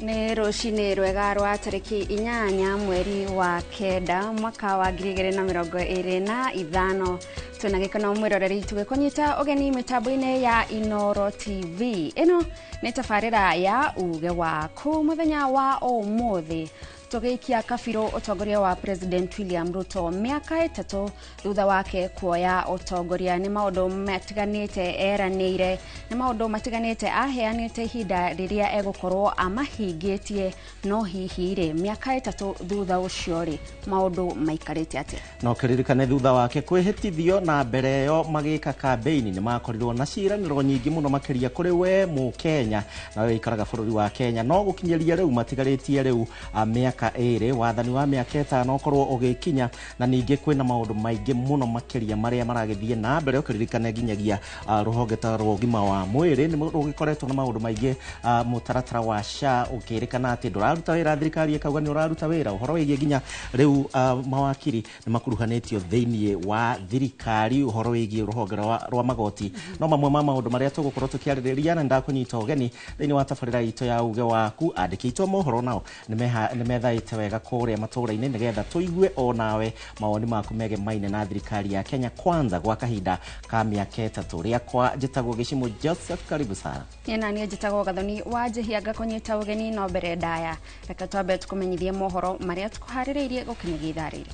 Nĩ rũcinĩ rwega rwa tarĩki 8 mweri wa 9 mwaka wa 2025 twĩna gĩkeno mwĩroreri tũgĩkũnyita ũgeni mĩtambo-inĩ ya Inooro TV. Ĩno nĩ tabarĩra ya uge waku mũthenya wa ũmũthĩ tũgĩikia kabirũ ũtongoria wa President William Ruto mĩaka 3 thutha wake kuoya ũtongoria. Nĩ maũndũ matiganĩte eranĩire, nĩ maũndũ matiganĩte aheanĩte ihinda rĩrĩa egũkorwo amahingĩtie, no hihi rĩ mĩaka 3 thutha ũcio rĩ maũndũ maikarĩte atĩa? No kĩririkane thutha wake kwĩhĩtithio na mbere ĩyo magĩka kambĩini nĩ makorirwo na ciĩranĩro nyingĩ mũno makĩria kũrĩ we Mũkenya na we ũikaraga bũrũri wa Kenya, no gũkinyĩria rĩu matigarĩtie rĩu mĩaka 2 wathani wa mĩaka 5 ũkorwo ũgĩkinya, na ningĩ kwĩna maũndũ maingĩ mũno makĩria marĩa maragĩthiĩ na mbere. Ũkĩririkane nginyagia rũhonge ta rwa ũgima wa mwĩrĩ nĩ rũgĩkoretwo na maũndũ maingĩ, mũtaratara wa SHA ũkĩrĩkana atĩ ndũraruta wĩra, thirikari ĩkauga nĩ ũraruta wĩra. Ũhoro wĩgiĩ nginya rĩu mawakiri nĩ makuruhanĩtio thĩinĩ wa thirikari, ũhoro wĩgiĩ rũhonge rwa magoti no mamwe ma maũndũ marĩa tũgũkorwo tũkĩarĩrĩria, na ndakũnyita ũgeni thĩinĩ wa tabarĩra itũ ya uge waku. Andĩki aitũ a mohoro nao nĩ methaĩte wega kũrĩa matũũra-inĩ nĩgetha tũigue o nawe mawoni maku megemaine na thirikari ya Kenya Kwanza gwa kahinda ka mĩaka 3. Rĩakwa njĩtagwo Gĩcimũ Joseph, karibu sana. Nĩ niĩ njĩtagwo Gathoni wa Njĩhia ngakũnyita ũgeni, no mbere ndaya reke twambe tũkũmenyithie mohoro marĩa tũkũharĩrĩirie gũkinyagia ithaa rĩrĩ.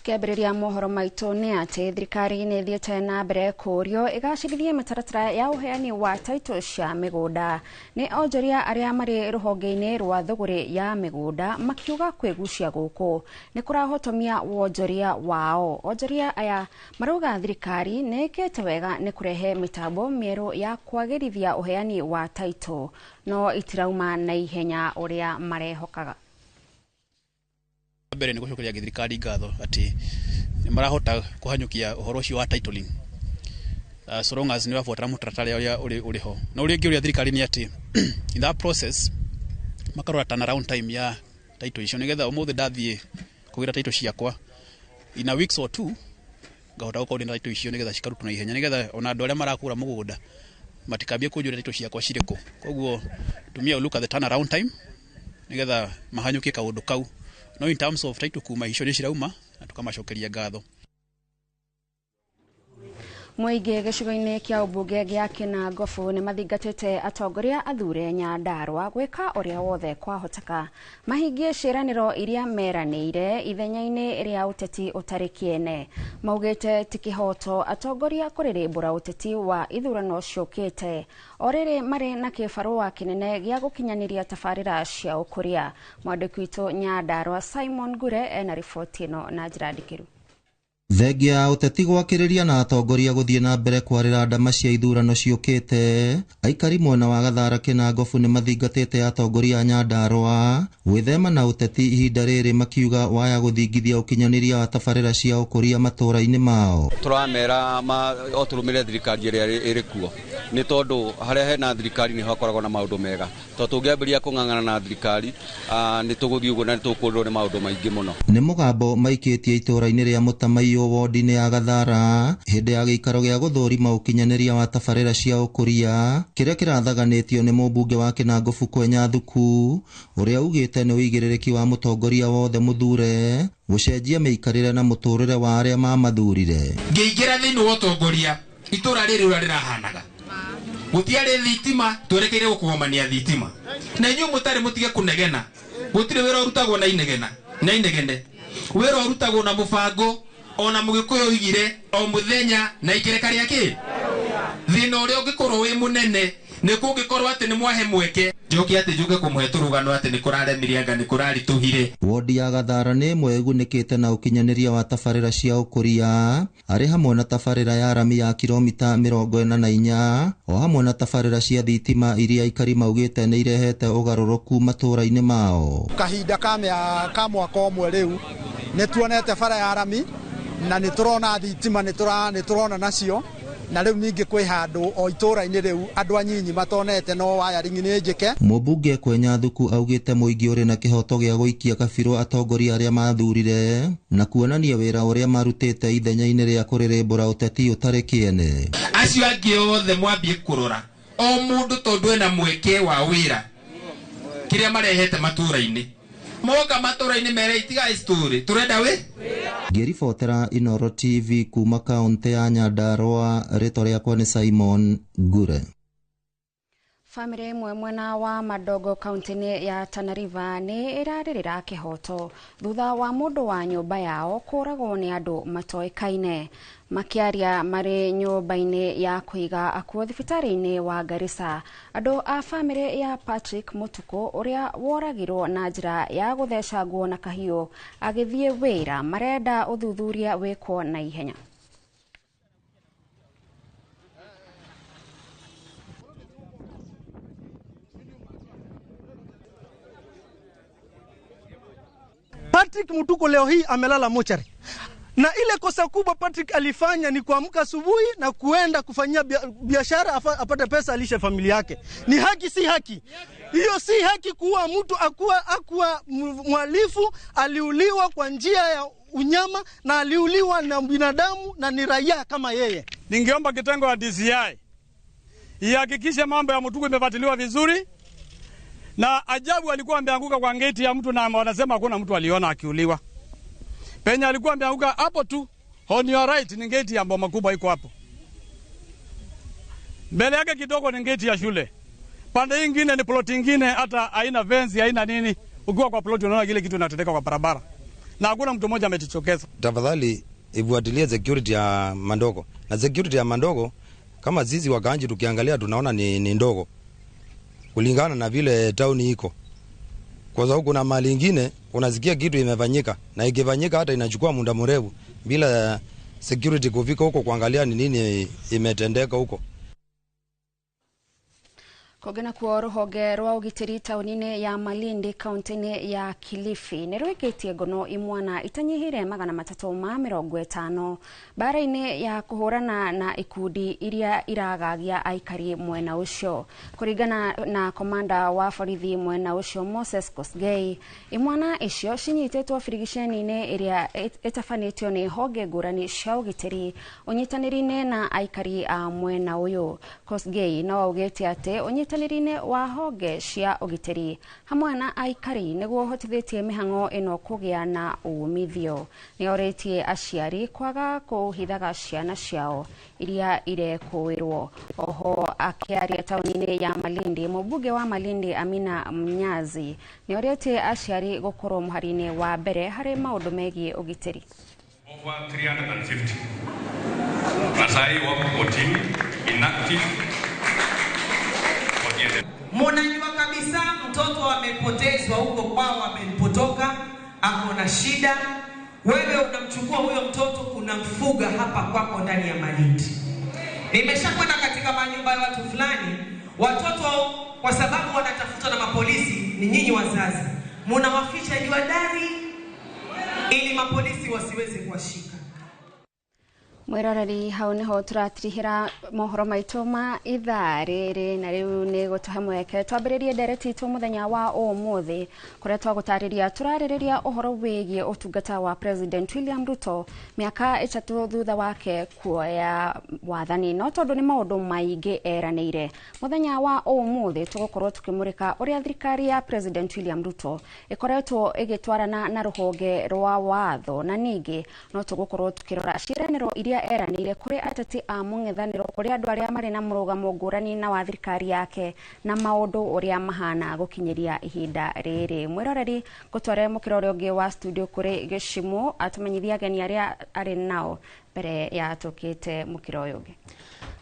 Tukiambĩrĩria mohoro maitũ nĩ atĩ thirikari nĩ ĩthiĩte na mbere kũũrio ĩgacĩrithie mĩtaratara ya ũheani wa title cia mĩgũnda. Nĩ onjoria arĩa marĩ rũhonge-inĩ rwa thũgũrĩ ya mĩgũnda makiuga kwĩgucia gũkũ nĩ kũrahotomia wonjoria wao. Onjoria aya marauga thirikari nĩ ĩkĩte wega nĩ kũrehe mĩtambo mĩerũ ya kwagĩrithia ũheani wa title, no itirauma na ihenya ũrĩa marehokaga. Mbere nĩ gũcokeria thirikari ngatho atĩ nĩ marahota kũhanyũkia ũhoro ũcio wa titling, so long as nĩ wabuatara mũtaratara ũrĩa ũrĩ ho. Na ũrĩa ũngĩ ũrĩa thirikari nĩ atĩ in that process makarora turnaround time ya title icio nĩgetha ũmũthĩ ndathiĩ kũgĩra title ciakwa in a weeks or two ngahota gũkorwo ndĩna title icio nĩgetha cikarutwo na ihenya, nĩgetha ona andũ arĩa marakũra mũgũnda matikambie kũnjũria title ciakwa cirĩ kũ. Koguo tumia look at the turnaround time nĩgetha mahanyũkie kaũndũ kau. No in terms of title kuma icio nĩ cirauma na tukamacokeria ngatho. Mũingĩ gĩcigo-inĩ kĩa ũmbunge gĩa Kĩnangobu nĩ mathingatĩte atongoria athure Nyandarũa gwĩka ũrĩa wothe kwahoteka mahingie ciĩranĩro iria meranĩire ithenya-inĩ rĩa ũteti ũtarĩ kĩene. Maugĩte ti kĩhoto atongoria kũrĩrĩmbũra ũteti wa ithurano ciũkĩte o rĩrĩ marĩ na kĩbarũa kĩnene gĩa gũkinyanĩria tabarĩra cia ũkũria. Mwandĩki witũ Nyandarũa Simon Ngure ena riboti ĩno na njĩra ndikĩru. Thengia ya ũteti gwakĩrĩria na atongoria gũthiĩ na mbere kwarĩra ndama cia ithurano ciũkĩte, aikari mwena wa Gathara Kĩnangobu nĩ mathingatĩte atongoria a Nyandarũa gwĩthema na ũteti ihinda rĩrĩ, makiuga waya gũthingithia ũkinyanĩria wa tabarĩra cia ũkũria matũũra-inĩ mao. Tũramera o tũrũmĩrĩre thirikari ĩrĩa ĩrĩ kuo, nĩ tondũ harĩa hena thirikari nĩho hakoragwo na maũndũ mega. Tondũ tũngĩambĩrĩria kũng'ang'ana na thirikari nĩ tũgũthiĩ ũguo na nĩ tũkũrĩrwo nĩ maũndũ maingĩ mũno. Nĩ mũgambo maikĩtie itũũra-inĩ rĩa Mũtamaiyũ wodi-inĩ ya Gathara hĩndĩ ya gĩikaro gĩa gũthũrima ũkinyanĩria wa tabarĩra cia ũkũria kĩrĩa kĩrathaganĩtio nĩ mũmbunge wa Kĩnangobu Kwenya Thuku, ũrĩa ugĩte nĩ ũigĩrĩrĩki wa mũtongoria wothe mũthure gũcenjia mĩikarĩre na mũtũrĩre wa arĩa mamathurire. Ngĩingĩra thĩinĩ wa ũtongoria itũũra rĩrĩ ũrĩa rĩrahanaga gũtiarĩ thitima, twerekeire gũkũgomania thitima, na inyuĩ mũtarĩ mũtige kũnegena. Gũtirĩ wĩra ũrutagwo na inegena na inegene, wĩra ũrutagwo na mũbango. Ona mũgĩkũyũ oigire o mũthenya na ikereka rĩa kĩ thĩna ũrĩa ũngĩkorwo wĩ mũnene Nĩ kũngĩkorwo atĩ nĩ mwahe mweke njoke atĩ njuke kũmũhe tũrũgano atĩ nĩ kũraremire anga nĩ kũraritũhire. Wodi ya Gathara nĩ ĩmwe ĩgunĩkĩte na ũkinyanĩria wa tabarĩra cia ũkũria arĩ hamwe na tabarĩra ya rami ya kilomita 44 o hamwe na tabarĩra cia thitima iria aikari maugĩte nĩ irehete ũgarũrũku matũũra-inĩ mao. Kahinda ka mwaka ũmwe rĩu nĩ tuonete bara ya rami na nĩ tũrona thitima nĩ tũrona nacio na rĩu ningĩ kwĩ handũ o itũũra-inĩ rĩu andũ anyinyi matonete no wiring nĩ njĩke. Mũmbunge Kwenya Thuku augĩte mũingĩ ũrĩ na kĩhoto gĩa gũikia kabirũ atongoria arĩa mathurire na kuonania wĩra ũrĩa marutĩte ithenya-inĩ rĩa kũrĩrĩmbũra ũteti ũtarĩ kĩene. Acio angĩ othe mwambie kũrora o mũndũ tondũ ena mweke wa wĩra kĩrĩa marehete matũũra-inĩ moka matũũra-inĩ mere itigai story tũrenda wĩ. Ngĩribotera Inooro TV kuma kaunti ya Nyandarua, rĩtwa rĩakwa nĩ Simon Ngure. Bamĩrĩ ĩmwe mwena wa Madogo kaunti-inĩ ya Tana River nĩ ĩrarĩrĩra kĩhoto thutha wa mũndũ wa nyũmba yao kũragwo nĩ andũ matoĩkaine. Makĩaria marĩ nyũmba-inĩ ya kũiga akuũ thibitarĩ-inĩ wa Garissa, andũ a bamĩrĩ ya Patrick Mutuku ũrĩa woragirwo na njĩra ya gũthecangwo na kahiũ agĩthiĩ wĩra marenda ũthuthuria wĩkwo na ihenya. Patrick Mutuku leo hii amelala mochari. Na ile kosa kubwa Patrick alifanya ni kuamka asubuhi na kuenda kufanyia biashara apate pesa alishe familia yake. Ni haki si haki? Hiyo si haki kuwa mtu akuwa mhalifu, aliuliwa kwa njia ya unyama na aliuliwa na binadamu na ni raia kama yeye. Ningeomba kitengo ya DCI ihakikishe mambo ya Mutuku imefuatiliwa vizuri. Na ajabu alikuwa ameanguka kwa ngeti ya mtu na wanasema hakuna mtu aliona akiuliwa. Penya alikuwa ameanguka hapo tu. On your right ni ngeti ya boma kubwa iko hapo. Mbele yake kidogo ni ngeti ya shule. Pande nyingine ni plot nyingine hata haina fence haina nini. Ukiwa kwa plot unaona kile kitu kinatendeka kwa barabara. Na hakuna mtu mmoja amejichokeza. Tafadhali ifuatilie security ya Mandogo. Na security ya Mandogo kama sisi wakaanji tukiangalia tunaona ni ndogo kulingana na vile town iko. Kwa sababu kuna mali nyingine unasikia kitu imefanyika na ikifanyika hata inachukua muda mrefu bila security kufika huko kuangalia ni nini imetendeka huko. Kũngĩ nakuo rũhonge rwa ũgitĩri taũni-inĩ ya Malindi kaunti-inĩ ya Kilifi nĩ rwĩkĩtie ngono imwana itanyihĩire 350 mbara-inĩ ya kũhũrana na ikundi iria iragagia aikari mwena ũcio. Kũringana na komanda wa borithi mwena ũcio Moses Kosgei, imwana icio cinyitĩtwo birigiceni-inĩ ĩrĩa ĩtabanĩtio nĩ honge ngũrani cia ũgitĩri ũnyitanĩri-inĩ na aikari a mwena ũyũ. Kosgei no augĩte atĩ ũnyitanĩri-inĩ wa honge cia ũgitĩri hamwe na aikari nĩguo ũhotithĩtie mĩhang'o ĩno kũgĩa na umithio. Nĩ orĩtie aciari kwaga kũhithaga ciana ciao iria irekũĩrwo. Oho akĩaria taũni-inĩ ya Malindi, mũmbunge wa Malindi Amina Mnyazi nĩ orĩtie aciari gũkorwo mũhari-inĩ wa mbere harĩ maũndũ megiĩ ũgitĩri. Over 350 Masai wako kotini inactive. Munajua kabisa mtoto amepotezwa huko kwao, amepotoka, ako na shida. Wewe unamchukua huyo mtoto unamfuga hapa kwako ndani ya Malindi. Nimeshakwenda katika manyumba ya watu fulani, watoto kwa sababu wanatafutwa na mapolisi, ni nyinyi wazazi munawaficha juu ya dari ili mapolisi wasiweze kuwashika. Mwiroreri hau niho tũratirihĩra mohoro maitũ ma ithaa rĩrĩ na rĩu nĩ gũtũhe mweke twambĩrĩrie ndereti itũ mũthenya wa ũmũthĩ kũrĩa twagũtarĩria tũrarĩrĩria ũhoro wĩgiĩ ũtungata wa President William Ruto mĩaka 3 thutha wake kuoya wathani, no tondũ nĩ maũndũ maingĩ eranĩire. Mũthenya wa ũmũthĩ tũgũkorwo tũkĩmũrĩka ũrĩa thirikari ya President William Ruto ĩkoretwo ĩgĩtwarana na rũhonge rwa watho, na ningĩ no tũgũkorwo tũkĩrora ciĩranĩro iria eranĩire kũrĩ ateti a mũng'ethanĩro, kũrĩ andũ arĩa marĩ na mũrũgamo ngũrani na wa thirikari yake, na maũndũ ũrĩa mahana gũkinyĩria ihinda rĩrĩ. Mwĩroreri ngũtware mũkĩra ũrĩa ũngĩ wa studio kũrĩ Gĩcimũ atũmenyithie ageni arĩa arĩ nao mbere ya tũkĩte mũkĩra ũyũ ũngĩ.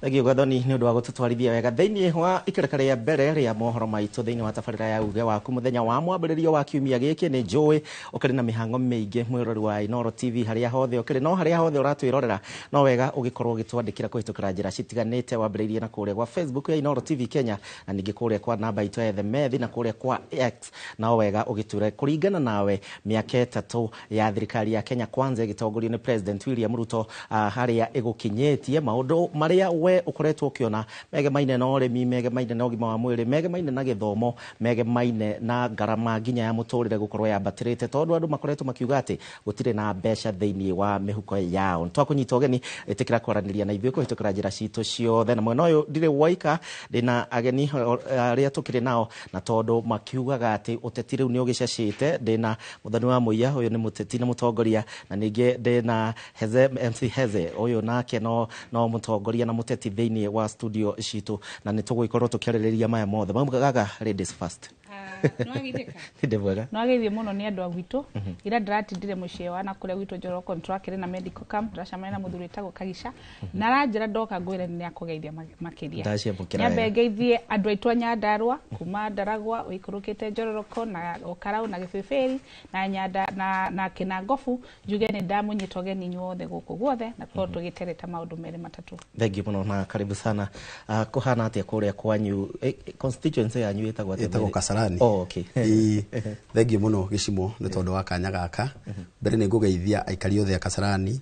Thengio Gathoni nĩ ũndũ wa gũtũtwarithia wega thĩinĩ wa ikereka rĩa mbere rĩa mohoro maitũ thĩinĩ wa tabarĩra ya uge waku mũthenya wa mwambĩrĩrio wa kiumia gĩkĩ. Nĩ njũĩ ũkĩrĩ na mĩhango mĩingĩ mwĩrori wa Inooro TV harĩa hothe ũkĩrĩ, no harĩa hothe ũratwĩrorera no wega ũgĩkorwo ũgĩtwandĩkĩra kũhĩtũkĩra njĩra citiganĩte, wambĩrĩirie na kũrĩa gwa Facebook ya Inooro TV Kenya, na ningĩ kũrĩa kwa namba itũ ya Ethemethi na kũrĩa kwa X. No wega ũgĩtwĩre kũringana nawe mĩaka 3 ya thirikari ya Kenya Kwanza ĩgĩtongorio nĩ President William Ruto, harĩa ĩgũkinyĩtie maũndũ marĩa we ũkoretwo ũkĩona megemaine na ũrĩmi, megemaine na ũgima wa mwĩrĩ, megemaine na gĩthomo, megemaine na ngarama nginya ya mũtũrĩre gũkorwo yambatĩrĩte, tondũ andũ makoretwo makiuga atĩ gũtirĩ na mbeca thĩinĩ wa mĩhuko yao. Twakũnyita ũgeni, ĩtĩkĩra kwaranĩria na ithuĩ kũhĩtũkĩra njĩra citũ ciothe. Na mwena ũyũ ndirĩ woika, ndĩna ageni arĩa tũkĩrĩ nao, na tondũ makiugaga atĩ ũteti rĩu nĩ ũgĩcacĩte, ndĩna Mũthoni wa Mũiya, ũyũ nĩ mũteti na mũtongoria, na ningĩ ndĩna Heze, MC Heze, ũyũ nake no mũtongoria na mũteti thĩinĩ wa studio citũ, na nĩ tũgũgĩkorwo tũkĩarĩrĩria maya mothe. Maugaga ladies first. Ndĩ mwega. Nĩwageithio mũno nĩ andũ a gwitũ. Ira ndĩratindire mũciĩ wa na kũrĩa gwitũ Njoroko, nĩtũrakĩrĩ na medical camp, ndĩracemania na mũthuri wĩtagwo Kagica, na aranjĩra ndoka ngwĩre nĩ akũgeithia makĩria. Ndaciamũkĩra. Nyambe ngeithie andũ aitũ a Nyandarũa kuma Ndaragwa ũikũrũkĩte Njororoko na Ũkarau na Gĩbĩbĩri na Nyanda na Kĩnangobu, njuge nĩ ndamũnyita ũgeni inyuothe gũkũ guothe, na tũkorwo tũgĩtereta maũndũ merĩ matatũ. Thank you mũno na karibu sana. Kũhana atĩa kũrĩa kwanyu? Constituency yanyu ĩtagwo atĩa? Ĩtagwo Kasarani. Oh, okay. Thengiũ mũno Gĩcimo nĩ tondũ wa kanya gaka. Mbere nĩ ngũgeithia aikari othe a Kasarani,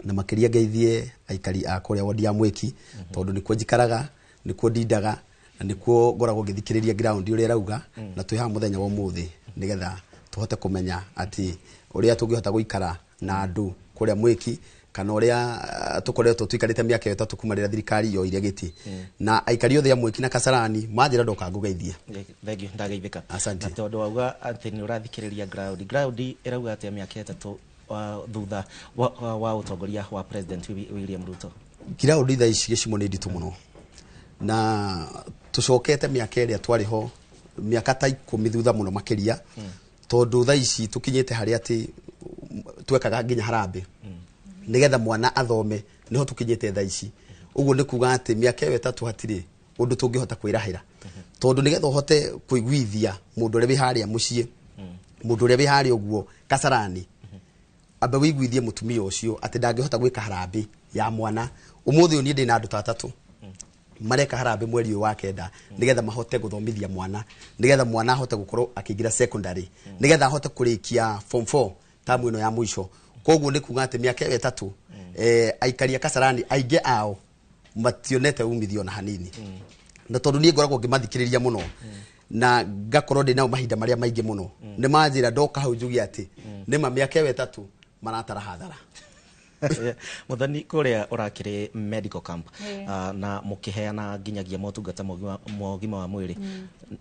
na makĩria ngeithie aikari a kũrĩa wodi ya Mwĩki, tondũ nĩkuo njikaraga, nĩkuo ndindaga, na nĩkuo ngoragwo ngĩthikĩrĩria ground ũrĩa ĩrauga, na twĩ haha mũthenya wa ũmũthĩ nĩgetha tũhote kũmenya atĩ ũrĩa tũngĩhota gũikara na andũ kũrĩa Mwĩki, kana ũrĩa tũkoretwo tũikarĩte mĩaka ĩyo 3 kuma rĩrĩa thirikari yoire gĩtĩ. Na aikari othe a Mwĩki na Kasarani manjĩra ndoka ngũgeithie. Thengiũ, ndageithĩka. Asante. Na tondũ wauga atĩ nĩ ũrathikĩrĩria ground, ground ĩrauga atĩa mĩaka 3 thutha wa ũtongoria wa President William Ruto? Ground thaa ici Gĩcimo nĩ nditũ mũno, na tũcokete mĩaka ĩrĩa twarĩ ho mĩaka ta 10 thutha mũno makĩria, tondũ thaa ici tũkinyĩte harĩa atĩ twekaga nginya harambĩ nigetha mwana athome, niho tukinyite thaa ici. Uguo ni kuga ati miaka ĩyo 3 hatirĩ undu tungihota kwirahira, tondu nigetha uhote kuiguithia mundu uria wi haria mucii, mundu uria wi haria uguo Kasarani, ambe wiguithie mutumia ucio ati ndangihota gwika harambĩ ya mwana. Umuthi uyu nie ndina andu ta 3 mareka harambĩ mweri uyu wa 9 nigetha mahote guthomithia mwana, nigetha mwana ahote gukorwo akiingira secondary, nigetha ahote kurikia form 4 tamu ino ya mwisho. Koguo ni kuga ati miaka ĩyo 3 aikari a Kasarani aingĩ ao mationete umithio na hanini, na tondu nie ngoragwo ngimathikĩrĩria mũno na ngakorwo ndĩ nao mahinda marĩa maingĩ mũno, nĩ manjĩra ndoka hau njuge atĩ nĩma mĩaka ĩyo 3 maratara hathara. Muthoni, kũrĩa ũrakĩrĩ medical camp, na mũkĩheana nginyagia motungata ma ũgima wa mwĩrĩ,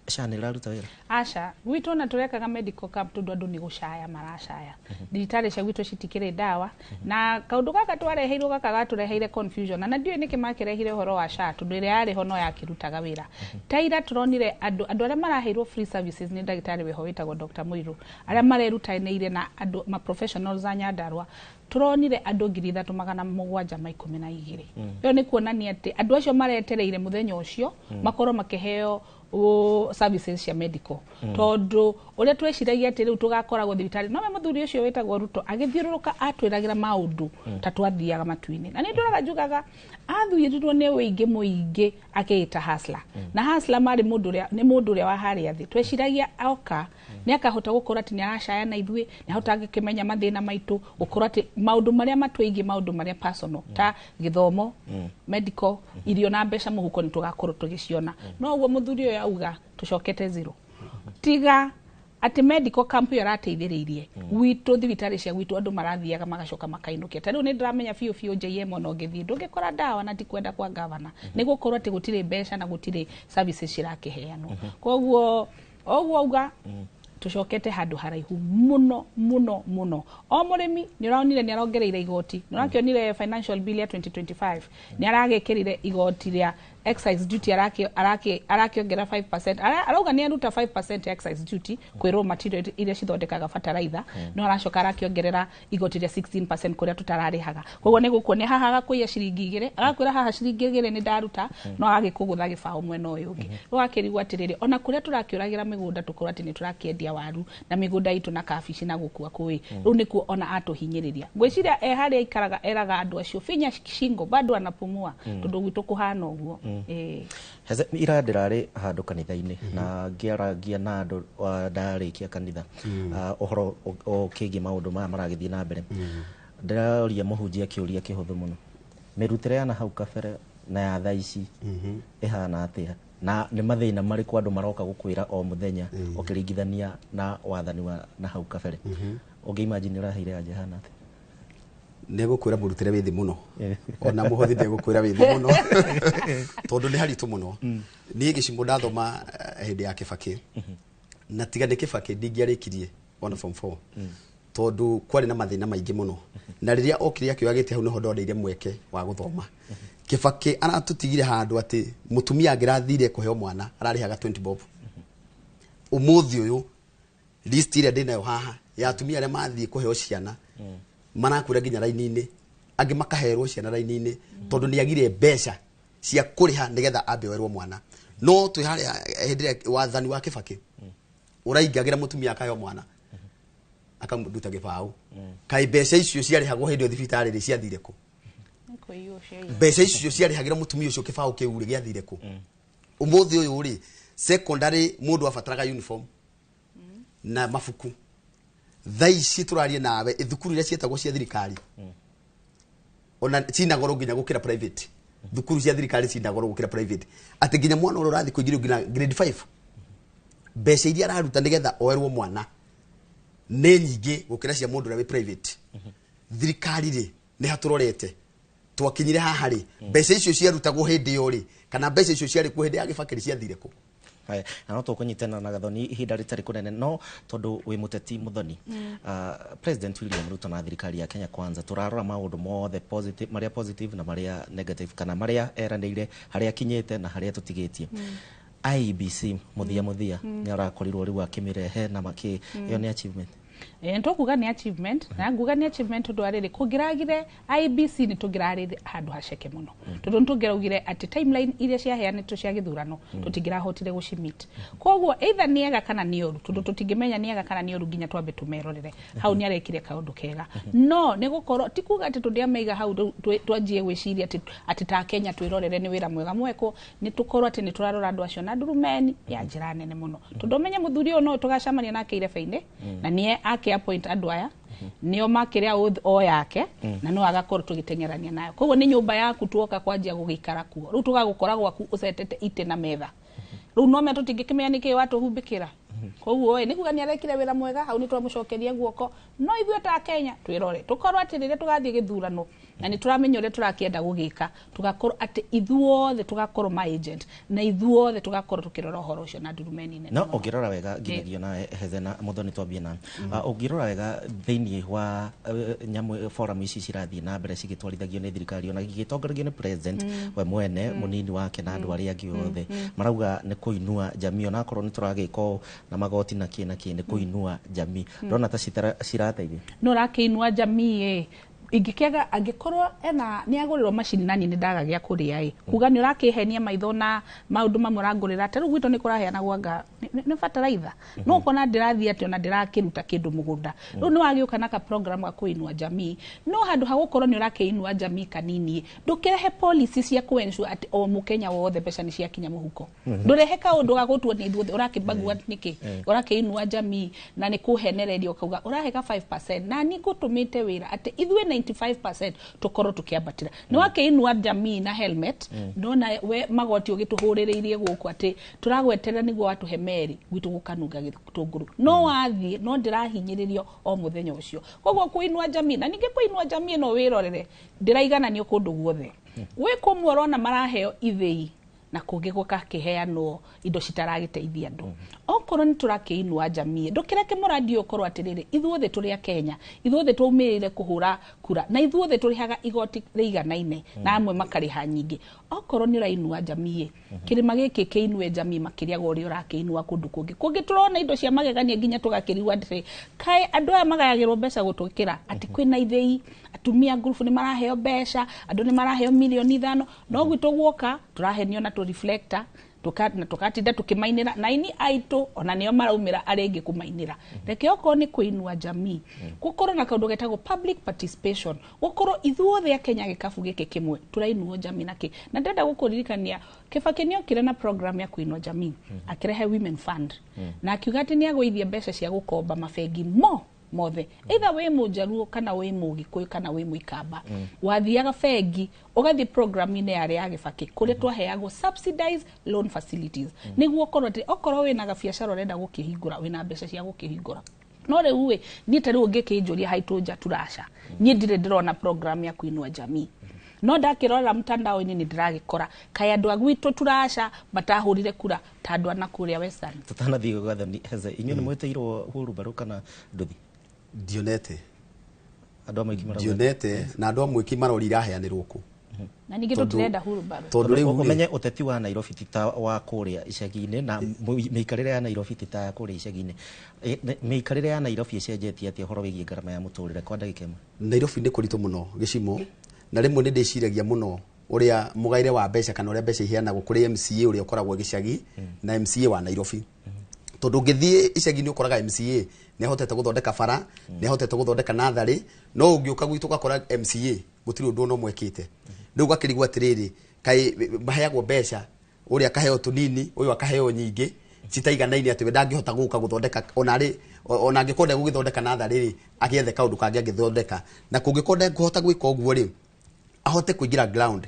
SHA nĩ ĩraruta wĩra? Aca, gwitũ ona tũrekaga medical camp tondũ andũ nĩ gũcaya maracaya. Thibitarĩ cia gwitũ citikĩrĩ ndawa, na kaũndũ gaka twareheirwo gaka gatũreheire confusion, na ndiũĩ nĩkĩ makĩrehire ũhoro wa SHA tondũ ĩrĩa yarĩ ho no yakĩrutaga wĩra. Ta ira tũronire andũ arĩa maraheirwo free services nĩ ndagĩtarĩ wĩho wĩtagwo Dr. Mũirũ, arĩa marerutanĩirie na andũ ma professionals a Nyandarũa, tũronire andũ 3712. Ĩyo nĩ kuonania atĩ andũ acio maretereire mũthenya ũcio makorwo makĩheo services cia medical, tondũ ũrĩa tweciragia atĩ rĩu tũgakoragwo thibitarĩ, no we mũthuri ũcio wĩtagwo Ruto agĩthiũrũrũka atwĩragĩra maũndũ ta twathiaga matu-inĩ, na nĩ ndũraga njugaga athuirirwo nĩ wĩingĩ mũingĩ akĩĩta hustler, na hustler marĩ mũndũ ũrĩa nĩ mũndũ ũrĩa wa harĩa thĩ. Tweciragia oka nĩ akahota gũkorwo atĩ nĩ aracaya na ithuĩ, nĩ ahota gũkĩmenya mathĩna maitũ, gũkorwo atĩ maũndũ marĩa matwĩgiĩ, maũndũ marĩa personal ta gĩthomo, medical, irio na mbeca mũhuko nĩ tũgakorwo tũgĩciona. No ũguo mũthuri ũyũ auga tũcokete zero. Tiga atĩ medical camp ĩyo ĩrateithĩrĩirie gwitũ, thibitarĩ cia gwitũ andũ marathiaga magacoka makainũkia. Ta rĩu nĩ ndĩramenya biũ biũ JM ona ũngĩthiĩ ndũngĩkora ndawa, na ti kwenda kwa gavana, nĩ gũkorwo atĩ gũtirĩ mbeca na gũtirĩ services cirakĩheanwo. Koguo ũguo auga tucokete handu haraihu muno muno muno. O murimi ni uronire ni arongereire igoti, ni urakionire financial bill ya 2025 ni aragikirire igoti ria Excise duty arakĩongerera 5%. Arauga nĩ aruta 5% excise duty kwĩ raw material iria cithondekaga fertilizer, no aracoka arakĩongerera igoti rĩa 16% kũrĩa tũtararĩhaga. Koguo nĩ gũkuonia haha agakũiya ciringi 2, agakwĩra haha ciringi 2 nĩ ndaruta, no agagĩkũgũtha gĩbaũ mwena ũyũ ũngĩ. Rĩu akĩrigwo atĩrĩrĩ, ona kũrĩa tũrakĩũragĩra mĩgũnda, tũkorwo atĩ nĩ tũrakĩendia waru na mĩgũnda itũ na kabici na gũkua kũĩ, rĩu nĩkuo ona atũhinyĩrĩria. Ngwĩciria e harĩa aikaraga eraga andũ acio finya shingo bado anapumua, tondũ gwitũ kũhana ũguo. Ĩĩ. Heze, ira ndĩrarĩ handũ kanitha-inĩ na ngĩarangia na andũ ndarĩkia kanitha, ũhoro ũkĩgiĩ maũndũ maya maragĩthiĩ na mbere. Ndĩroria mũhunjia kĩũria kĩhũthũ mũno: mĩrutĩre ya na hau kabere na ya thaa ici ĩhana atĩa, na nĩ mathĩna marĩkũ andũ maroka gũkwĩra o mũthenya ũkĩringithania na wathani wa na hau kabere? Ũngĩ imagine ũraheire anja ĩhana atĩa? Nĩ ngũkwĩra mũrutĩre wĩ thĩ mũno, ona mũhothi ndegũkwĩra wĩ thĩ mũno, tondũ nĩ haritũ mũno. Niĩ gĩcimo ndathoma hĩndĩ ya Kĩbakĩ, na tiga nĩ Kĩbakĩ ndingĩarĩkirie ona form 4, tondũ kwarĩ na mathĩna maingĩ mũno. Na rĩrĩa okire akĩoya gĩtĩ, hau nĩho ndoneire mweke wa gũthoma. Kĩbakĩ aratũtigire handũ atĩ mũtumia angĩrathire kũheo mwana ararĩhaga 20 bob. Ũmũthĩ ũyũ list ĩrĩa ndĩnayo haha ya atumia arĩa mathiĩ kũheo ciana marakwĩra nginya raini-inĩ, angĩ makaherwo ciana raini-inĩ tondũ nĩ agire mbeca cia kũrĩha nĩgetha ambe oerwo mwana. No twĩ harĩa hĩndĩ ĩrĩa wathani wa Kĩbakĩ ũraingagĩra mũtumia akaheo mwana akamũruta gĩbaũ. Kaĩ mbeca icio ciarĩhagwo hĩndĩ ĩyo thibitarĩ rĩ ciathire kũ? Mbeca icio ciarĩhagĩra mũtumia ũcio kĩbaũ kĩu rĩ gĩathire kũ? Ũmũthĩ ũyũ rĩ, secondary mũndũ abataraga uniform na mabuku. Thaa ici tũraria nawe, thukuru iria ciĩtagwo cia thirikari ona cina goro nginya gũkĩra private. Thukuru cia thirikari cina goro gũkĩra private, atĩ nginya mwana ũrĩa ũrathiĩ kũingĩrio nginya grade 5, mbeca iria araruta nĩgetha oerwo mwana nĩ nyingĩ gũkĩra cia mũndũ ũrĩa wĩ private. Thirikari rĩ, nĩ hatũrorete twakinyire haha rĩ? Mbeca icio ciarutagwo hĩndĩ ĩyo rĩ, kana mbeca icio ciarĩ kuo hĩndĩ ya Gĩbakĩ rĩ, ciathire kũ? Haya, na no tũkũnyitana na Gathoni ihinda rĩtarĩ kũnene, no tondũ wĩ mũteti Mũthoni, President William Ruto na thirikari ya Kenya Kwanza, tũrarora maũndũ mothe positive, marĩa positive na marĩa negative, kana marĩa eranĩire, harĩa akinyĩte na harĩa tũtigĩtie. IEBC mũthia mũthia nĩ arakorirwo rĩu akĩmĩrehe na makĩ ĩyo nĩ achievement. Nĩ tũkuga nĩ achievement, na nguga nĩ achievement tondũ arĩrĩ kũngĩragire IEBC nĩ tũngĩrarĩ handũ haceke mũno, tondũ nĩ tũngĩraugire atĩ timeline iria ciaheanĩtwo cia gĩthurano tũtingĩrahotire gũcimit. Koguo either nĩ ega kana nĩ ũru, tondũ tũtingĩmenya nĩ ega kana nĩ ũru nginya twambe tũmerorere. Hau nĩ arekire kaũndũ kega, no nĩ gũkorwo ti kuga atĩ tũndĩamaiga hau rĩu twanjie gwĩciria atĩ ta Kenya twĩrorere nĩ wĩra mwega mwekwo. Nĩ tũkorwo atĩ nĩ tũrarora andũ acio na ndurumeni ya njĩra nene mũno, tondũ ũmenye mũthuri ũyũ no tũgacemania nake irebe-inĩ, na nĩe ake appoint andũ aya nĩo makĩrĩa oath o yake, na no agakorwo tũgĩteng'erania nayo. Koguo nĩ nyũmba yaku tuoka kwanjia gũgĩikara kuo rĩu, tũgagũkora gwaku ũcetete itĩ na metha. Rĩu no mea tũtingĩkĩmenya nĩkĩĩ watũhumbĩkĩra. Koguo ĩ nĩ kuga nĩ arekire wĩra mwega hau, nĩ twamũcokeria guoko. No ithuĩ ta Kenya twĩrore, tũkorwo atĩ rĩrĩa tũgathiĩ gĩthurano na nĩ tũramenya ũrĩa tũrakĩenda gũgĩka, tũgakorwo atĩ ithuothe tũgakorwo ma agent na ithuothe tũgakorwo tũkĩrora ũhoro ũcio na ndurumeni nene No mũno. Ũngĩrora wega nginyagia na Heze na Mũthoni, twambie na ũngĩrora wega thĩinĩ wa nyamũ forum ici cirathiĩ na mbere cigĩtwarithagio nĩ thirikari ona igĩtongoragio nĩ president we mwene, mũnini wake na andũ arĩa angĩ othe, marauga nĩ kũinua jamii, onakorwo nĩ tũragĩka ũũ na magoti na kĩ na kĩ, nĩ kũinua jamii. Ndona ta cirateithia. No ũrakĩinua jamii ĩ ingĩkĩaga angĩkorwo ena nĩ agũrĩrwo macini na niĩ nĩ ndaga gĩa kũrĩa ĩ kuga nĩ ũrakĩhenia maitho na maũndũ mamwe ũrangũrĩra. Ta rĩu gwitũ nĩ kũraheanagwo anga nĩ bataraitha, no ũkona ndĩrathiĩ atĩ ona ndĩrakĩruta kĩndũ mũgũnda. Rĩu nĩ wagĩũka na ka program ga kũinua jamii, no handũ ha gũkorwo nĩ ũrakĩinua jamii kanini, ndũkĩrehe policy cia kũ ensure atĩ o mũkenya wothe mbeca nĩ ciakinya mũhuko. Ndũrehe kaũndũ ga gũtuonia ithuothe ũrakĩbagua nĩkĩ ũrakĩinua jamii na nĩ kũhenereria ũkauga ũrahe ka 5% na ni ngũtũmĩte wĩra atĩ ithuĩ 95% tũkorwo tũkĩambatĩra. Nĩ wakĩinua jamii na helmet, no na we magoti ũgĩtũhũrĩrĩirie gũkũ atĩ tũragweterera nĩguo watũhe meri gwitũ gũkanunga gĩtũngũrũ, no wathiĩ no ndĩrahinyĩrĩrio o mũthenya ũcio. Koguo kũinua jamii, na ningĩ kũinua jamii no wĩrorere ndĩraigananio kũndũ guothe. Gwĩ kũmwe ũrona maraheo ithĩi na kũngĩ gũgakĩheanwo indo citaragĩteithia andũ. Okorwo Okorwo nĩ tũrakĩinua jamii, ndũkĩreke mũrandi ũkorwo atĩrĩrĩ, ithuothe tũrĩ a Kenya, ithuothe twaumĩrĩire kũhũra kura na ithuothe tũrĩhaga igoti rĩiganaine na amwe makarĩha nyingĩ. Okorwo nĩ ũrainua jamii, kĩrĩma gĩkĩ kĩinue jamii makĩria ga ũrĩa ũrakĩinua kũndũ kũngĩ. Kũngĩ tũrona indo cia magegania nginya tũgakĩrigwo atĩrĩ, kaĩ andũ aya magayagĩrwo mbeca gũtũkĩra atĩ kwĩna ithĩi, atumia ngurubu nĩ maraheo mbeca, andũ nĩ maraheo mirioni 5, no gwitũ guoka tũrahenio na tũ reflector na tukatinda tukimainĩra na aini aitũ ona nĩo maraumĩra arĩa aingĩ kũmainĩra. Reke okorwo nĩ kũinua jamii, gũkorwo na kaũndũ getagwo public participation, gũkorwo ithuothe a Kenya gĩkabu gĩkĩ kĩmwe tũrainua jamii nakĩ. Na ndĩrenda gũkũririkania Kibaki nĩokire na program ya kũinua jamii, akĩrehe Women Fund na akiuga atĩ nĩ agũithia mbeca cia gũkomba mabengi mo mothe, either wĩ Mũjaruo kana wĩ Mũgĩkũyũ kana wĩ Mũikamba. Wathiaga bengi ũgathiĩ program-inĩ yarĩ ya Gĩbakĩ kũrĩa twaheagwo subsidized loan facilities, nĩguo ũkorwo atĩ okorwo wĩna gabiacara ũrenda gũkĩhingũra, wĩna mbeca cia gũkĩhingũra. No rĩu ĩ, niĩ ta rĩu ũngĩkĩnjũria haitũ nja turaca, niĩ ndirĩ ndĩrona program ya kũinua jamii, no ndakĩrora mtandao-inĩ nĩ ndĩragĩkora kaĩ andũ a gwitũ turaca matahũrire kura ta andũ a nakũrĩa Western. Tũtanathiĩ Gathoni, Heze, inyuĩ nĩ mwĩtĩirwo hurumbarũ kana nduthi? Ndionete. Andũ a Mwiki marauga. Ndionete, na andũ a Mwiki marori iraheanĩrwo kũ? Na ningĩ tũtirenda hurumbarũ. Tondũ rĩu rĩ- Ũmenye ũteti wa Nairobi ti ta wa kũrĩa icagi-inĩ, na mĩikarĩre ya Nairobi ti ta ya kũrĩa icagi-inĩ. Mĩikarĩre ya Nairobi ĩcenjetie atĩa ũhoro wĩgiĩ ngarama ya mũtũrĩre kwa ndagĩka ĩmwe? Nairobi nĩ kũritũ mũno gĩcimo, na rĩmwe nĩ ndĩciragia mũno ũrĩa mũgaĩre wa mbeca kana ũrĩa mbeca iheanagwo kũrĩ MCA ũrĩa ũkoragwo gĩcagi na MCA wa Nairobi, tondũ ũngĩthiĩ icagi-inĩ ũkoraga MCA nĩ ahotete gũthondeka bara, nĩ ahotete gũthondeka natharĩ, no ũngĩũka gwitũ ũgakora MCA gũtirĩ ũndũ ona ũmwe ekĩte. Rĩu ũgakĩrigwo atĩrĩrĩ, kaĩ maheagwo mbeca, ũrĩa akaheo tũnini, ũyũ akaheo nyingĩ citaiganaine, atĩ we ndangĩhota gũka gũthondeka ona rĩ ona angĩkorwo ndegũgĩthondeka natharĩ rĩ, agĩethe kaũndũ kangĩ angĩthondeka, na kũngĩkorwo ndekũhota gwĩka ũguo rĩ, ahote kũingĩra ground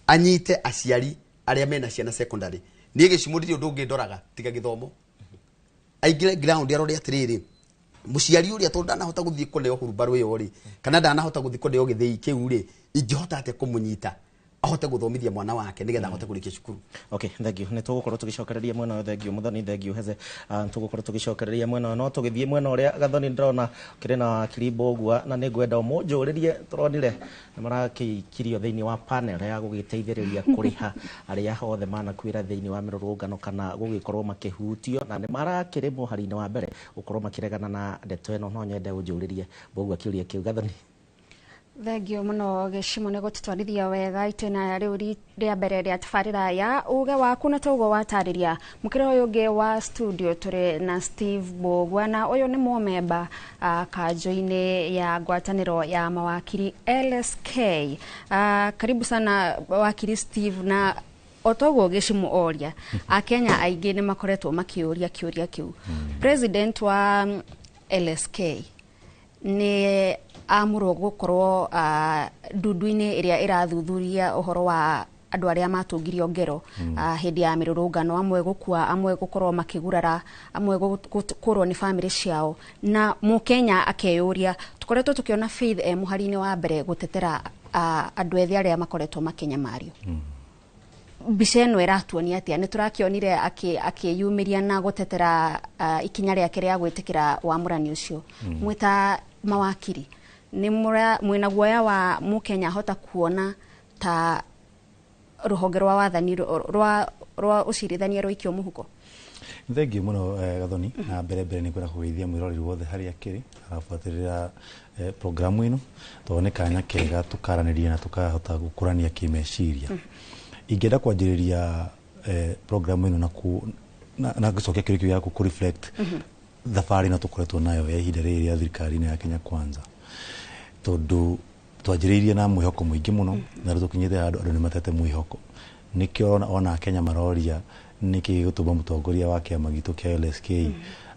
anyite aciari arĩa mena ciana secondary. Niĩ gĩcimo ndirĩ ũndũ ũngĩ ndoraga tiga gĩthomo. Aingĩre ground arore atĩrĩrĩ, mũciari ũrĩa tondũ ndanahota gũthiĩ kũneo hurumbarũ ĩyo rĩ, kana ndanahota gũthiĩ kũneo gĩthĩi kĩu rĩ, ingĩhota atĩa kũmũnyita ahote gũthomithia mwana wake nĩgetha ahote kũrĩkia cukuru? Okay, thank you. Nĩ tũgũkorwo tũgĩcokereria mwena ũyũ. Thank you Muthoni, thank you Heze. Tũgũkorwo tũgĩcokereria mwena ũyũ, no tũgĩthiĩ mwena ũrĩa Gathoni ndĩrona kĩrĩ na wakiri Mbũgua, na nĩ ngwenda ũmũnjũrĩrie. Tũronire nĩ marakĩikirio thĩinĩ wa panel ya gũgĩteithĩrĩria kũrĩha arĩa othe manakuĩra thĩinĩ wa mĩrũrũngano kana gũgĩkorwo makĩhutio, na nĩ marakĩrĩ mũhari-inĩ wa mbere gũkorwo makĩregana na ndeto ĩno. No nyende ũnjũrĩrie Mbũgua kĩũria kĩu, Gathoni. Thengio mũno gĩcimo nĩ gũtũtwarithia wega itĩna rĩu rĩa mbere rĩa tabarĩra ya uge waku, na toguo watarĩria. Mũkĩra ũyũ ũngĩ wa studio tũrĩ na Steve Mbũgua, na ũyũ nĩ mũmemba kanjũ-inĩ ya ngwatanĩro ya mawakiri LSK. Karibu sana wakiri Steve, na o toguo gĩcimo oria, akenya aingĩ nĩ makoretwo makĩũria kĩũria kĩu. President wa LSK nĩ amũrwo gũkorwo ndundu-inĩ ĩrĩa ĩrathuthuria ũhoro wa andũ arĩa matũngirio ngero hĩndĩ ya mĩrũrũngano, amwe gũkua, amwe gũkorwo makĩgurara, amwe kũrwo nĩ bamĩrĩ ciao, na mũkenya akeyũria, tũkoretwo tũkĩona Faith e mũhari-inĩ wa mbere gũtetera andũ ethĩ arĩa makoretwo makĩnyamario. Mbica ĩno ĩratuonia atĩa? Nĩ tũrakĩonire akĩyumĩria na gũtetera ikinya rĩake rĩa gwĩtĩkĩra wamũrani ũcio. Mwĩta mawakiri nĩ mwĩna guoya wa mũkenya ahota kuona ta rũhonge rwa wathani rwa ũcirithania rwaikio mũhuko? Thengiũ mũno Gathoni, na mbere mbere nĩ kwenda kũgeithia mwĩroreri wothe harĩa akĩrĩ arabuatĩrĩra programu ĩno, tondũ nĩ kanya kega tũkaranĩria na tũkahota gũkũrania kĩmeciria. Ingĩenda kwanjĩrĩria programu ĩno na gũcokia kĩũria kĩu gĩaku, kũ reflect thabarĩ ĩno tũkoretwo nayo ya ihinda rĩrĩ rĩa thirikari-inĩ ya Kenya Kwanza, tondũ twanjĩrĩirie na mwĩhoko mũingĩ mũno na rĩu tũkinyĩte handũ andũ nĩ matete mwĩhoko. Nĩkĩo ũrona ona Akenya maroria nĩkĩ gĩgũtũma mũtongoria wa kĩama gitũ kĩa LSK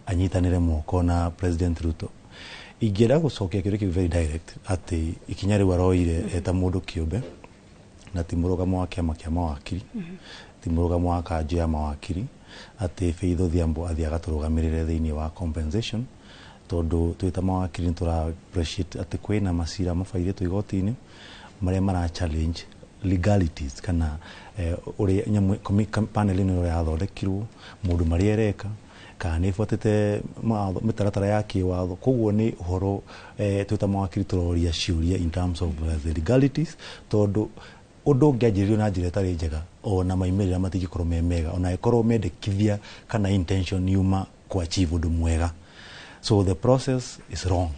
anyitanĩre moko na President Ruto. Ingĩenda gũcokia kĩũria kĩu very direct atĩ ikinya rĩu aroire eta mũndũ kĩũmbe, na ti mũrũgamo wa kĩama kĩa mawakiri, ti mũrũgamo wa kanjũ ya mawakiri, atĩ Faith Odhiambo athiĩ agatũrũgamĩrĩre thĩinĩ wa compensation, tondũ twĩ ta mawakiri nĩ tũra appreciate atĩ kwĩna macira mabairĩtwo igoti-inĩ marĩa mara challenge legalities kana ũrĩa nyamũ panel ĩno yathondekirwo, maũndũ marĩa ĩreka. Kana nĩ ĩbuatĩte mĩtaratara ya kĩwatho. Koguo nĩ ũhoro twĩ ta mawakiri tũroria ciũria in terms of the legalities, tondũ ũndũ ũngĩanjĩrĩrio na njĩra ĩtarĩ njega, ona maimĩrĩra matingĩkorwo me mega, ona ĩkorwo mendekithia kana intention yuma ku achieve ũndũ mwega. So the process is wrong.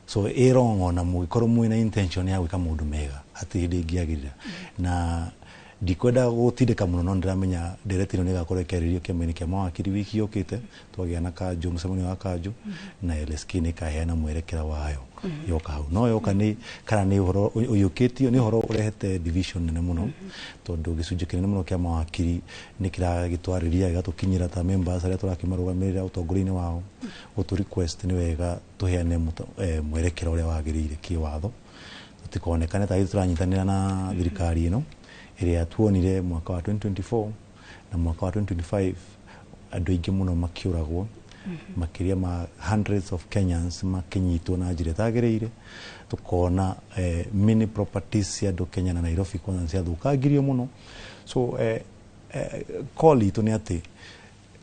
So ĩ wrong, ona mũgĩkorwo mwĩna intention ya gwĩka maũndũ mega, hatirĩ hĩndĩ ĩngĩagĩrĩra. Na ndikwenda gũtindĩka mũno, no ndĩramenya ndereti ĩno nĩ ĩgakorwo ĩkĩarĩrĩrio kĩama-inĩ kĩa mawakiri wiki yũkĩte, twagĩa na kanjũ, mũcemanio wa kanjũ, na LSK nĩ ĩkaheana mwerekera wayo yoka hau. No yoka nĩ kana nĩ ũhoro ũiyũkĩtio, nĩ ũhoro ũrehete division nene mũno, tondũ gĩcunjĩ kĩnene mũno kĩa mawakiri nĩ kĩragĩtwarĩria, gĩgatũkinyĩra ta members arĩa tũrakĩmarũgamĩrĩra ũtongoria-inĩ wao, gũtũ request nĩ wega tũheane mwerekera ũrĩa wagĩrĩire kĩwatho, tũtikonekane ta ithuĩ tũranyitanĩra na thirikari ĩno ĩrĩa tuonire mwaka wa 2024 na mwaka wa 2025 andũ aingĩ mũno makĩũragwo, makĩria ma hundreds of Kenyans makĩnyitwo na njĩra ĩtagĩrĩire. Tukona many properties cia andũ Kenya na Nairobi kwanza ciathũkangirio mũno. So call itũ nĩ atĩ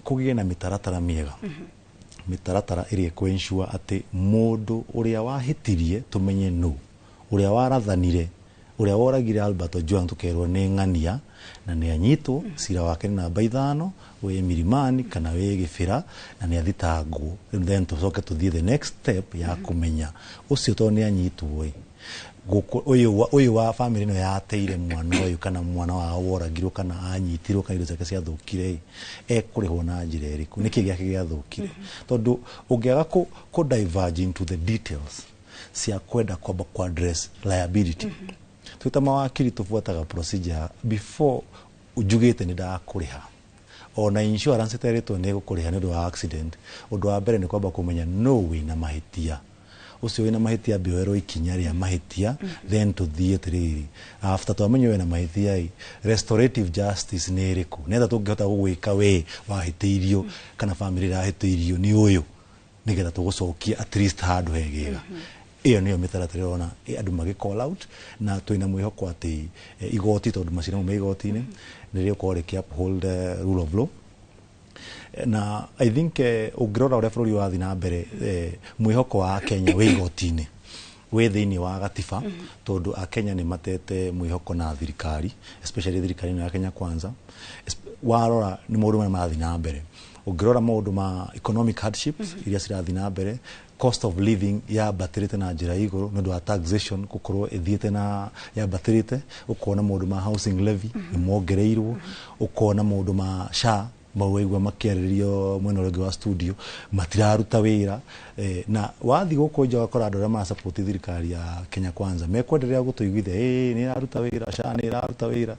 kũgĩe na mĩtaratara mĩega, mĩtaratara ĩrĩa ĩkũ-ensure atĩ mũndũ ũrĩa wahĩtirie tũmenye nũ, ũrĩa warathanire, ũrĩa woragire Albert Ojwang tũkerwo nĩ ng'ania na nĩ anyitwo, cira wake nĩ namba 5 wĩ Milimani kana wĩ Gĩbĩra na nĩ athitangwo. Then tũcoke tũthiĩ the next step ya kũmenya ũcio, tondũ nĩ anyitwo ĩ gũkũ ũyũ wa family ĩno yateire mwana ũyũ kana mwana wao woragirwo kana anyitirwo kana indo ciake ciathũkire ĩ, ekũrĩhwo na njĩra ĩrĩkũ, nĩkĩ gĩake gĩathũkire? Tondũ ũngĩaga kũ diverge into the details cia kwenda kwamba ku address liability, twĩ ta mawakiri tũbuataga procedure before njugĩte nĩ ndakũrĩha. Ona insurance ĩterĩtwo nĩ ĩgũkũrĩha nĩ ũndũ wa accident, ũndũ wa mbere nĩ kwamba kũmenya no wĩna mahĩtia. Ũcio wĩna mahĩtia ambe oerwo ikinya rĩa mahĩtia, then tũthiĩ atĩrĩrĩ, after twamenya wĩna mahĩtia ĩ, restorative justice nĩ ĩrĩkũ, nĩgetha tũngĩhota gũgwĩka we wahĩtĩirio kana family ĩrahĩtĩirio nĩ ũyũ, nĩgetha tũgũcokia at least handũ hegega. Ĩyo nĩyo mĩtaratara ĩrona andũ magĩ call out, na twĩna mwĩhoko atĩ igoti, tondũ macira mau me igoti-inĩ, nĩ rĩgũkorwo rĩkĩ uphold rule of law. Na I think ũngĩrora ũrĩa bũrũri wathiĩ na mbere, mwĩhoko wa Kenya wĩ igoti-inĩ, wĩ thĩinĩ wa gatiba, tondũ akenya nĩ matete mwĩhoko na thirikari, especially thirikari ĩno ya Kenya Kwanza. Warora nĩ maũndũ marĩa marathiĩ na mbere, ũngĩrora maũndũ ma economic hardships iria cirathiĩ na mbere, cost of living yambatĩrĩte na njĩra ya igũrũ nĩ ũndũ wa taxation gũkorwo ĩthiĩte na yambatĩrĩte, ũkona maũndũ ma housing levy nĩ mongereirwo, ũkona maũndũ ma SHA mau waigua makĩarĩrĩrio mwena ũrĩa ũngĩ wa studio matiraruta wĩra, na wathiĩ gũkũ nja ũgakora andũ arĩa marasupport thirikari ya Kenya Kwanza mekwenderea gũtũiguithia ĩĩ nĩ ĩraruta wĩra, SHA nĩ ĩraruta wĩra.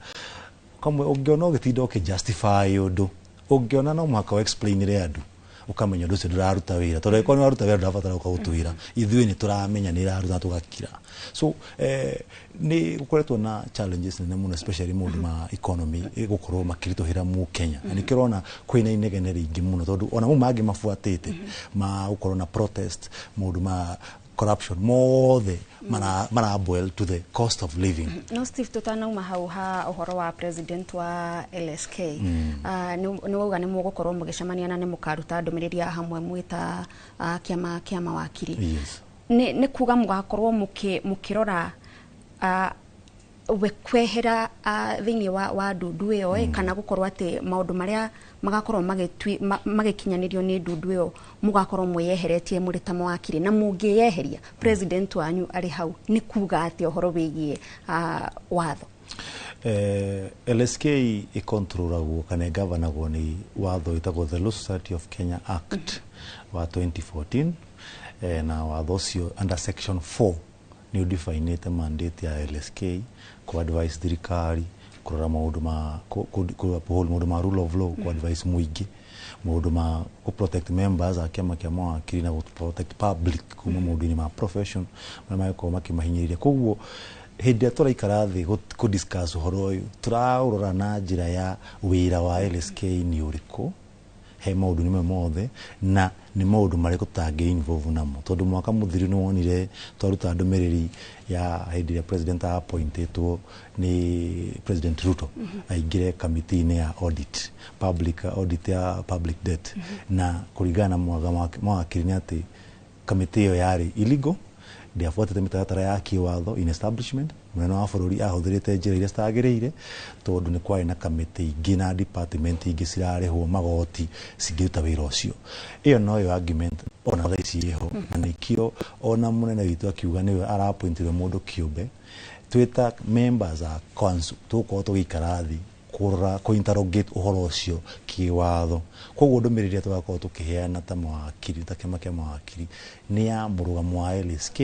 Kamwe ũngĩona ũgĩtinda ũkĩ-justify ũndũ, ũngĩona no mũhaka ũ-explainĩre andũ, ũkamenya ũndũ ũcio ndũraruta wĩra, tondũ angĩkorwo nĩ waruta wĩra ndũrabatara gũka gũtwĩra, ithuĩ nĩ tũramenya nĩ ĩraruta, tũgakira. So nĩ gũkoretwo na challenges nene mũno, especially maũndũ ma economy gũkorwo makĩritũhĩra mũkenya, na nĩkĩo ũrona kwĩna inegene rĩingĩ mũno, tondũ ona mau mangĩ mabuatĩte ma gũkorwo na protest, maũndũ ma corruption mothe mara boil to the cost of living. No Steve, tutanauma hau ha ũhoro wa president wa LSK, nĩ wauga nĩ mũgũkorwo mũgĩcemania na nĩ mũkaruta ndũmĩrĩri ya hamwe mwĩta kĩama kĩa mawakiri. Yes. Nĩ kuga mũgakorwo mũkĩrora we kwehera thĩinĩ wa ndundu ĩyo kana gũkorwo atĩ maũndũ marĩa magakorwo magĩkinyanĩrio nĩ ndundu ĩyo mũgakorwo mwĩyeheretie mũrĩ ta mawakiri? Na mũngĩyeheria, president wanyu arĩ hau, nĩ kuga atĩ ũhoro wĩgiĩ watho? LSK ĩkontrolagwo kana ĩgavanagwo nĩ watho wĩtagwo the Law Society of Kenya Act wa 2014, na watho ũcio under section 4 nĩ ũdefinĩte mandate ya LSK: ku advise thirikari, kũrora maũndũ ma ku uphold maũndũ ma rule of law, ku advise mũingĩ maũndũ ma ku protect members a kĩama kĩa mawakiri na gũ protect public kuma maũndũ-inĩ ma profession marĩa mangĩkorwo makĩmahinyĩrĩria. Koguo hĩndĩ ĩrĩa tũraikara thĩ kũ discuss ũhoro ũyũ, tũraũrora na njĩra ya wĩra wa LSK nĩ ũrĩkũ. He maũndũ-inĩ maya mothe, na nĩ maũndũ marĩkũ tũtangĩ involve namo, tondũ mwaka mũthiru nĩ wonire twaruta ndũmĩrĩri ya hĩndĩ ĩrĩa president appointĩtwo nĩ President Ruto aingĩre kamĩtĩ-inĩ ya audit, public audit ya public debt, na kũringana na mawakiri nĩ atĩ kamĩtĩ ĩyo yarĩ illegal, ndĩabuatĩte mĩtaratara ya kĩwatho in establishment. Mũnene wa bũrũri ahũthĩrĩte njĩra iria citagĩrĩire, tondũ nĩ kwarĩ na kamĩtĩ ingĩ na department ingĩ cirarĩhwo magoti cingĩruta wĩra ũcio. Ĩyo noyo argument ona thaa ici ĩho, na nĩkĩo ona mũnene witũ akiuga nĩwe araappointirwo mũndũ kĩũmbe. Twĩta members a council tũgũkorwo tũgĩikara thĩ kũrora, kũ-interrogate ũhoro ũcio kĩwatho. Koguo ndũmĩrĩri ĩrĩa tũgakorwo tũkĩheana ta mawakiri, ta kĩama kĩa mawakiri, nĩ ya mũrũgamo wa LSK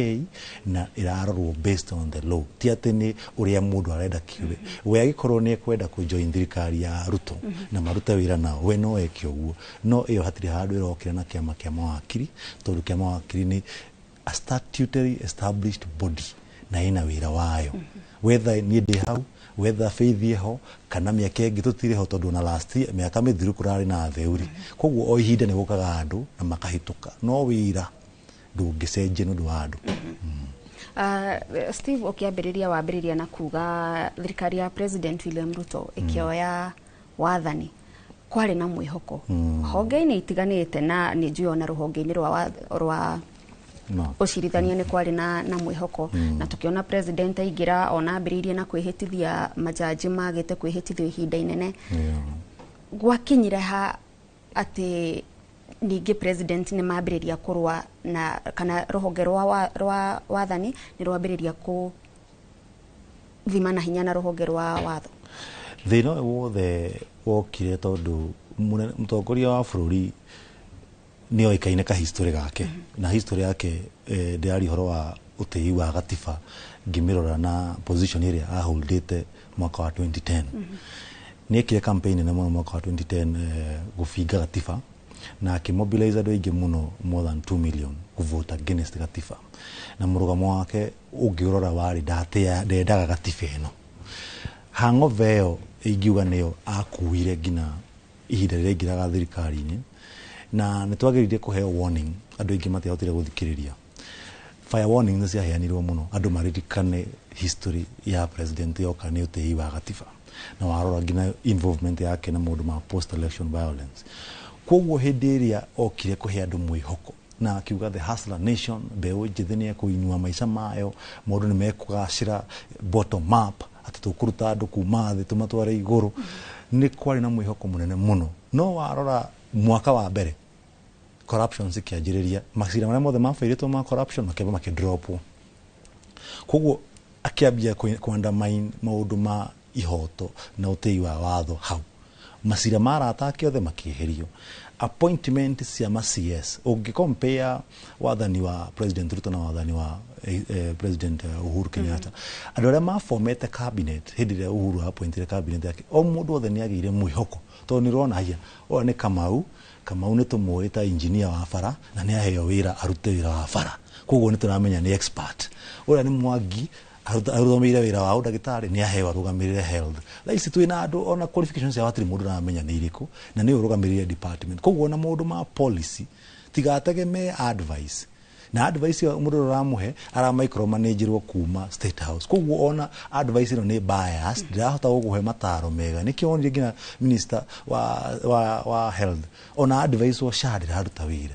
na ĩrarorwo based on the law, ti atĩ nĩ ũrĩa mũndũ arenda kĩũmbe. We angĩkorwo nĩ ekwenda kũjoin thirikari ya Ruto na marute wĩra nao, we no eke ũguo, no ĩyo hatirĩ handũ ĩrokĩra na kĩama kĩa mawakiri, tondũ kĩama mawakiri nĩ a statutory established body na ĩna wĩra wayo. Whether niĩ ndĩ hau, whether Faith ĩho kana mĩaka ĩngĩ tũtirĩ ho, tondũ ona last year, mĩaka mĩthiru, kũrarĩ na theuri. Koguo o ihinda nĩ gũkaga andũ na makahĩtũka, no wĩra ndũngĩcenjia nĩ ũndũ wa andũ. Steve, ũkĩambĩrĩria wambĩrĩria na kuga thirikari ya President William Ruto ĩkĩoya wathani kwarĩ na mwĩhoko honge-inĩ itiganĩte, na nĩ njũĩ ona rũhonge-inĩ rwa no ũcirithania nĩ kwarĩ na mwĩhoko, na tũkĩona president aingĩra ona ambĩrĩirie na kwĩhĩtithia majaji magĩte kwĩhĩtithio ihinda inene. Gwakinyire ha atĩ ningĩ president nĩ mambĩrĩria kũrũa na kana rũhonge rwa wathani nĩ rwambĩrĩria kũthima na hinya na rũhonge rwa watho? Thĩna ũyũ wothe wokire tondũ mũtongoria wa bũrũri nĩ oĩkaine ka history gake, na history yake ndĩraria ũhoro wa ũtĩi wa gatiba. Ngĩmĩrora na position ĩrĩa aholdĩte mwaka wa 2010, nĩ ekire campaign nene mũno mwaka wa 2010 gũbinga gatiba, na akĩmobilize andũ aingĩ mũno, more than 2 million, kũvote against gatiba. Na mũrũgamo wake ũngĩũrora warĩ ndendaga gatiba ĩno. Hangover ĩyo ingiuga nĩyo akuire nginya ihinda rĩrĩa aingĩraga thirikari-inĩ, na nĩ twagĩrĩire kũheo warning. Andũ aingĩ matiahotire gũthikĩrĩria fire warning, nĩ ciaheanirwo mũno andũ maririkane history ya president yoka nĩ ũtĩi wa gatiba, na warora nginya involvement yake na maũndũ ma post election violence. Koguo hĩndĩ ĩrĩa okire kũhe andũ mwĩhoko na akiuga the hustler nation, mbeũ njĩthĩ nĩ ekũinua maica mayo, maũndũ nĩ mekũgacĩra bottom up, atĩ tũkũruta andũ kuma thĩ tũmatware igũrũ, nĩ kwarĩ na mwĩhoko mũnene mũno. No warora mwaka wa mbere corruption cikĩanjĩrĩria, macira marĩa mothe mabairĩtwo ma corruption makĩamba makĩdropwo. Koguo akĩambia kũ-undermine maũndũ ma ihoto na ũtĩi wa watho. Hau macira ma arata ake othe makĩeherio, appointment cia ma CS. Ũngĩ-compare wathani wa President Ruto na wathani wa President Uhuru Kenyatta, andũ arĩa mafomete cabinet hĩndĩ ĩrĩa Uhuru appointire cabinet yake, o mũndũ othe nĩ agĩire mwĩhoko, tondũ nĩ ũrona haya ũyũ nĩ Kamau. Kamau nĩ tũmũĩ ta engineer wa bara na nĩ aheo wĩra arute wĩra wa bara, koguo nĩ tũramenya nĩ expert. Ũrĩa nĩ Mwangi, arũgamĩrĩire wĩra wa ũndagĩtarĩ, nĩ aheo arũgamĩrĩre health. Thaa ici twĩna andũ ona qualifications ciao hatirĩ mũndũ ũramenya nĩ irĩkũ, na nĩ ũrũgamĩrĩire department. Koguo ona maũndũ ma policy tigategemee advice, na advice ĩyo mũndũ ũrĩa ũramũhe ara micromanagerwo kuma State House. Koguo ona advice ĩno nĩ biased, ndĩrahota gũkũhe mataro mega. Nĩkĩo wonire nginya minister wa health, ona advice wa SHA ndĩraruta wĩra.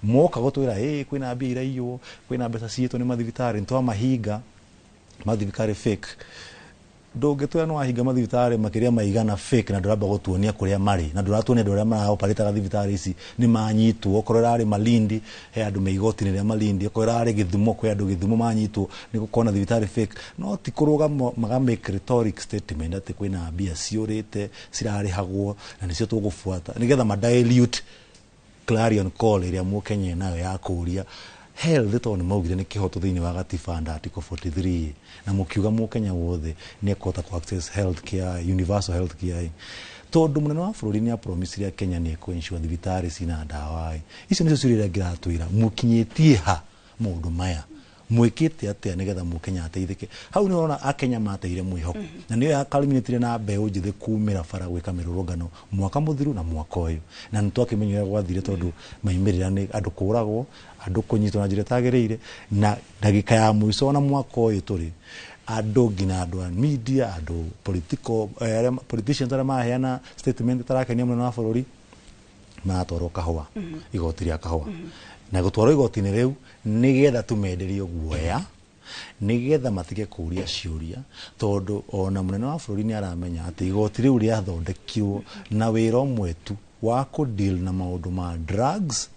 Moka gũtwĩra ĩ kwĩna mbia iraiywo, kwĩna mbeca ciĩtwo nĩ mathibitarĩ, nĩtwamahinga mathibitarĩ fake. Ndũngĩtwĩra nĩ wahinga mathibitarĩ makĩria maigana fake na ndũramba gũtuonia kũrĩa marĩ, na ndũratuonia andũ arĩa maraoparĩtaga thibitarĩ ici nĩ manyitwo. Okorwo ĩrarĩ Malindi, he andũ me igoti-inĩ rĩa Malindi. Okorwo ĩrarĩ Gĩthumo, kwĩ andũ Gĩthumo manyitwo nĩ gũkorwo na thibitarĩ fake. No ti kũrũgama maga make rhetoric statement atĩ kwĩna mbia ciũrĩte cirarĩhagwo na nĩcio tũgũbuata, nĩgetha ma dilute clarion call ĩrĩa mũkenya nayo ya kũũria health, tondũ nĩ maugire nĩ kĩhoto thĩinĩ wa gatiba under article 43, na mũkiuga mũkenya wothe nĩ ekũhota ku access health care, universal health care. Tondũ mũnene wa bũrũri nĩ apromisire Kenya nĩ ekũ-ensure thibitarĩ cina ndawa, icio nĩcio ciũria iria ngĩratwĩra mũkinyĩtie ha maũndũ maya. Mwĩkĩte atĩa nĩgetha mũkenya ateithĩke? Hau nĩ ũrona akenya mateire mwĩhoko, na nĩyo yakalminĩtire na mbeũ njĩthĩ kumĩra bara gwĩka mĩrũrũngano mwaka mũthiru na mwaka ũyũ, na nĩ twakĩmenya ũrĩa gwathire, tondũ maimĩrĩra nĩ andũ kũragwo, andũ kũnyitwo na njĩra ĩtagĩrĩire, na ndagĩka ya mũico ona mwaka ũyũ tũrĩ andũ nginya andũ a media, andũ political, arĩa politicians arĩa maraheana statement ĩtarakenia mũnene wa bũrũri maratwarwo kahũa, igoti rĩa kahũa, na gũtwarwo igoti-inĩ rĩu nĩgetha tũmenderio guoya, nĩgetha matige kũria ciũria, tondũ ona mũnene wa bũrũri nĩ aramenya atĩ igoti rĩu rĩathondekirwo na wĩra ũmwe tu wa kũ-deal na maũndũ ma drugs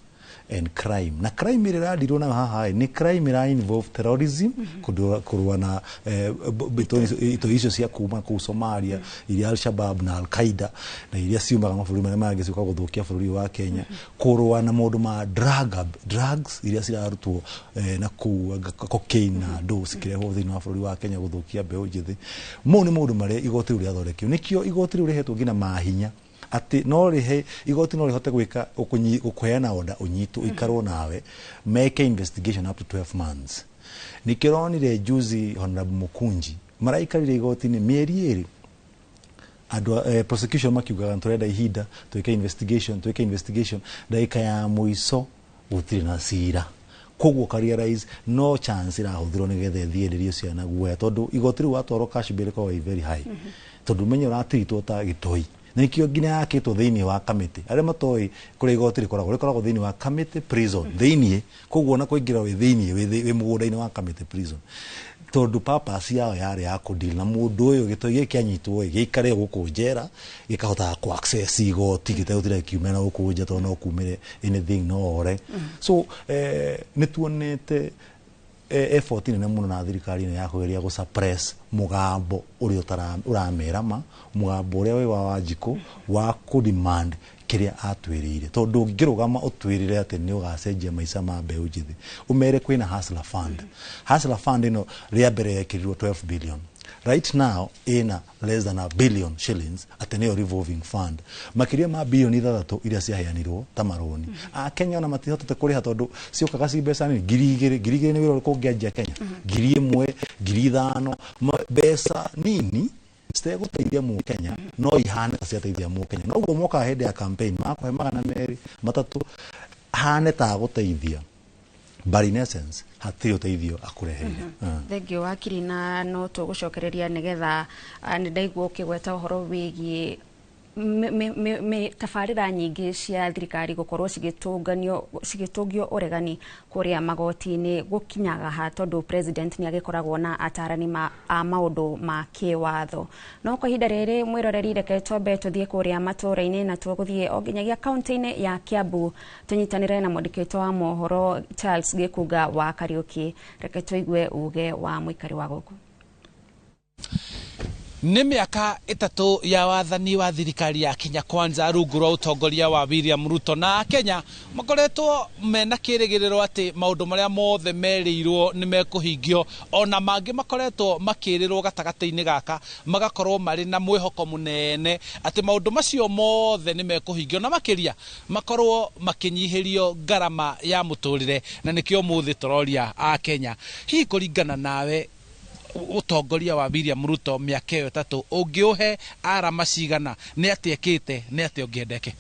and crime. Na crime ĩrĩa ĩradirwo nayo haha nĩ crime ĩra involve terrorism, kũrũa na itoi icio cia kuma kũu Somalia, iria Al-Shabaab na Al-Qaeda na iria ciumaga mabũrũri marĩa mangĩ ciũka gũthũkia bũrũri wa Kenya, kũrũa na maũndũ ma drugs iria cirarutwo na kũu cocaine na ndũ cikĩrehwo thĩinĩ wa bũrũri wa Kenya gũthũkia mbeũ njĩthĩ. Mau nĩ maũndũ marĩa igoti rĩu rĩathondekirwo. Nĩkĩo igoti rĩu rĩhetwo nginya mahinya atĩ no rĩhe igoti no rĩhote gwĩka gũkũheana order ũnyitwo, ũikarwo nawe, meke investigation up to 12 months. Nĩkĩo ũronire juzi Honorable Mukunji maraikarire igoti-inĩ mĩeri 2, andũ prosecution makiugaga tũrenda ihinda twĩke investigation, twĩke investigation. Ndagĩka ya mũico gũtirĩ na cira, koguo ka realize no chance ĩrahũthĩrwo nĩgetha ĩthiĩrĩrie ciana guoya, tondũ igoti rĩu watwarwo cash bail ĩkoragwo ĩ very high, tondũ menye ũratiritwo ta gĩtoi, na nĩkĩo nginya yakĩtwo thĩinĩ wa kamĩtĩ. Arĩa matoĩ kũrĩa igoti rĩkoragwo thĩinĩ wa Kamĩtĩ Prison thĩinĩ, koguo ona kũingĩra wĩ thĩinĩ, wĩ mũgũnda-inĩ wa Kamĩtĩ Prison, tondũ purpose yao yarĩ ya kũdeal na mũndũ ũyũ. Gĩtoi gĩkĩ anyitwo ĩ gĩikare gũkũ njera gĩkahotaga kũ access igoti gĩtegũtinda gĩkiumĩra na gũkũ nja, tondũ no kumĩre anything, no ore. So nĩ tuonete effort nene mũno na thirikari ĩno ya kũgeria gũ suppress mũgambo ũrĩa ũramera ma mũgambo ũrĩa wĩ wa Wanjikũ wa kũ demand kĩrĩa atwĩrĩire, tondũ ũngĩrũgama ũtwĩrĩre atĩ nĩ ũgacenjia maica ma mbeũ njĩthĩ, ũmere kwĩna Hustler Fund. Hustler Fund ĩno rĩa mbere yekĩrirwo 12 billion, right now ĩna less than a billion shillings, atĩ nĩyo revolving fund. Makĩria ma bilioni 6 iria ciaheanirwo ta marũni, akenya ona matihotete kũrĩha, tondũ ciũkaga ci mbeca nini, 2000. 2000 nĩ wĩra ũrĩkũ ũngĩanjia Kenya? 1000, 5000, mbeca nini citegũteithia mũkenya, no ihane ta ciateithia mũkenya. Noguo mokaga hĩndĩ ya campaign makũhe 200, 300, hane ta gũteithia, but in essence hatirĩ ũteithio akũreheire. Thengiũ wakiri, na no tũgũcokereria nĩgetha nĩ ndaigua ũkĩgweta ũhoro wĩgiĩ tabarĩra nyingĩ cia thirikari gũkorwo cigĩtũnganio cigĩtũngio ũregani kũrĩa magoti-inĩ gũkinyaga ha, tondũ president nĩ agĩkoragwo na atarani a maũndũ ma kĩwatho. No kwa ihinda rĩrĩ, mwĩroreri, reke twambe tũthiĩ kũrĩa matũũra-inĩ, na tũgũthiĩ o nginyagia kaunti-inĩ ya Kiambu tũnyitanĩre na mwandĩki wa mohoro Charles Gĩkunga wa Kariũki. Reke tũigue uge wa mũikari wa gũkũ. Nĩ mĩaka 3 ya wathani wa thirikari ya Kenya Kwanza rungu rwa ũtongoria wa William Ruto, na akenya makoretwo mena kĩrĩgĩrĩro atĩ maũndũ marĩa mothe merĩirwo nĩ mekũhingio, ona mangĩ makoretwo makĩrĩrwo gatagatĩ-inĩ gaka, magakorwo marĩ na mwĩhoko mũnene atĩ maũndũ macio mothe nĩ mekũhingio, na makĩria makorwo makĩnyihĩrio ngarama ya mũtũrĩre. Na nĩkĩo mũthĩ tũroria akenya, hihi kũringana nawe ũtongoria wa William Ruto mĩaka ĩyo 3 ũngĩũhe arama cigana? Nĩ atĩa ĩkĩte? Nĩ atĩa ũngĩendeke?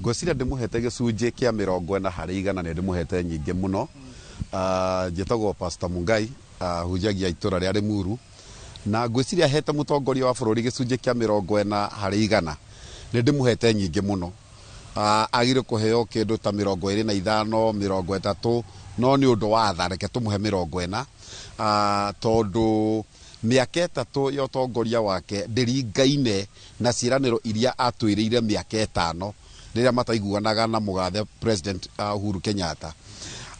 Ngwĩciria ndĩmũhete gĩcunjĩ kĩa 40 harĩ 100. Nĩ ndĩmũhete nyingĩ mũno. Njĩtagwo Pastor Mungai, hunjagia itũra rĩa Limuru, na ngwĩciria hete mũtongoria wa bũrũri gĩcunjĩ kĩa 40 harĩ 100 nĩ ndĩmũhete nyingĩ mũno. Agire kũheo kĩndũ ta 25, 30, no nĩ ũndũ wa tha reke tũmũhe 40, tondũ mĩaka 3 ya ũtongoria wake ndĩringaine na ciĩranĩro iria atwĩrĩire mĩaka 5 rĩrĩa mataiguanaga na mũgathe President Uhuru Kenyatta.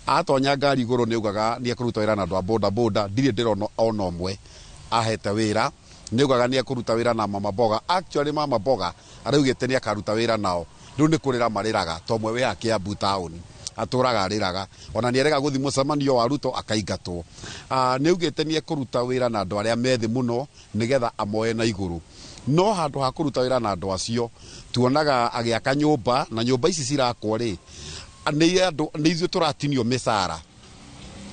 Atonya ngari igũrũ nĩ augaga nĩ ekũruta wĩra na andũ a boda boda, ndirĩ ndĩrona ona ũmwe ahete wĩra. Nĩ augaga nĩ ekũruta wĩra na mama mboga, actually mama mboga araugĩte nĩ akaruta wĩra nao, rĩu nĩ kũrĩra marĩraga, to mwe wĩ Kiambu taũni atũraga arĩraga, ona nĩ arega gũthiĩ mũcemanio wa Ruto akaingatwo. Nĩ augĩte nĩ ekũruta wĩra na andũ arĩa methĩ mũno nĩgetha amoe na igũrũ, no handũ ha kũruta wĩra na andũ acio tuonaga agĩaka nyũmba, na nyũmba ici cirakwo rĩ, nĩ andũ nĩ ithuĩ tũratinio mĩcara.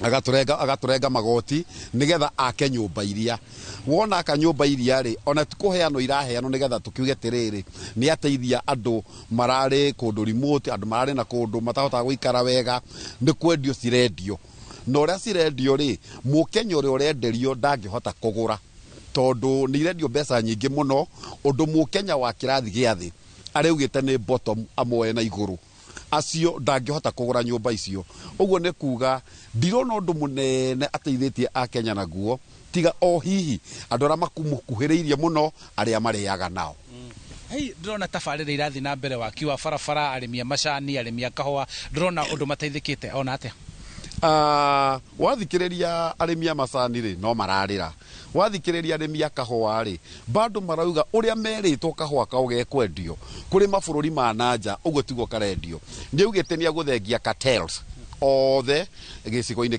Agatũrenga magoti nĩgetha ake nyũmba iria. Wona aka nyũmba iria rĩ, ona ti kũheanwo iraheanwo nĩgetha tũkiuge atĩrĩrĩ, nĩ ateithia andũ mararĩ kũndũ remote, andũ mararĩ na kũndũ matahotaga gũikara wega, nĩ kwendio cirendio. Na ũrĩa cirendio rĩ, Mũkenya ũrĩa ũrenderio ndangĩhota kũgũra, tondũ nĩ irendio mbeca nyingĩ mũno, ũndũ Mũkenya wa kĩrathi gĩa thĩ arĩugĩte nĩ bottom amoe na igũrũ, acio ndangĩhota kũgũra nyũmba icio. Ũguo nĩ kuga ndirona ũndũ mũnene ateithĩtie Akenya naguo, tiga o hihi andũ arĩa makumũkuhĩrĩirie mũno, arĩa marĩaga nao. Hei, ndĩrona tabarĩra irathiĩ na mbere, waki wa barabara, arĩmi a macani, arĩmi a kahũa, ndĩrona ũndũ mateithĩkĩte ona atĩa? Wathikĩrĩria arĩmi a macani rĩ, no mararĩra. Wathikĩrĩria arĩmi a kahũa rĩ, bado marauga ũrĩa merĩtwo kahũa kao gekwendio kũrĩ mabũrũri ma nanja, ũguo tiguo karendio. Nĩ augĩte nĩ agũthengia cartels othe gĩcigo-inĩ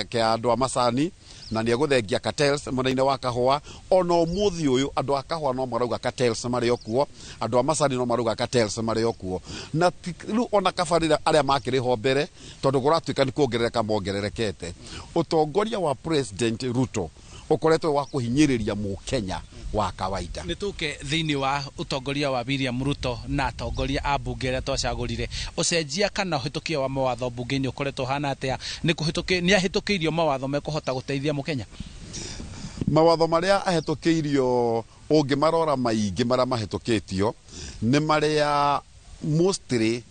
kĩa andũ a macani, na nĩ egũthengia cartels mwena-inĩ wa kahũa. Ona ũmũthĩ ũyũ andũ a kahũa no marauga cartels marĩ o kuo, andũ a macani no marauga cartels marĩ o kuo. Na rĩu ona kabarĩra arĩa makĩrĩ ho mbere, tondũ kũratuĩka nĩ kuongerereka mongererekete. Ũtongoria wa President Ruto ũkoretwo wa kũhinyĩrĩria Mũkenya wa kawaida. Nĩ tũke thĩinĩ wa ũtongoria wa William Ruto na atongoria a mbunge arĩa twacagũrire, ũcenjia kana ũhĩtũkia wa mawatho mbunge-inĩ ũkoretwo ũhana atĩa? Nĩ ahĩtũkĩirio mawatho mekũhota gũteithia Mũkenya? Mawatho marĩa ahĩtũkĩirio, ũngĩmarora maingĩ marĩa mahĩtũkĩtio nĩ marĩa mostly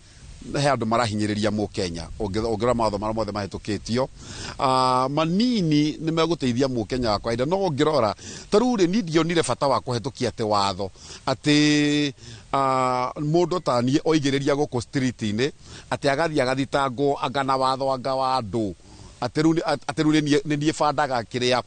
he andũ marahinyĩrĩria Mũkenya. Ũngĩrora mawatho marĩa mothe mahĩtũkĩtio, manini nĩ megũteithia Mũkenya wa kawaida. No ũngĩrora ta rĩu rĩ, niĩ ndionire bata wa kũhetũkia atĩ watho atĩ mũndũ ta niĩ oigĩrĩria gũkũ street-inĩ atĩ agathiĩ agathitangwo anga na watho anga wa andũ, atĩ rĩu nĩ niĩ bandaga kĩrĩa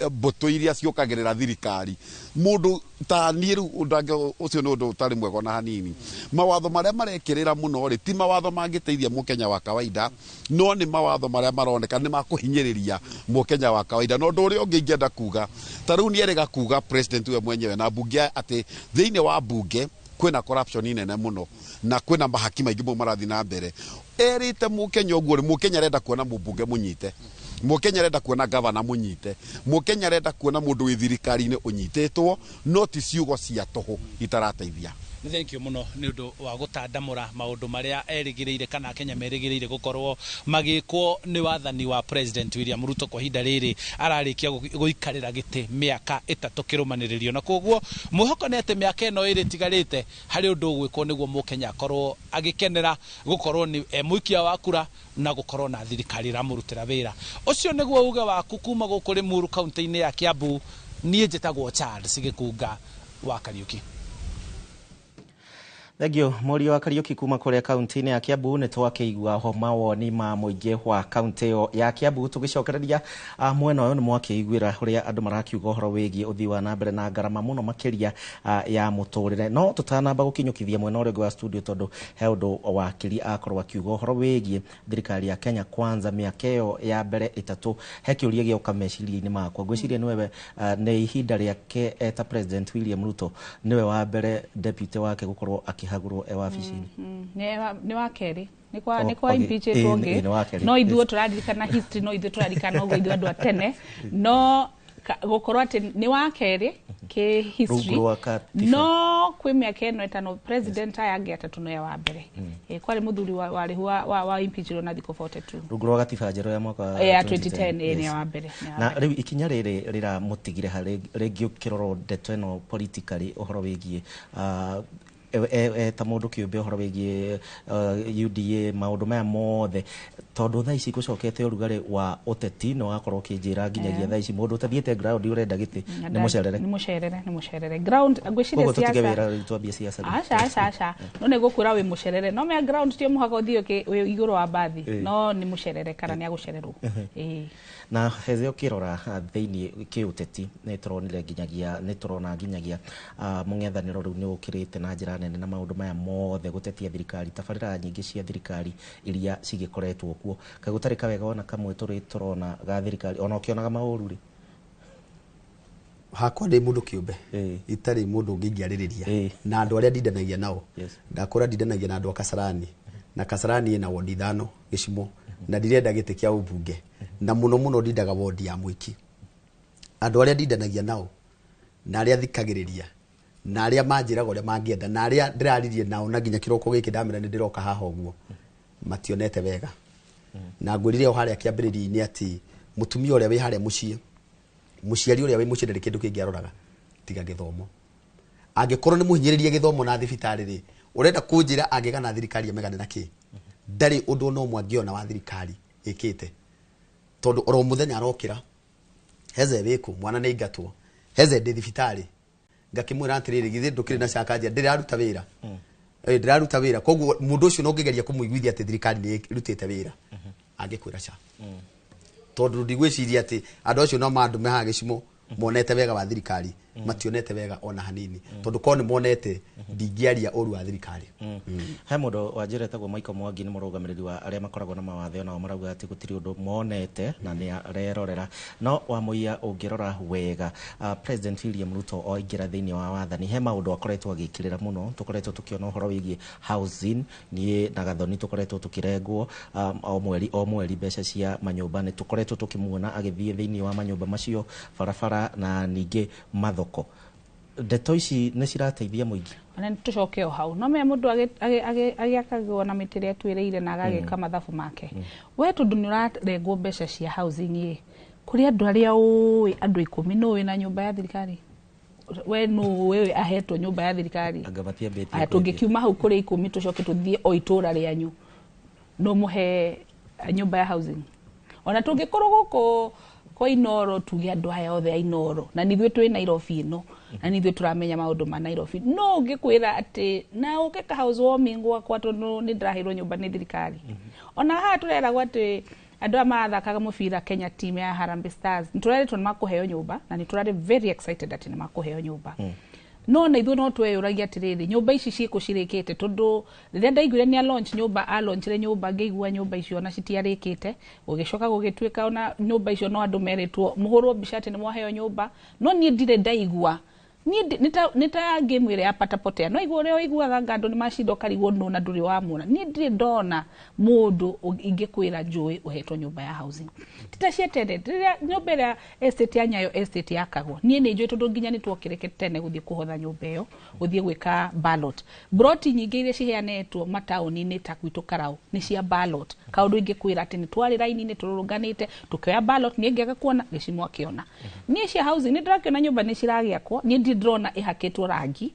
mbũtũ iria ciũkagĩrĩra thirikari. Mũndũ ta niĩ rĩu ũcio nĩ ũndũ ũtarĩ mwega ona hanini. Mawatho marĩa marekĩrĩra mũno rĩ, ti mawatho mangĩteithia Mũkenya wa kawaida, no nĩ mawatho marĩa maroneka nĩ makũhinyĩrĩria Mũkenya wa kawaida. Na ũndũ ũrĩa ũngĩ ingĩenda kuga, ta rĩu nĩ erĩga kuga president we mwenyewe na mbunge atĩ thĩinĩ wa mbunge kwĩna corruption nene mũno na kwĩna mahaki maingĩ mũno marathiĩ na mbere. Erĩte Mũkenya ũguo rĩ, Mũkenya arenda kuona mũmbunge mũnyite, Mũkenya arenda kuona gavana mũnyite, Mũkenya arenda kuona mũndũ wĩ thirikari-inĩ ũnyitĩtwo, no ti ciugo cia tũhũ itarateithia. Nĩ thank you mũno nĩ ũndũ wa gũtandamũra maũndũ marĩa erĩgĩrĩire kana Kenya merĩgĩrĩire gũkorwo magĩkwo nĩ wathani wa President William Ruto kwa ihinda rĩrĩ ararĩkia gũikarĩra gĩtĩ mĩaka 3 kĩrũmanĩrĩrio. Na koguo mwĩhoko nĩ atĩ mĩaka ĩno ĩrĩ ĩtigarĩte harĩ ũndũ ũgwĩkwo nĩguo Mũkenya akorwo agĩkenera gũkorwo nĩ e mũikia wa kura na gũkorwo na thirikari ĩramũrutĩra wĩra. Ũcio nĩguo uge waku kuma gũkũ Limuru kaunti-inĩ ya Kiambu. Niĩ njĩtagwo Charles Gĩkunga wa Kariuki. Thank you Mũriũ wa Kariuki kuma kũrĩa kaunti-inĩ ya Kiambu. Nĩ twakĩigua ho mawoni ma mũingĩ wa kaunti ĩyo ya Kiambu. Tũgĩcokereria mwena ũyũ nĩ mwakĩiguĩra ũrĩa andũ marakiuga ũhoro wĩgiĩ ũthii wa na mbere na ngarama mũno makĩria ya mũtũrĩre. No tũtanamba gũkinyũkithia mwena ũrĩa ũngĩ wa studio, tondũ he ũndũ wakiri akorwo akiuga ũhoro wĩgiĩ thirikari ya Kenya Kwanza mĩaka ĩyo ya mbere 3, he kĩũria gĩoka meciria-inĩ makwa. Ngwĩciria nĩwe nĩ ihinda rĩake eta President William Ruto nĩwe wa mbere deputy wake gũkorwo akĩhagũrwo e wabici-inĩ. Nĩ wa kerĩ, nĩ kwa impeachment ũngĩ, no ithuĩ tũraririkana history, no ithuĩ tũraririkana ũguo ithuĩ andũ a tene, no gũkorwo atĩ nĩ wa kerĩ kĩ history, no kwĩ mĩaka ĩno 5 president aya angĩ 3 no ya wa mbere. Kwarĩ mũthuri warĩ wa impeachment na thikũ 42 rungu rwa gatiba njerũ ya mwaka ya 2010 nĩ wa mbere. Na rĩu ikinya rĩrĩ rĩramũtigire harĩ rĩngĩ ũkĩrorwo ndeto ĩno politically ũhoro wĩgiĩ ta mũndũ kĩũmbe ũhoro wĩgiĩ UDA maũndũ maya mothe, tondũ thaa ici gũcokete ũrugarĩ wa ũteti na wakorwo ũkĩnjĩra nginyagia thaa ici mũndũ ũtathiĩte ground ũrenda gĩtĩ nĩ mũcerere. Nĩ mũcerere, nĩ mũcerere ground ngwĩciria siasa tũtige wĩra twambie siasa. Aca aca aca, no nĩ gũkwĩra wĩ mũcerere, no mea ground ti mũhaka ũthiĩ wĩ igũrũ wa mbathi, no nĩ mũcerere kana nĩ agũcererwo. Na heze ũkĩrora thĩinĩ kĩũteti nĩ tũronire nginyagia nĩ tũrona nginyagia mũng'ethanĩro rĩu nĩ ũkĩrĩte na njĩra nene na maũndũ maya mothe gũtetia thirikari, tabarĩra nyingĩ cia thirikari iria cigĩkoretwo kuo, kaĩ gũtarĩ kawega ona kamwe tũrĩ tũrona ga thirikari ona ũkĩonaga maũru rĩ? Hakwa ndĩ mũndũ kĩũmbe, itarĩ mũndũ ũngĩ ingĩarĩrĩria na andũ arĩa ndindanagia nao. Ndakũra ndindanagia na andũ a Kasarani, na Kasarani ĩna wondi 5 gĩcimo, Na ndirenda gĩtĩ kĩa ũmbunge, na mũno mũno ndindaga wondi ya Mwiki. Andũ arĩa ndindanagia nao na arĩa thikagĩrĩria na arĩa manjĩraga ũrĩa mangĩenda na arĩa ndĩraririe nao na nginya kĩroko gĩkĩ ndamĩra nĩ ndĩroka haha ũguo, mationete wega. Na ngwĩrire o harĩa kĩambĩrĩria-inĩ atĩ mũtumia ũrĩa wĩ harĩa mũciĩ, mũciari ũrĩa wĩ mũciĩ, ndarĩ kĩndũ kĩngĩ aroraga tiga gĩthomo. Angĩkorwo nĩ mũhinyĩrĩrie gĩthomo na thibitarĩ rĩ, ũrenda kũnjĩra angĩgana thirikari amegane na kĩ? Ndarĩ ũndũ ona ũmwe angĩona wa thirikari ĩkĩte, tondũ oro mũthenya arokĩra, heze wĩkũ, mwana nĩ aingatwo, heze ndĩ thibitarĩ. Ngakĩmwĩra atĩrĩrĩ, githĩ ndũkĩrĩ na cakanja, ndĩraruta wĩra. Ndĩraruta wĩra. Koguo mũndũ ũcio no ũngĩgeria kũmũiguithia atĩ thirikari nĩ ĩrutĩte wĩra, angĩkwĩra ca, tondũ ndigwĩciria atĩ andũ acio no mandũme haha gĩcimo monete wega wa thirikari. Mationete wega ona hanini, tondũ korwo nĩ monete, ndingĩaria ũru wa thirikari. He mũndũ wanjĩra etagwo Michael Mwangi, nĩ mũrũgamĩrĩri wa arĩa makoragwo na mawathe, onao marauga atĩ gũtirĩ ũndũ monete na nĩ arerorera. No Wamũiya, ũngĩrora wega, President William Ruto o aingĩra thĩinĩ wa wathani, he maũndũ akoretwo agĩkĩrĩra mũno. Tũkoretwo tũkĩona ũhoro wĩgiĩ housing. Niĩ na Gathoni tũkoretwo tũkĩrengwo o mweri o mweri mbeca cia manyũmba. Nĩ tũkoretwo tũkĩmuona agĩthiĩ thĩinĩ wa manyũmba macio, barabara na ningĩ mathoko. Ndeto ici nĩ cirateithia mũingĩ? Ona nĩ tũcoke o hau, no menya mũndũ agĩakagwo na mĩtĩ ĩrĩa atuĩrĩire na agagĩka mathabu make. We tondũ nĩ ũrarengwo mbeca cia housing ĩ, kũrĩ andũ arĩa ũĩ, andũ 10, nũ wĩna nyũmba ya thirikari? We nũ wewe ahetwo nyũmba ya thirikari? Anga matiambĩtie Aya, kwendia. Tũngĩkiuma hau kũrĩ 10, tũcoke tũthiĩ o itũra rĩanyu, no mũhe nyũmba ya housing? Ona tũngĩkorwo gũkũ kwa Inoro, tuge andũ aya othe a Inoro, na nithuĩ twĩ Nairobi ĩno, na nithuĩ tũramenya maũndũ ma Nairobi, no ũngĩkwĩra atĩ na ũke ka house warming gwakwa tondũ nĩ ndĩraheirwo nyũmba nĩ thirikari? Ona haha tũreragwo atĩ andũ aya marathakaga mũbira Kenya, team ya Harambee Stars, nĩ tũrerĩtwo nĩ makũheo nyũmba, na nĩ tũrarĩ very excited atĩ nĩ makũheo nyũmba. No na ithuĩ no tweyũragia atĩrĩrĩ, nyũmba ici ciĩkũ cirĩkĩte? Tondũ rĩrĩa ndaiguire nĩ a launch nyũmba, a launchire nyũmba, ngĩigua nyũmba icio ona citiarĩkĩte. Gũgĩcoka gũgĩtuĩka ona nyũmba icio no andũ merĩtwo mũhũrwo mbica atĩ nĩ mwaheo nyũmba. No niĩ ndirĩ ndaigua. Niĩ nĩ ta game ĩrĩa ya patapotea, no igua ũrĩa ũiguaga nga andũ nĩ macinda, ũkarigwo nũ na ndũrĩ wamuona. Niĩ ndirĩ ndona mũndũ ingĩkwĩra njũĩ ũhetwo nyũmba ya housing. Tita cia tene, rĩrĩa nyũmba ĩrĩa estate ya Nyayo Estate yakagwo, niĩ nĩ njũĩ, tondũ nginya nĩ twokĩrĩke tene gũthiĩ kũhotha nyũmba ĩyo, gũthiĩ gwĩka ballot. Broti nyingĩ iria ciheanĩtwo mataũni-inĩ ta gwitũ Karau nĩ cia ballot, kaũndũ ingĩkwĩra atĩ nĩ twarĩ raini-inĩ tũrũrũnganĩte tũkĩoya ballot. Niĩ ngĩaga kuona gĩcimo akĩona. Niĩ cia housing nĩ ndĩrakĩona nyũmba nĩ ciragĩakwo, niĩ ndirĩ ndĩrona ĩhakĩtwo rangi.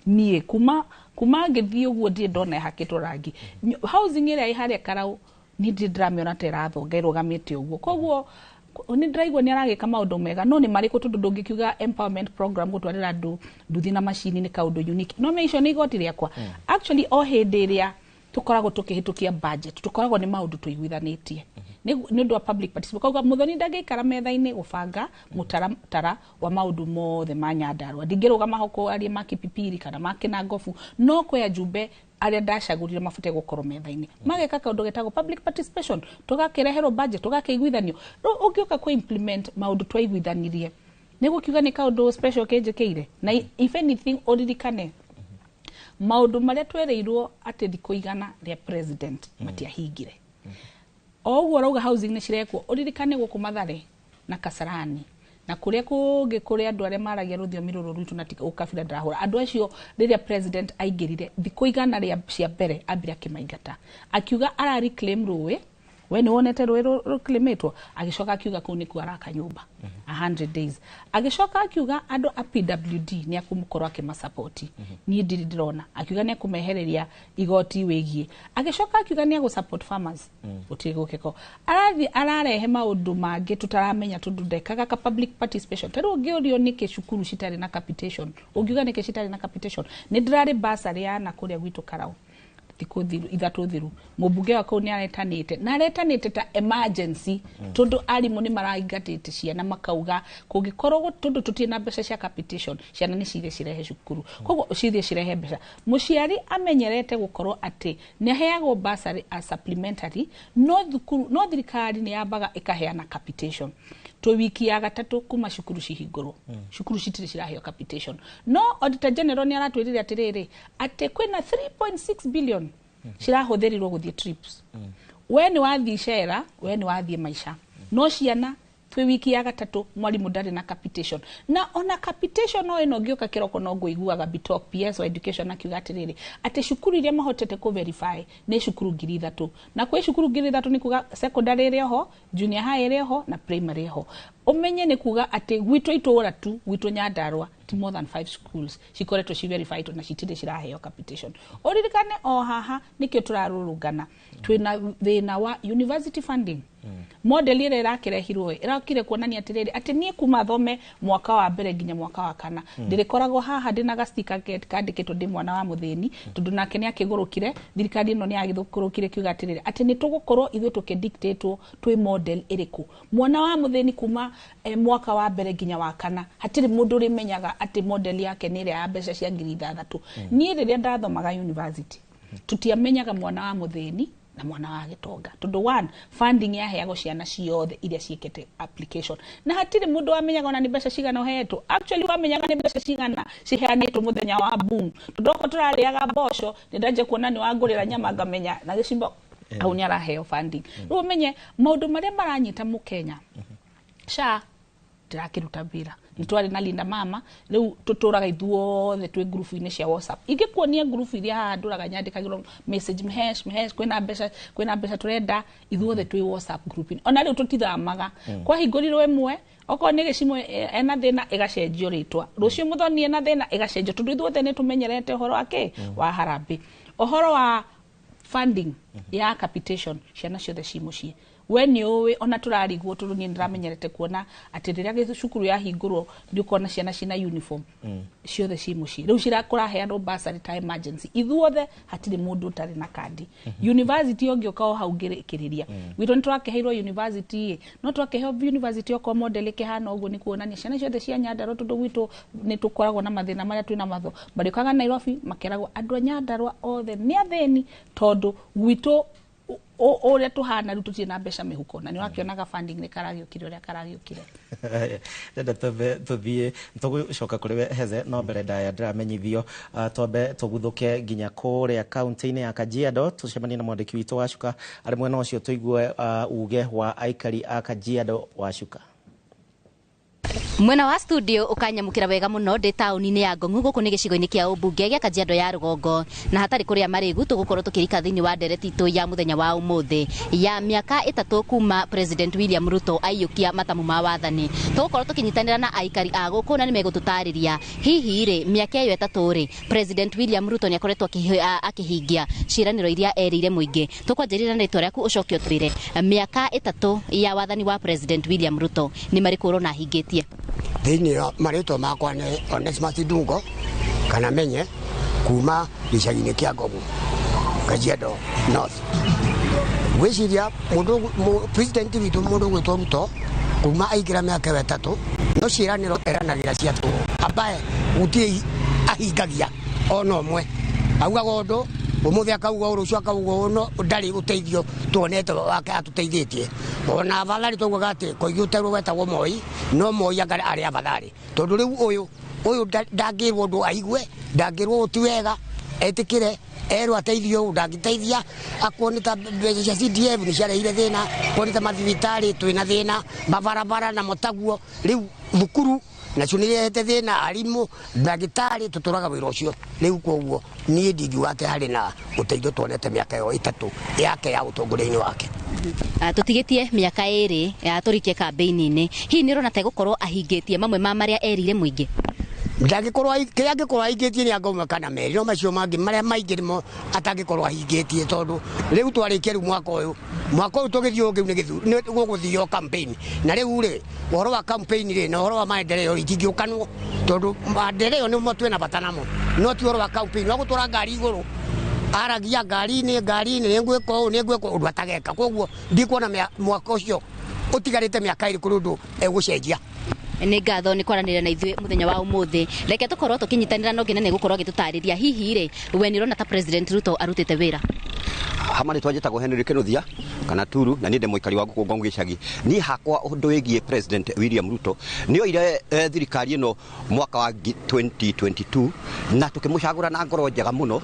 Niĩ kuma ngĩthiĩ ũguo ndirĩ ndona ĩhakĩtwo rangi. Housing ĩrĩa ĩ harĩa Karau, niĩ ndirĩ ndĩramĩona ta ĩrathonga, ĩrũgamĩte ũguo. Koguo nĩ ndĩraigua nĩ aragĩka maũndũ mega, no nĩ marĩkũ? Tondũ ndũngĩkiuga empowerment program, gũtwarĩra andũ nduthi na macini, nĩ kaũndũ unique. No me icio nĩ igoti rĩakwa. Actually, o hĩndĩ ĩrĩa tũkoragwo tũkĩhĩtũkia budget, tũkoragwo nĩ maũndũ tũiguithanĩtie nĩ ũndũ wa public participation. Koguo Muthoni ndangĩikara metha-inĩ gũbanga mũtaratara wa maũndũ mothe ma Nyandarua. Ndingĩrũgama ho kwaria ma Kipipiri kana ma Kinangofu, no kwĩ ajumbe arĩa ndacagũrire mabatiĩ gũkorwo metha-inĩ, mageka kaũndũ getagwo public participation, tũgakĩreherwo budget, tũgakĩiguithanio. Rĩu ũngĩũka kũ implement maũndũ twaiguithanirie, nĩ gũkiuga nĩ kaũndũ special kĩnjĩkĩire. Na if anything, ũririkane maũndũ marĩa twereirwo atĩ thikũ 100 rĩa president matiahingire. O ũguo ũrauga housing nĩ cirekwo, ũririkane gũkũ Mathare na Kasarani na kũrĩa kũngĩ kũrĩa andũ arĩa maragia rũthiomi rũrũ rwitũ, na ti ũkabira ndĩrahũra andũ acio, rĩrĩa president aingĩrire, thikũ 100 rĩa cia mbere ambire akĩmaingata, akiuga ara reclaim rũĩ. We nĩ wonete rũĩ rũclaimĩtwo? Agĩcoka akiuga kũu nĩkuo araka nyũmba 100 days. Agĩcoka akiuga andũ a PWD nĩ akũmũkorwo akĩmasapoti. Niĩ ndirĩ ndĩrona. Akiuga nĩ akũmehereria igoti wĩgiĩ. Agĩcoka akiuga nĩ agũ support farmers. Gũtirĩ gũkĩko. Arathiĩ ararehe maũndũ mangĩ tũtaramenya, tondũ ndekaga ka public participation. Ta rĩu ũngĩũrio nĩkĩ cukuru citarĩ na capitation, ũngiuga nĩkĩ citarĩ na capitation? Nĩ ndĩrarĩ bursary ya na kũrĩa gwitũ Karau thikũ 3 thiru. Mũmbunge wa kũu nĩ aretanĩte na aretanĩte ta emergency, tondũ arimũ nĩ maraingatĩte ciana, makauga kũngĩkorwo tondũ tũtirĩ na mbeca cia capitation, ciana nĩ cithiĩ cirehe cukuru, koguo cithiĩ cirehe mbeca. Mũciari amenyerete gũkorwo atĩ nĩ aheagwo bursary as supplementary, no thukuru, no thirikari nĩ yambaga ĩkaheana capitation. Twĩ wiki ya gatatũ kuma cukuru cihingũrwo, cukuru citirĩ ciraheo capitation. No auditor general nĩ aratwĩrire atĩrĩrĩ, atĩ kwĩna 3.6 billion cirahũthĩrirwo gũthiĩ trips. We nĩ wathiĩ cera, we nĩ wathiĩ maica, no ciana twĩ wiki ya gatatũ mwarimu ndarĩ na capitation. Na ona capitation no ĩno ngĩũka kĩroko no ngũiguaga Bitok PS wa education akiuga atĩrĩrĩ, atĩ cukuru iria mahotete kũ verify nĩ cukuru 3,000, na kwĩ cukuru 3,000 nĩ kuga secondary ĩrĩ oho, junior high ĩrĩ oho, na primary ĩho. Ũmenye nĩ kuga atĩ gwitũ itũra tu, gwitũ Nyandarua, ti more than 5 schools cikoretwo ci verified na citirĩ ciraheo capitation. Ũririkane o haha nĩkĩo tũrarũrũngana, twĩna thĩna wa university funding. Model ĩrĩa ĩrakĩrehirwo ĩrakire kuonania atĩrĩrĩ, atĩ niĩ kuma thome mwaka wa mbere nginya mwaka wa kana ndĩrĩkoragwo haha ndĩna gastika kandĩkĩtwo ndĩ mwana wa mũthĩni, tondũ nake nĩ akĩgũrũkire. Thirikari ĩno nĩ yagĩgũrũkire kiuga atĩrĩrĩ, atĩ nĩ tũgũkorwo ithuĩ tũkĩdictatwo twĩ model ĩrĩkũ. Mwana wa mũthĩni kuma mwaka wa mbere nginya wa kana hatirĩ mũndũ ũrĩmenyaga atĩ model yake nĩ ĩrĩa ya mbeca cia 6,000. Niĩ rĩrĩa ndathomaga university tũtiamenyaga mwana wa mũthĩni na mwana wa gĩtonga, tondũ one, funding yaheagwo ciana ciothe iria ciĩkĩte application, na hatirĩ mũndũ wamenyaga ona nĩ mbeca cigana ũheetwo. Actually wamenyaga nĩ mbeca cigana ciheanĩtwo mũthenya wa boom, tondũ okorwo tũrarĩaga mboco nĩ ndanjia kuona nĩ wangũrĩra nyama ngamenya na gĩcimbo hau nĩ araheo funding. Rĩu ũmenye maũndũ marĩa maranyita mũkenya, SHA ndĩrakĩruta wĩra, nĩ twarĩ na Linda Mama, rĩu tũtũraga ithuothe twĩ ngurubu-inĩ cia WhatsApp. Ingĩkuonia ngurubu iria haha ndũraga nyandĩkagĩrwo message, mhesh mhesh, kwĩna mbeca, kwĩna mbeca tũrenda, ithuothe twĩ WhatsApp group-inĩ. Ona rĩu tũtithamaga, kwahingũrirwo ĩmwe, okorwo nĩ gĩcimo ena thĩna ĩgacenjio rĩtwa, rũciũ mũthoni ena thĩna ĩgacenjio, tondũ ithuothe nĩ tũmenyerete ũhoro wa kĩ wa harambee. Ũhoro wa funding ya capitation, ciana ciothe ci mũciĩ, we nĩ ũĩ ona tũrarigwo, tondũ niĩ nĩndĩramenyerete kuona atĩ rĩrĩa cukuru yahingũrwo nĩ ũkona ciana cina uniform ciothe ci mũciĩ. Rĩu kũraheanwo bursary ta emergency, ithuothe hatirĩ mũndũ ũtarĩ na kandi. University ũngĩũka o hau ngĩrĩkĩrĩria, gwitũ nĩ twakĩheirwo university ĩ, no twakĩheo university okorwo model ĩkĩhana ũguo, nĩ kuonania ciana ciothe cia Nyandarua, tondũ gwitũ nĩ tũkoragwo na mathĩna marĩa twĩna matho marĩũkaga Nairobi makeragwo andũ a Nyandarua othe nĩ athĩni, tondũ gwitũ ũrĩa tũhana rĩu tũtirĩ na mbeca mĩhuko, na nĩ ũrakĩonaga funding nĩ karagĩũkire ũrĩa karagĩũkire. Ndenda tũthiĩ tũgũcoka kũrĩ we Heze, no mbere ndaya ndĩramenyithio twambe tũguthũke nginya kũrĩa kaunti-inĩ ya Kajiado tũcemanie na mwandĩki witũ Wacuka arĩ mwena ũcio, tũigue uge wa aikari a Kajiado. Wacuka. Mwena wa studio ukanyamukira wega muno ndi tauni-inĩ ya Ngong'u, gũkũ nĩ gĩcigo-inĩ kĩa ũmbunge gĩa Kajiado ya rũgongo, na hatarĩ kũrĩa marĩgu tũgũkorwo tũkĩrika thĩinĩ wa ndereti itũ ya mũthenya wa ũmũthĩ ya mĩaka 3 kuma President William Ruto aiyũkia matamu ma wathani. Tũgũkorwo tũkĩnyitanĩra na aikari a gũkũ na nĩmegũtũtarĩria hihi rĩ mĩaka ĩyo 3 rĩ President William Ruto nĩ akoretwo akĩhingia ciĩranĩro iria erĩire mũingĩ. Tũkwanjĩrĩria na rĩtwa rĩaku ũcoke ũtwĩre mĩaka 3 ya wathani wa President William Ruto nĩ marĩkũ ũrona ahingĩtie. Thĩinĩ wa marĩtwa makwa nĩ Onesmus Ndungo kana Menye kuma gĩcagi-inĩ kĩa Ngong'u, Kajiado North. Ngwĩciria mũndũ president witũ mũndũ ũgwĩtwo Ruto kuma aingĩra mĩaka ĩyo 3 no ciĩranĩro eranagĩra cia tũhũ, ambaye gũtirĩ ahingagia ona ũmwe. Augaga ũndũ ũmũthĩ akauga ũũ, rũciũ akauga ũũ, no ndarĩ ũteithio tuonete wake atũteithĩtie. Ona abathari twaugaga atĩ koigi ũterwo wetagwo Moi, no Moi anga arĩ abathari, tondũ rĩu ũyũ ndangĩrwo ũndũ aigue, ndangĩrwo ũũ ti wega etĩkĩre, erwo ateithio ũũ ndangĩteithia. Akorwo nĩ ta mbeca cia CDF nĩ ciarehire thĩna, akorwo nĩ ta mathibitarĩ twĩna thĩna, mabarabara namo taguo, rĩu thukuru nacio nĩ irehete thĩna, arimũ, ndagĩtarĩ, tũtũraga wĩra ũcio. Rĩu koguo niĩ ndingiuga atĩ harĩ na ũteithio tuonete mĩaka ĩyo 3 yake ya ũtongoria-inĩ wake. Tũtigĩtie mĩaka 2 tũrikie kambĩini-inĩ, hihi nĩ ũrona ta egũkorwo ahingĩtie mamwe ma marĩa erĩire mũingĩ? Ndangĩkorwo kĩrĩa angĩkorwo ahingĩtie nĩ anga ũmwe kana merĩ, no macio mangĩ marĩa maingĩ nĩmo atangĩkorwo ahingĩtie, tondũ rĩu twarĩkia rĩu mwaka ũyũ tũgĩthiĩ ũngĩ nĩ gũgũthio campaign, na rĩu rĩ ũhoro wa campaign rĩ na ũhoro wa maendeleo itingĩũkanwo, tondũ maendeleo nĩmo twĩna bata namo, no ti ũhoro wa campaign wa gũtwara ngari igũrũ, aragia ngari-inĩ nĩ ngwĩka ũũ nĩ ngwĩka ũndũ atageka. Koguo ndikuona mwaka ũcio ũtigarĩte mĩaka 2 kũrĩ ũndũ egũcenjia. Nĩ ngatho nĩ kwaranĩria na ithuĩ mũthenya wa ũmũthĩ. Reke tũkorwo tũkĩnyitanĩra no nginya nĩ gũkorwo agĩtũtarĩria hihi rĩ we nĩ ũrona ta President Ruto arutĩte wĩra. Hama rĩtwa njĩtagwo Henry Kĩnuthia kana Turu, na niĩ ndĩ mũikari wa gũkũ Ngong'u gĩcagi. Niĩ hakwa ũndũ wĩgiĩ President William Ruto nĩ oire thirikari ĩno mwaka wa 2022 na tũkĩmũcagũra na ngoro njega mũno,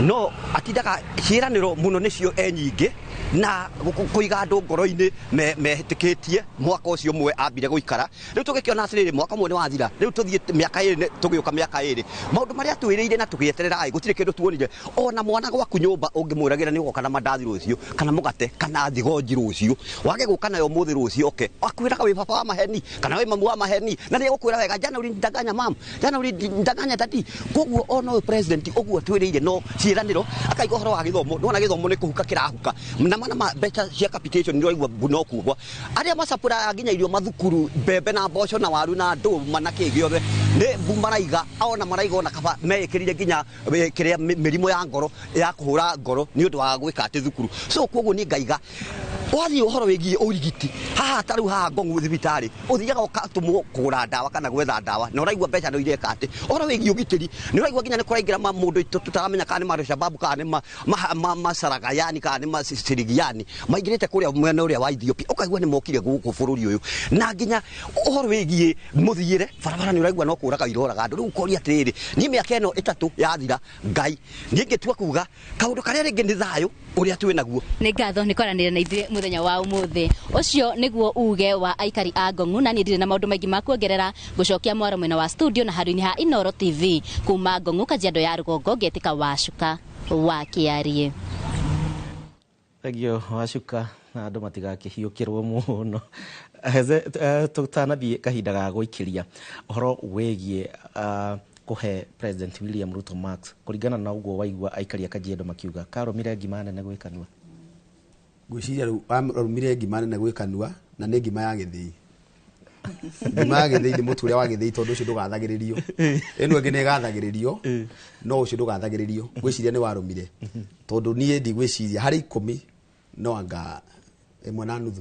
no atindaga ciĩranĩro mũno nĩcio e nyingĩ, Na kũiga andũ ngoro-inĩ metĩkĩtie mwaka ũcio ũmwe ambire gũikara. Rĩu tũgĩkĩona atĩrĩrĩ, mwaka ũmwe nĩ wathira, rĩu tũthiĩ mĩaka 2, tũgĩũka mĩaka 2, maũndũ marĩa twĩrĩire na tũgĩeterera ĩ gũtirĩ kĩndũ tuonire. Ona mwana gwaku nyũmba ũngĩmwĩragĩra nĩ ũgoka na mandathi rũciũ kana mũgate kana thigonji rũciũ, wage gũka nayo ũmũthĩ, rũciũ oke akwĩraga wĩ baba wa maheni kana wĩ mamu wa maheni, na nĩ egũkwĩra wega, jana ulinidanganya mam, jana ulinidanganya daddy. Koguo ona ũyũ president ũguo twĩrĩire no ciĩranĩro, akaiga ũhoro wa gĩthomo, nĩwona gĩthomo nĩ kũhuka kĩrahuka na mana ma mbeca cia capitation, nĩ ũraigua no kugwa arĩa macapũraga nginya irio mathukuru, mbembe na mboco na waru na ndũma na kĩ gĩothe nĩ mbu maraiga, ona maraiga ona kaba meĩkĩrire nginya kĩrĩa mĩrimũ ya ngoro ya kũhũra ngoro nĩ ũndũ wa gwĩka atĩ thukuru. So koguo nĩ ngaiga wathiĩ ũhoro wĩgiĩ ũrigiti haha, ta rĩu haha Ngong'u thibitarĩ ũthiaga ũgatũmwo kũgũra ndawa kana gwetha ndawa na ũraigua mbeca no ireka atĩ. Ũhoro wĩgiĩ ũgitĩri nĩ ũraigua nginya nĩ kũraingĩra mũndũ tũtaramenya kana nĩ ma-Alshababu kana nĩ macaragayani kana nĩ macirigiani maingĩrĩte kũrĩa mwena ũrĩa wa Ethiopia, ũkaigua nĩ mokire gũkũ bũrũri ũyũ. Na nginya ũhoro wĩgiĩ mũthiĩre barabara nĩ ũraigua no kũraga iroraga andũ. Rĩu ũkoria atĩrĩrĩ, niĩ mĩaka ĩno 3 yathira, Ngai niĩ ngĩtua kuga kaũndũ karĩa rĩngĩ nĩ thayũ ũrĩa twĩ naguo. Nĩ ngatho nĩ kwaranĩria na ithuĩ mũthenya wa ũmũthĩ. Ũcio nĩguo uge wa aikari a Ngong'u, na niĩ ndirĩ na maũndũ maingĩ ma kuongerera. Ngũcokia mwaro mwena wa studio na handũ-inĩ ha Inooro TV kuma Ngong'u, Kajiado ya Rũgongo, ngetĩka Wacuka wa Kĩarie. Thengio Wacuka, na andũ matigakĩhiũkĩrwo mũno. Heze, tũtanathiĩ kahinda ga gũikĩria ũhoro wĩgiĩ kũhe President William Ruto marks, kũringana na ũguo waigua aikari a Kajiado makiuga karũmire ngima nene gwĩ kanua. Ngwĩciria rĩu arũmire ngima nene gwĩ kanua, na nĩ ngima ya gĩthĩi. Ngima ya gĩthĩi nĩ mũtu ũrĩa wa gĩthĩi, tondũ ũcio ndũgathagĩrĩrio. Ĩno ĩngĩ nĩ ĩgathagĩrĩrio, no ũcio ndũgathagĩrĩrio. Ngwĩciria nĩ warũmire, tondũ niĩ ndigwĩciria harĩ 10 no anga 1.5.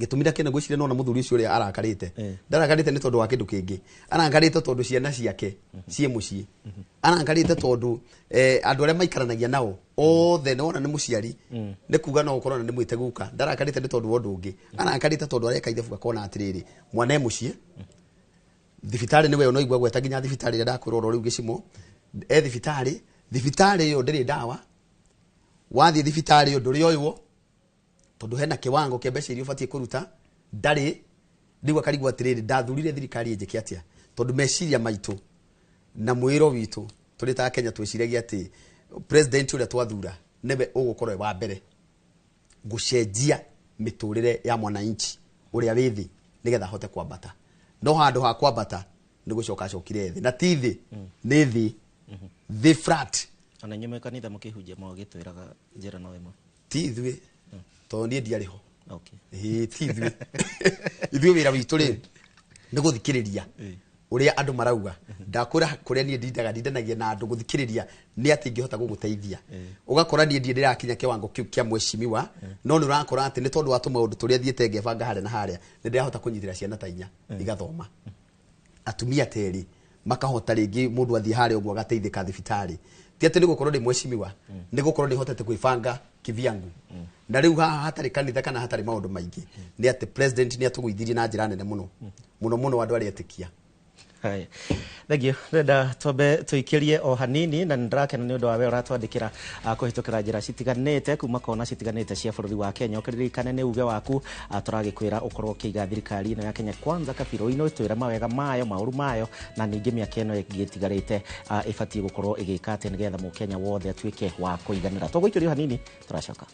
Gĩtũmi kĩna ngwĩciria nona mũthuri ũcio ũrĩa arakarĩte, ndarakarĩte nĩ tondũ wa kĩndũ kĩngĩ, arakarĩte tondũ ciana ciake ciĩ mũciĩ, arakarĩte tondũ andũ arĩa maikaranagia nao othe nĩwona nĩ mũciari, nĩ kuga no ũkorwo na nĩ mwĩte guka. Ndarakarĩte nĩ tondũ wa ũndũ ũngĩ, arakarĩte tondũ areka ithabu akona atĩrĩrĩ, mwana e mũciĩ, thibitarĩ nĩwe ũnaigua gweta nginya thibitarĩ ĩrĩa ndakwĩrwo oro rĩu gĩcimo e thibitarĩ, thibitarĩ ĩyo ndĩrĩ ndawa, wathiĩ thibitarĩ ĩyo ndũrĩ oywo tondũ hena kĩwango kĩa mbeca iria ũbatiĩ kũruta, ndarĩ. Rĩu akarigwo atĩrĩrĩ, ndathurire thirikari ĩnjĩke atĩa? Tondũ meciria maitũ na mwĩro witũ tũrĩ ta Kenya twĩciragia atĩ president ũrĩa twathura nĩwe ũgũkorwo e wa mbere gũcenjia mĩtũrĩre ya mwananchi ũrĩa wĩ thĩ nĩgetha ahote kwambata, no handũ ha kwambata nĩ gũcoka acokire thĩ, na ti thĩ, nĩ thĩ thĩ flat. Ona inyuĩ mwĩ kanitha mũkĩhunjia mũgĩtwĩraga njĩra no ĩmwe. Ti ithuĩ, tondũ niĩ ndiarĩ ho. Ĩĩ, ti ithuĩ. Ithuĩ wĩra witũ rĩ nĩ gũthikĩrĩria ũrĩa andũ marauga. Ndakwĩra kũrĩa niĩ ndindaga ndindanagia na andũ gũthikĩrĩria nĩ atĩ ingĩhota gũgũteithia. Ũgakora niĩ ndirĩ ndĩrakinya kĩwango kĩu kĩa mheshimiwa, no nĩ ũrakora atĩ nĩ tondũ wa tũmaũndũ tũrĩa thiĩte ngebanga harĩa na harĩa, nĩ ndĩrahota kũnyitĩra ciana ta 4 igathoma, atumia ta 2 makahota rĩngĩ mũndũ athiĩ harĩa ũguo agateithĩka thibitarĩ. Ti atĩ nĩ gũkorwo ndĩ mheshimiwa, nĩ gũkorwo nĩhotete kwĩbanga kivyangu. Na rĩu haha hatarĩ kanitha kana hatarĩ maũndũ maingĩ, nĩ atĩ president nĩ atũgũithirie na njĩra nene mũno mũno mũno andũ arĩa etĩkia. Haya. Thank you. Ndĩrenda twambe tũikĩrie o hanini, na nĩndĩrakena nĩ ũndũ wa we ũratwandĩkĩra kũhĩtũkĩra njĩra citiganĩte kuma kona citiganĩte cia bũrũri wa Kenya. Ũkĩririkane nĩ uge waku, tũragĩkwĩra ũkorwo ũkĩiga thirikari ĩno ya Kenya Kwanza kabirũ-inĩ, twĩre mawega mayo, maũru mayo, na ningĩ mĩaka ĩno ĩngĩ ĩtigarĩte ĩbatiĩ gũkorwo ĩgĩka atĩa nĩgetha mũkenya wothe atuĩke wa kũiganĩra. Tũgũikĩrio hanini, tũracoka.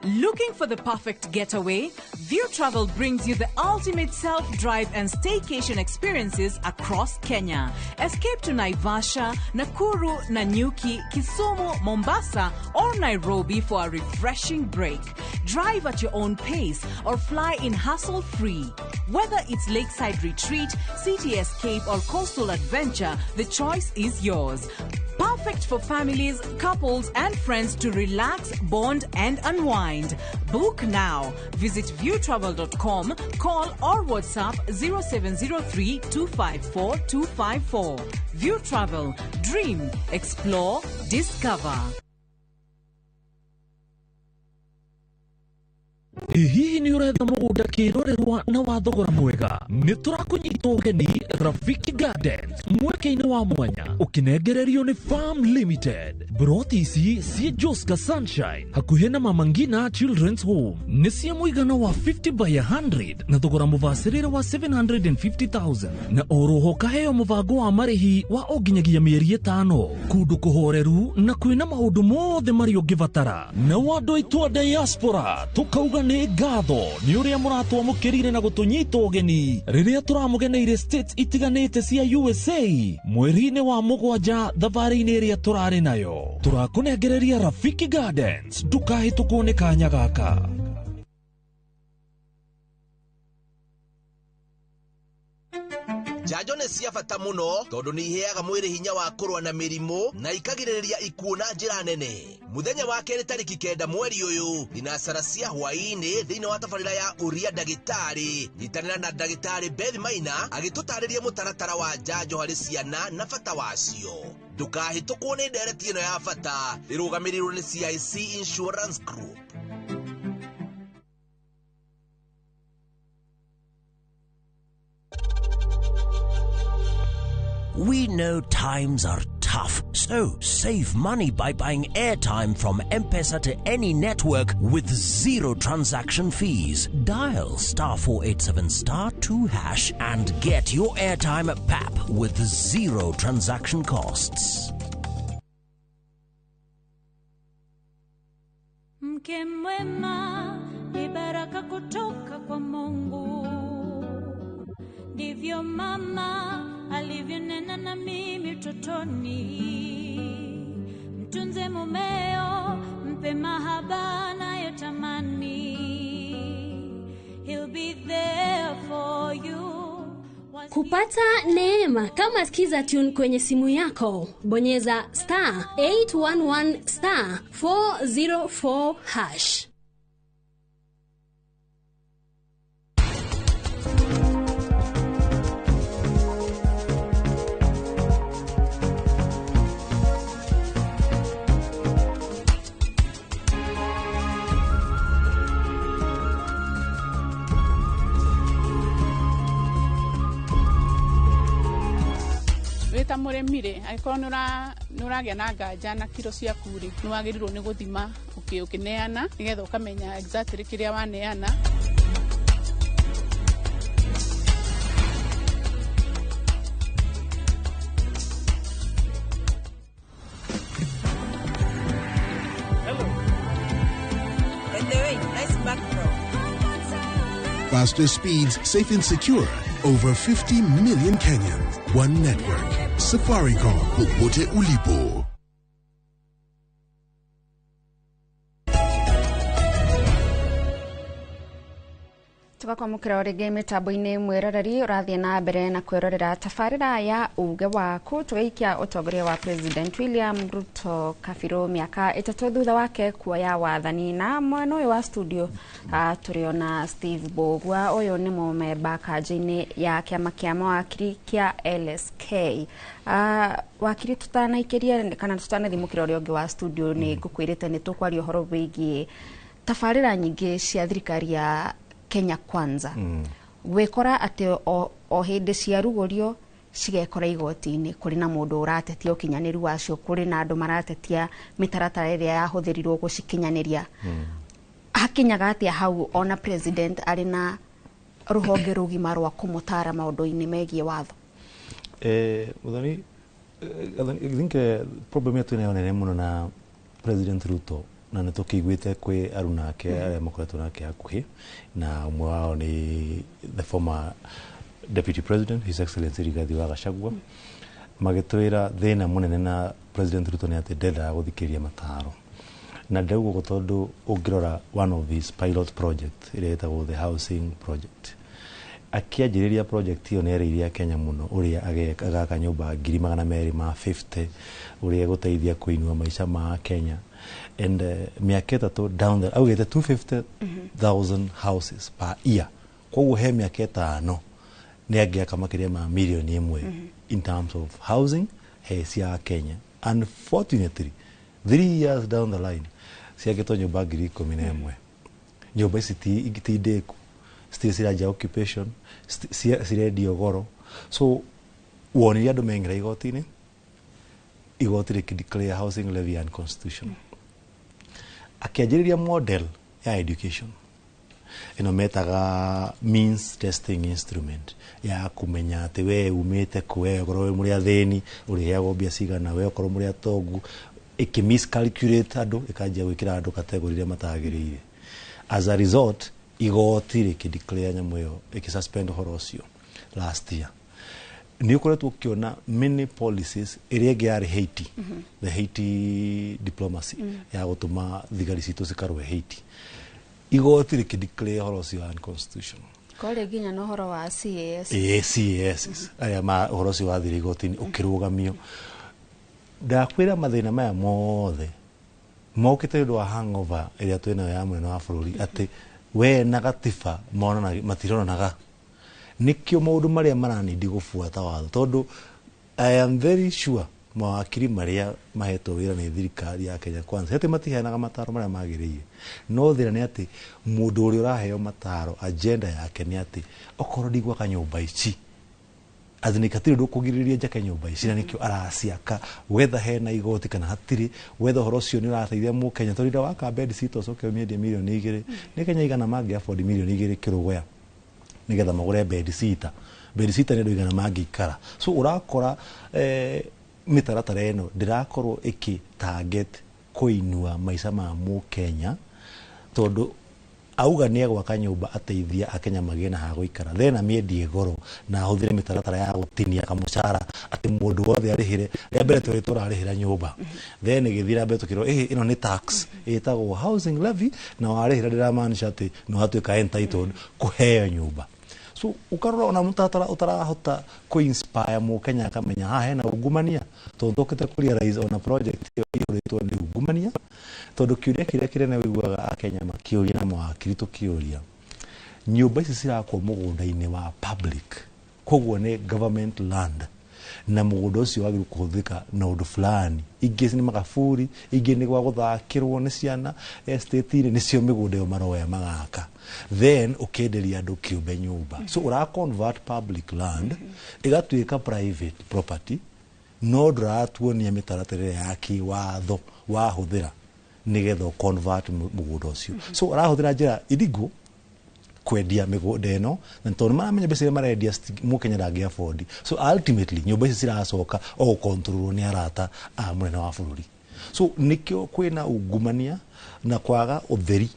Looking for the perfect getaway? View Travel brings you the ultimate self-drive and staycation experiences across Kenya. Escape to Naivasha, Nakuru, Nanyuki, Kisumu, Mombasa, or Nairobi for a refreshing break. Drive at your own pace or fly in hassle-free. Whether it's lakeside retreat, city escape, or coastal adventure, the choice is yours. Perfect for families, couples, and friends to relax, bond, and unwind. Book now. Visit viewtravel.com, call or WhatsApp 0703 254 254. View Travel. Dream, explore, discover. Hihi nĩ ũretha mũgũnda kĩrorerwa na wa thogora mwega? Nĩ tũrakũnyita ũgeni Rafiki Gardens mweke-inĩ wa mwanya ũkĩnengererio nĩ Farm Limited. Broti ici ciĩ Joska Sunshine hakuhĩ na Mama Ngina Children's Home nĩ cia mũigana wa 50 by 100 na thogora mũbacĩrĩre wa 750,000 na oroho kaheo mũbango wa marĩhi wa o nginyagia mĩeri 5 kũndũ kũhoreru na kwĩna maũndũ mothe marĩa ũngĩbatara. Na andũ aitũ a diaspora tũkauga nĩ ngatho nĩ ũrĩa mũratwamũkĩrire na gũtũnyita ũgeni rĩrĩa tũramũgeneire states itiganĩte cia USA mweri-inĩ wa 7 thabarĩ-inĩ ĩrĩa tũrarĩ nayo. Tũrakũnengereria Rafiki Gardens, ndũkahĩtũkwo nĩ kanya gaka. Njanjo nĩ cia bata mũno tondũ nĩ iheaga mwĩrĩ hinya wa kũrũa na mĩrimũ na ikagirĩrĩria ikuũ na njĩra nene. Mũthenya wa kerĩ tarĩki 9 mweri ũyũ thinacara cia hwaĩ-inĩ thĩinĩ wa tabarĩra ya Ũria Ndagĩtarĩ, nyitanĩra na ndagĩtarĩ Beth Maina agĩtũtarĩria mũtaratara wa njanjo harĩ ciana na bata wacio. Ndũkahĩtũkwo nĩ ndereti ĩno ya bata ĩrũgamĩrĩirwo nĩ CIC Insurance Group. We know times are tough, so save money by buying airtime from M-Pesa to any network with 0 transaction fees. Dial *487*2# and get your airtime at PAP with 0 transaction costs. Mke mwema ni baraka kutoka kwa Mungu, ndivyo mama alivyonena na mimi utotoni. Mtunze mumeo, mpe mahaba anayotamani. He'll be there for you. Kupata neema kama Skiza Tune kwenye simu yako, bonyeza *811*404#. Ta mũrĩmi rĩ, angĩkorwo nĩ ũragĩa na nganja na kiro ciaku rĩ, nĩ wagĩrĩirwo nĩ gũthima ũkĩneana nĩgetha ũkamenya exactly kĩrĩa waneana. Faster speeds, safe and secure. Over 50 million Kenyans. One network. Safaricom. Popote ulipo. Tugakwamũkĩra rĩngĩ mĩtambo-inĩ mwĩroreri ũrathiĩ na mbere na kwĩrorera tabarĩra ya uge waku tũgĩikia ũtongoria wa President William Ruto kabirũ mĩaka 3 thutha wake kuoya wathani. Na mwena ũyũ wa studio tũrĩona Steve Bogwa, ũyũ nĩ mũmemba kanjũ-inĩ ya kĩama kĩa mawakiri kĩa LSK. Wakiri, tũtanaikĩria kana tũtanathimũkĩra ũrĩa ũngĩ wa studio, nĩ ngũkwĩrĩte nĩ tũkwaria ũhoro wĩgiĩ tabarĩra nyingĩ cia thirikari ya Kenya Kwanza. Gwikora atĩ o hĩndĩ ciarugũrio cigekora igoti-inĩ, kũrĩ na mũndũ ũratetia ũkinyanĩru wacio, kũrĩ na andũ maratetia mĩtaratara ĩrĩa yahũthĩrirwo gũcikinyanĩria. Hakinyaga atĩa hau ona president arĩ na rũhonge rũgima rwa kũmũtara maũndũ-inĩ megiĩ watho? Muthoni, I think problem yetu nayo nene mũno na President Ruto na nĩ tũkĩiguĩte kwĩ aruna ake arĩa makoretwo nake hakuhĩ, na ũmwe wao nĩ the former Deputy President His Excellency Rigathi wa Gachagua, magĩtwĩra thĩna mũnene na President Ruto nĩ atĩ ndendaga gũthikĩrĩria mataro. Na ndauga ũguo tondũ ũngĩrora one of his pilot project ĩrĩa ĩtagwo the housing project, akĩanjĩrĩria project ĩyo nĩ erĩire Kenya mũno ũrĩa agaka nyũmba 250,000 ũrĩa egũteithia kũinua maica ma Kenya. And mĩaka 3 down there augĩte 250,000 houses per year, koguo he mĩaka 5 nĩ angĩaka makĩria ma milioni 1 in terms of housing he cia Kenya. Unfortunately 3 years down the line ciakĩtwo nyũmba 11,000. Nyũmba ici ti ndĩku, citirĩ ciranjia occupation, cirendio goro. So wonire andũ meng'era igoti-inĩ, igoti rĩkĩ declare housing levy unconstitutional. Akĩanjĩrĩria model ya education ĩno metaga means testing instrument, ya kũmenya atĩ we umĩte kũ, we okorwo wĩ mũrĩ athĩni ũrĩheagwo mbia cigana, we okorwo mũrĩ atongu. Ĩkĩ miscalculate andũ, ĩkanjia gwĩkĩra andũ category iria matagĩrĩire. As a result, igoti rĩkĩ declare nyamũ ĩyo, ĩkĩ suspend ũhoro ũcio last year. Nĩ ũkoretwo ũkĩona many policies. Ĩrĩa ĩngĩ yarĩ Haiti, the Haiti diplomacy, ya gũtũma thigari citũ cikarũe Haiti, igoti rĩkĩ declare ũhoro ũcio unconstitutional. Kwarĩ nginya na ũhoro wa CAS. Ĩĩ, CAS arĩa ma ũhoro ũcio wathire igoti-inĩ ũkĩrũgamio. Ndakwĩra, mathĩna maya mothe mokĩte nĩ ũndũ wa hangover ĩrĩa twĩnayo ya mũnene wa bũrũri, atĩ we na gatiba monanaga matironanaga. Nĩkĩo maũndũ marĩa maranindi gũbuata watho, tondũ I am very sure mawakiri marĩa mahetwo wĩra nĩ thirikari ya Kenya Kwanza atĩ matiheanaga mataro marĩa magĩrĩire. No thĩna nĩ atĩ mũndũ ũrĩa ũraheo mataro, agenda yake nĩ atĩ okorwo ndigwaka nyũmba ici, atĩ nĩ hatirĩ ũndũ ũkũgirĩrĩria njake nyũmba ici, na nĩkĩo araciaka wetha hena igoti kana hatirĩ, wetha ũhoro ũcio nĩ ũrateithia mũkenya. Tondũ rĩrĩa waka bed sit ũcoke ũmĩendie 2 mirioni, nĩ Kenya igana mangĩ afford 2 mirioni kĩrũgũya nĩgetha magũre bed sitter? Bed sitter nĩ andũ igana mangĩikara? So ũrakora mĩtaratara ĩno ndĩrakorwo ĩkĩ target kũinua maica ma mũkenya, tondũ auga nĩ egwaka nyũmba ateithia akenya magĩe na ha gũikara, then amĩendie goro na ahũthĩre mĩtaratara ya gũtinia kamũcara atĩ mũndũ wothe arĩhĩre. Rĩa mbere twarĩ tũrarĩhĩra nyũmba, then ĩgĩthiĩ na mbere tũkĩrwo ĩhĩ ĩno nĩ tax ĩtagwo housing levy, na warĩhĩra ndĩramaanisha atĩ nĩ watuĩka entitled kũheo nyũmba. So ukarora ona mũtaratara ũtarahota kũ-inspire mũkenya akamenya haha hena ungumania, tondũ tũkĩte kũ realize ona project ĩyo ĩihũrĩtwo nĩ ungumania. Tondũ kĩũria kĩrĩa kĩnene wĩiguaga akenya makĩũria na mawakiri tũkĩũria, nyũmba ici cirakwo mũgũnda-inĩ wa public, koguo nĩ government land, na mũgũnda ũcio wagĩrĩirwo kũhũthĩka na ũndũ fulani. Ingĩ nĩ makaburi, ingĩ nĩ gwa gũthakĩrwo nĩ ciana estate-inĩ, nĩcio mĩgũnda ĩyo maroya magaka, then ũkenderia andũ kĩũmbe nyũmba. So ũra convert public land ĩgatuĩka private property, no ndũratuonia mĩtaratara ĩrĩa ya kĩwatho wahũthĩra nĩgetha convert mũgũnda ũcio. So ũrahũthĩra njĩra illegal kwendia mĩgũnda ĩno, na tondũ maramenya mbeca iria marendia mũkenya ndangĩ afford. So ultimately nyũmba ici ciracoka o gũkontrolwo nĩ arata a mũnene wa bũrũri. So nĩkĩo kwĩna ungumania na kwaga ũtheri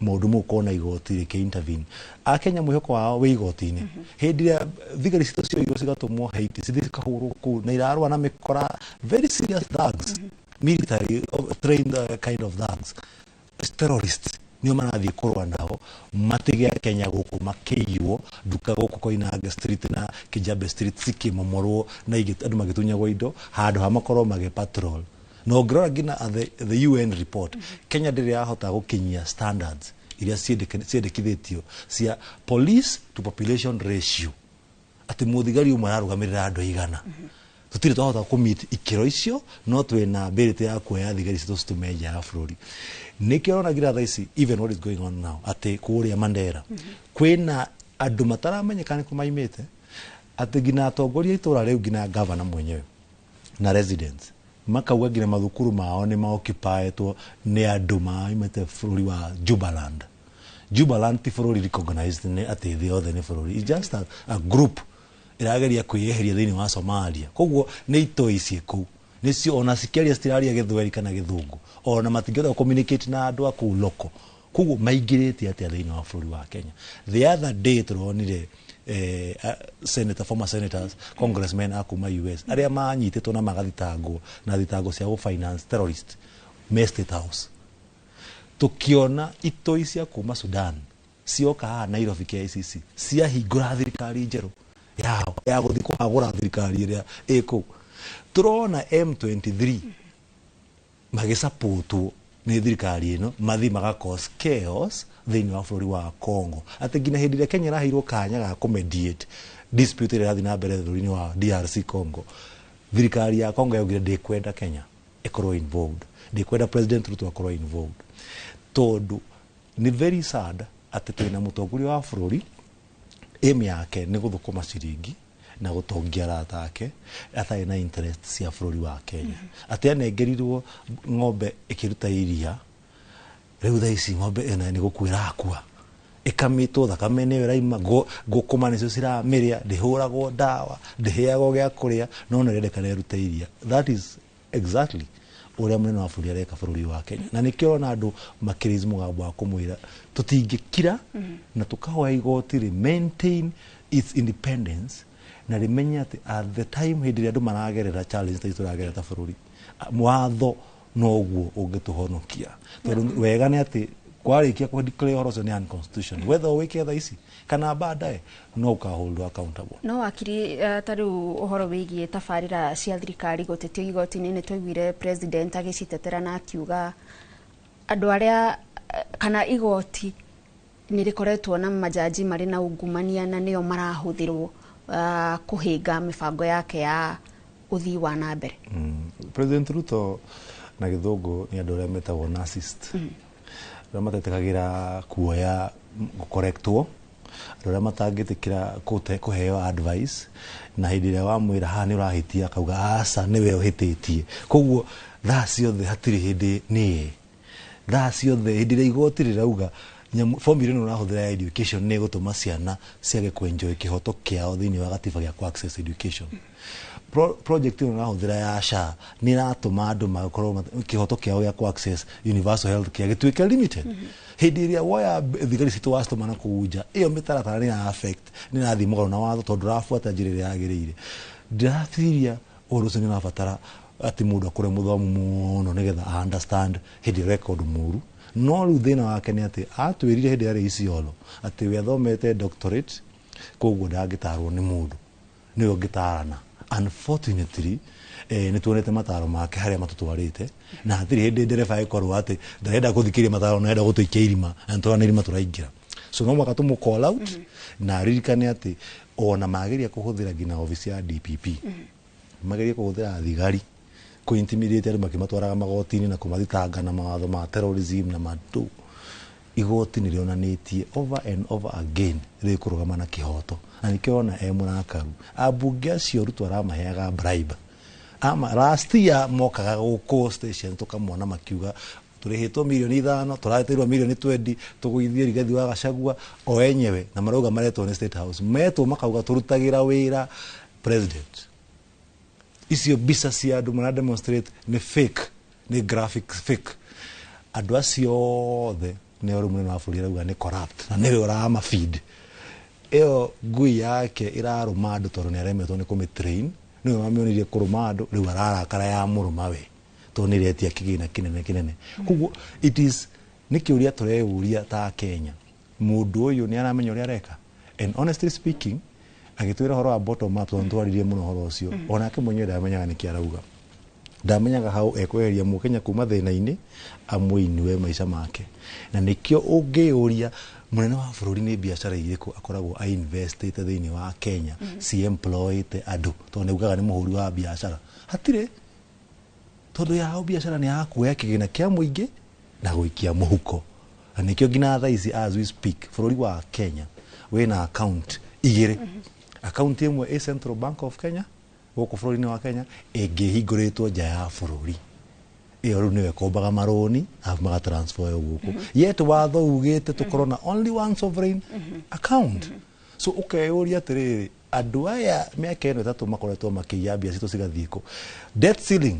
maũndũ mau. Ũkona igoti rĩkĩ intervene, akenya mwĩhoko wao wĩ igoti-inĩ. Hĩndĩ ĩrĩa thigari citũ cioirwo cigatũmwo Haiti, cithiĩ cikahũrwo kũu na irarũa na mĩkora, very serious thugs, military trained kind of thugs, terrorists nĩo marathiĩ kũrũa nao, matige Kenya gũkũ makĩiywo nduka gũkũ Koinange Street na Kijabe Street cikĩmomorwo na ingĩ andũ magĩtunyagwo indo handũ ha makorwo magĩ patrol. Na ũngĩrora nginya the UN report, Kenya ndĩrĩ yahota gũkinyia standards iria ciendekithĩtio cia police to population ratio, atĩ mũthigari ũmwe ararũgamĩrĩra andũ aigana. Tũtirĩ twahota kũ meet ikĩro icio, no twĩna ability ya kuoya thigari citũ citume nja ya bũrũri. Nĩkĩo ũrona nginya thaa ici, even what is going on now, atĩ kũrĩa Mandera kwĩna andũ mataramenyeka nĩ kũ maimĩte, atĩ nginya atongoria a itũra rĩu, nginya gavana mwenyewe na residents makauga nginya mathukuru mao nĩ maoccupietwo nĩ andũ maimĩte bũrũri wa Jubaland. Jubaland ti bũrũri recognized nĩ atĩ thĩ yothe, nĩ bũrũri. It's just a group ĩrageria kwĩyeheria thĩinĩ wa Somalia. Koguo nĩ itoi ciĩ kũu, nĩcio ona cikĩaria citiraria gĩthweri kana gĩthũngũ, ona matingĩhota communicate na andũ a kũu local. Koguo maingĩrĩte atĩa thĩinĩ wa bũrũri wa Kenya? The other day tũronire senator, former senators, congressmen a kuma US arĩa manyitĩtwo na magathitangwo na thitango cia gũ-finance terrorist me State House. Tukiona itoi cia kuma Sudan cioka haha Nairobi KICC, ciahingũra thirikari njerũ yao ya gũthiĩ kũhagũra thirikari ĩrĩa ĩ kũu. Tũrona M23 magĩsapotwo nĩ thirikari ĩno, mathi maga cause chaos thĩinĩ wa bũrũri wa Congo, atĩ nginya hĩndĩ ĩrĩa Kenya ĩraheirwo kanya ga kũmediate dispute ĩrĩa ĩrathiĩ na mbere bũrũri-inĩ wa DRC Congo, thirikari ya Congo yaugire ndĩkwenda Kenya ĩkorwo involved, ndĩkwenda President Ruto akorwo involved, tondũ Nĩ very sad atĩ twĩna mũtongoria wa bũrũri aim yake nĩ gũthũkũma ciringi na gũtongia arata ake, atarĩ na interest cia bũrũri wa Kenya. Atĩ anengerirwo ng'ombe ĩkĩruta iria, rĩu thaa ici ng'ombe ĩno nĩ gũkua ĩrakua, ĩkamĩtwo, thakame nĩyo ĩraima, ngũkũma nĩcio ciramĩrĩa, ndĩhũragwo ndawa, ndĩheagwo gĩa kũrĩa, no nĩ ĩrendekana ĩrute iria. That is exactly ũrĩa mũnene wa bũrũri areka bũrũri wa Kenya, na nĩkĩo ũrona andũ makĩraise mũgambo wa kũmwĩra tũtingĩkira na tũkahoya igoti rĩ maintain its independence na rĩmenye atĩ at the time hĩndĩ ĩrĩa andũ maragerera challenge ta ici tũragerera ta bũrũri, watho noguo ũngĩtũhonokia, tondũ wega nĩ atĩ kwarĩkia kũ declare ũhoro ũcio nĩ unconstitutional, whether ũwĩke thaa ici kana baadaye, no ũkaholdwo accountable. No wakiri, ta rĩu ũhoro wĩgiĩ tabarĩra cia thirikari gũtetio igoti-inĩ, nĩ twaiguire president agĩcitetera na akiuga andũ arĩa kana igoti nĩ rĩkoretwo na majaji marĩ na ungumania na nĩo marahũthĩrwo kũhĩnga mĩbango yake ya ũthii wa na mbere. President Ruto na gĩthũngũ nĩ andũ arĩa metagwo narcissist, arĩa matetĩkagĩra kuoya gũkorektwo, andũ arĩa matangĩtĩkĩra kũheo advice, na hĩndĩ ĩrĩa wamwĩra haha nĩ ũrahĩtia, akauga aca, nĩwe ũhĩtĩtie. Koguo thaa ciothe hatirĩ hĩndĩ nĩye, thaa ciothe hĩndĩ ĩrĩa igoti rĩrauga formula ĩno ũrahũthĩra ya education nĩ ĩgũtũma ciana ciage kwenjoy kĩhoto kĩao thĩinĩ wa gatiba gĩa ku access education, project ĩno ũrahũthĩra ya SHA nĩ ĩratũma andũ makorwo kĩhoto kĩao gĩa ku access universal health care gĩtuĩke limited, hĩndĩ ĩrĩa woya thigari citũ wacitũma na kũu nja, ĩyo mĩtaratara nĩ ya affect, nĩ ĩrathiĩ mũgarũ na watho tondũ ndũrabuata njĩra ĩrĩa yagĩrĩire. Ndĩraciria ũhoro ũcio nĩ ũrabatara atĩ mũndũ akũre mũthomu mũno nĩgetha understand hĩndĩ ĩrĩa ũreka ũndũ mũru. No rĩu thĩna wake nĩ atĩ atwĩrire hĩndĩ yarĩ Isiolo atĩ we athomete doctorate, koguo ndangĩtarwo nĩ mũndũ, nĩwe ũngĩtarana. Unfortunately, nĩ tuonete mataro make harĩa matũtwarĩte, na hatirĩ hĩndĩ ndereba ĩkorwo atĩ ndarenda gũthikĩrĩria mataro na arenda gũtũikia irima, na nĩtũrona irima tũraingĩra. So no mũhaka tũmũ call out na aririkane atĩ ona mageria kũhũthĩra nginya obici ya DPP, magerie kũhũthĩra thigari kũ intimidate andũ makĩmatwaraga magoti-inĩ na kũmathitanga na mawatho ma terrorism na mandũ, igoti nĩ rĩonanĩtie over and over again rĩkũrũgama na kĩhoto, na nĩkĩo ona e mũrakaru. Ambunge acio Ruto aramaheaga bribe ama last year mokaga gũkũ station tũkamona makiuga tũrĩhĩtwo mirioni 5, tũraretĩirwo mirioni 20 tũgũithie Rigathi wa Gachagua o enyewe, na marauga maretwo nĩ State House, metwo makauga tũrutagĩra wĩra president. Icio mbica cia andũ mara demonstrate nĩ fake, nĩ graphic fake. Andũ acio othe nĩ ũrĩa mũnene wa bũrũri arauga nĩ corrupt na nĩwe ũramafeed. Ĩyo ngui yake ĩrarũma andũ tondũ nĩ aremetwo nĩ kũmĩtrain, nĩwe wamĩonirie kũrũma andũ, rĩu ararakara ya mũrũma we tondũ nĩ ĩretia kĩgĩna kĩnene kĩnene. Koguo it is nĩ kĩũria tũreyũria ta Kenya, mũndũ ũyũ nĩ aramenya ũrĩa areka? And honestly speaking, agĩtwĩra ũhoro wa bottom up, tondũ twaririe mũno ũhoro ũcio, onake mwenyewe ndamenyaga nĩkĩ arauga, ndamenyaga hau ekweheria mũkenya kuma thĩna-inĩ amũinue maica make. Na nĩkĩo ũngĩyũria mũnene wa bũrũri nĩ biacara irĩkũ akoragwo ainvestĩte thĩinĩ wa Kenya ciemployĩte andũ, tondũ nĩaugaga nĩ mũhũri wa biacara. Hatirĩ, tondũ yao biacara nĩ ya kuoya kĩgĩna kĩa mũingĩ na gũikia mũhuko. Na nĩkĩo nginya thaa ici as we speak bũrũri wa Kenya wĩna account igĩrĩ, account ĩmwe ĩ Central Bank of Kenya gũkũ bũrũri-inĩ wa Kenya, ĩngĩ ĩhingũrĩtwo nja ya bũrũri, ĩyo rĩu nĩyo ĩkombaga marũni arabu magatransfer yo gũkũ, yet watho ugĩte tũkorwo na only one sovereign account. So ũkeyũria atĩrĩrĩ, andũ aya mĩaka ĩno 3 makoretwo makĩiya mbia citũ cigathiĩ kũ? Debt ceiling,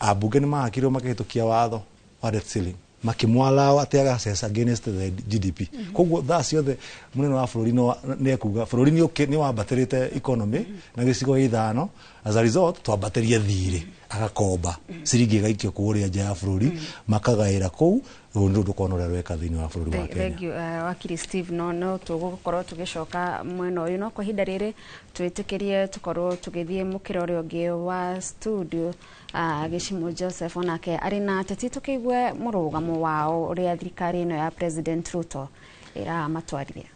ambunge nĩ mahakirwo makĩhĩtũkia watho wa debt ceiling, makĩmwallow atĩ agaccess against the GDP. Koguo thaa ciothe mũnene wa bũrũri no nĩ ekuga bũrũri nĩ wambatĩrĩte economy na gĩcigo gĩa ithano, as a result twambatĩrie thirĩ, agakomba ciringi ĩgaikio kũrĩa nja ya bũrũri, makagaĩra kũu. Rũu nĩ tũkona ũrĩa rweka thĩinĩ wa bũrũri wa Kenya. Thank you, wakiri Steve. No tũgũkorwo tũgĩcoka mwena ũyũ, no kwa ihinda rĩrĩ twĩtĩkĩrie tũkorwo tũgĩthiĩ mũkĩra ũrĩa ũngĩ wa studio, Gĩcimo Joseph onake arĩ na ateti, tũkĩigue mũrũgamo wao ũrĩa thirikari ĩno ya President Ruto ĩramatwarithia.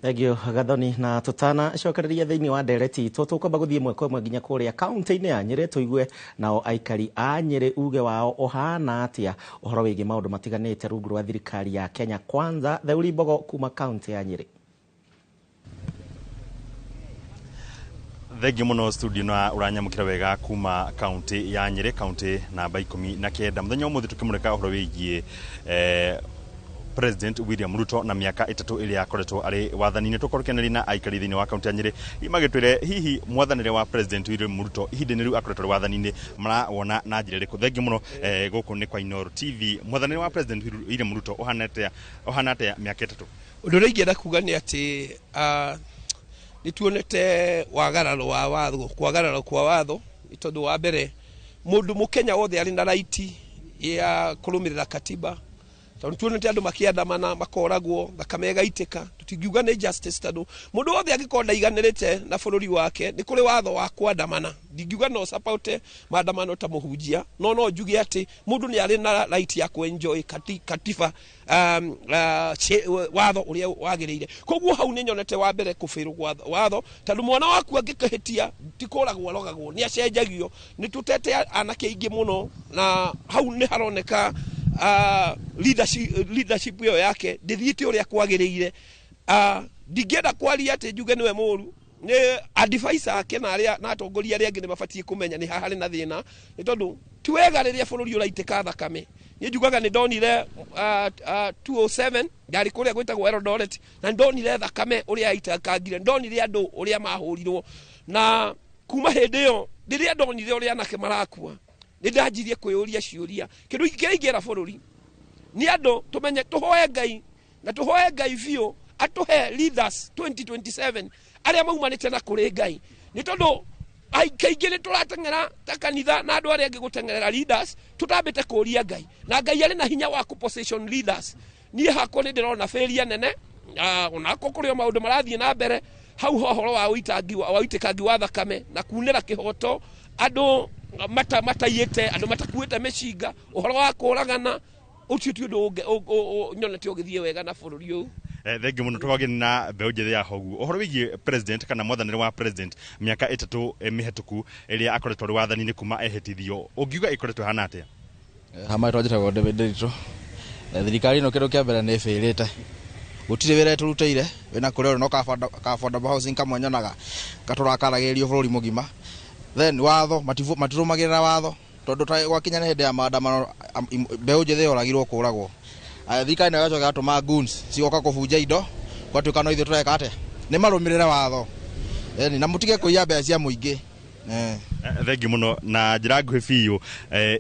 Thank you Gathoni, na tutana cokereria thiini wa ndereti itũ tũkwamba gũthiĩ ĩmwe kwa ĩmwe nginya kũrĩa kaunti-inĩ ya Nyĩrĩ tũigue nao aikari a Nyĩrĩ uge wao ũhana atĩa ũhoro wĩgiĩ maũndũ matiganĩte rungu rwa thirikari ya Kenya Kwanza. Theuri Mbogo kuma kaunti ya Nyĩrĩ. Thengiũ mũno studio na ũranyamũkĩra wega kuma kaunti ya Nyĩrĩ, kaunti namba 19. Mũthenya ũmũthĩ tũkĩmũrĩka ũhoro wĩgiĩ President William Ruto na mĩaka 3 ĩrĩa akoretwo arĩ wathani-inĩ. Tũkorwo tũkĩaranĩria na aikari thĩinĩ wa kaunti ya Nyĩrĩ magĩtwĩre hihi mwathanĩre wa President William Ruto ihinda-inĩ rĩu akoretwo arĩ wathani-inĩ marawona na njĩra ĩrĩkũ. Thengiũ mũno, gũkũ nĩ kwa Inooro TV. Mwathanĩre wa President William Ruto ũhana atĩa mĩaka 3? Ũndũ ũrĩa ingĩenda kuga nĩ atĩ nĩ tuonete wagararo wa watho, kwagararo kwa watho, nĩ tondũ wa mbere mũndũ mũkenya wothe arĩ na right ya kũrũmĩrĩra katiba. Tondũ tuonete andũ makĩandamana makoragwo thakame ĩgaitĩka, tũtingiuga nĩ justice tondũ mũndũ wothe angĩkorwo ndaiganĩrĩte na bũrũri wake nĩ kũrĩ watho wa kwandamana. Ndingiuga no support maandamano ta mũhunjia, no njuge atĩ mũndũ nĩ arĩ na right ya kũ-enjoy katiba, watho ũrĩa wagĩrĩire. Koguo hau nĩ nyonete wa mbere kũbĩrwo kwa watho, tondũ mwana waku angĩkĩhĩtia ti kũragwo arogagwo, nĩ acenjagio. Nĩ tũtete anake aingĩ mũno na hau nĩ haroneka leadership ĩyo yake ndĩthiĩte ũrĩa kwagĩrĩire. Ndingĩenda kwaria atĩ njuge nĩwe mũru, nĩ advisor ake na arĩa na atongoria arĩa angĩ nĩ mabatiĩ kũmenya nĩ harĩ na thĩna, nĩ tondũ ti wega rĩrĩa bũrũri ũraitĩka thakame. Niĩ njugaga nĩ ndonire 207 ndarĩ kũrĩa gwĩtagwo Eldoret, na nĩ ndonire thakame ũrĩa yaitĩkangire, nĩ ndonire andũ ũrĩa mahũrirwo, na kuma hĩndĩ ĩyo rĩrĩa ndonire ũrĩa anake marakua nĩ ndanjirie kwĩyũria ciũria. Kĩndũ kĩrĩa ingĩra bũrũri nĩ andũ tũmenye, tũhoe Ngai na tũhoe Ngai biũ atũhe leaders 2027 arĩa maumanĩte na kũrĩ Ngai, nĩ tondũ kaingĩ nĩ tũrateng'era ta kanitha na andũ arĩa angĩ gũteng'erera leaders tũtambĩte kũria Ngai, na Ngai arĩ na hinya wa kũ position leaders. Niĩ hakwa nĩ ndĩrona failure nene, onako kũrĩ o maũndũ marathiĩ na mbere hau ho ũhoro wa ũitangi wa ũitĩkangi wa thakame na kunĩra kĩhoto andũ mataiyĩte, andũ matakuĩte mĩcinga, ũhoro wa kũragana, ũcio ti ũndũ nyonete ũgĩthiĩ wega na bũrũri ũyũ. Thengiũ mũno. Tũkagĩa na mbeũ njĩthĩ ya Hogu ũhoro wĩgiĩ president kana mwathanĩre wa president mĩaka 3 mĩhetũku ĩrĩa akoretwo arĩ wathani-inĩ kuma ehĩtithio, ũngiuga ĩkoretwo ĩhana atĩa? Hama njĩtagwo David Nderitu. Thirikari ĩno kĩndũ kĩa mbere nĩ ĩbĩrĩte, gũtirĩ wĩra ĩtũrutĩire, wĩna kũrĩa no ka affordable housing kamwe nyonaga gatũrakaragĩrĩrio bũrũri mũgima. Then watho matirũmagĩrĩra watho, tondũ gwakinya nĩ hĩndĩ ya maandamano mbeũ njĩthĩ yoragirwo kũragwo. Thirikari nayo ĩgacoka ĩgatũma goons cigoka kũbunja indo, gwatuĩka no ithuĩ tũreka atĩa? Nĩ marũmĩrĩre watho na mũtige kũiya mbeca cia mũingĩ. Thengiũ mũno. Na njĩra nguhĩ biũ,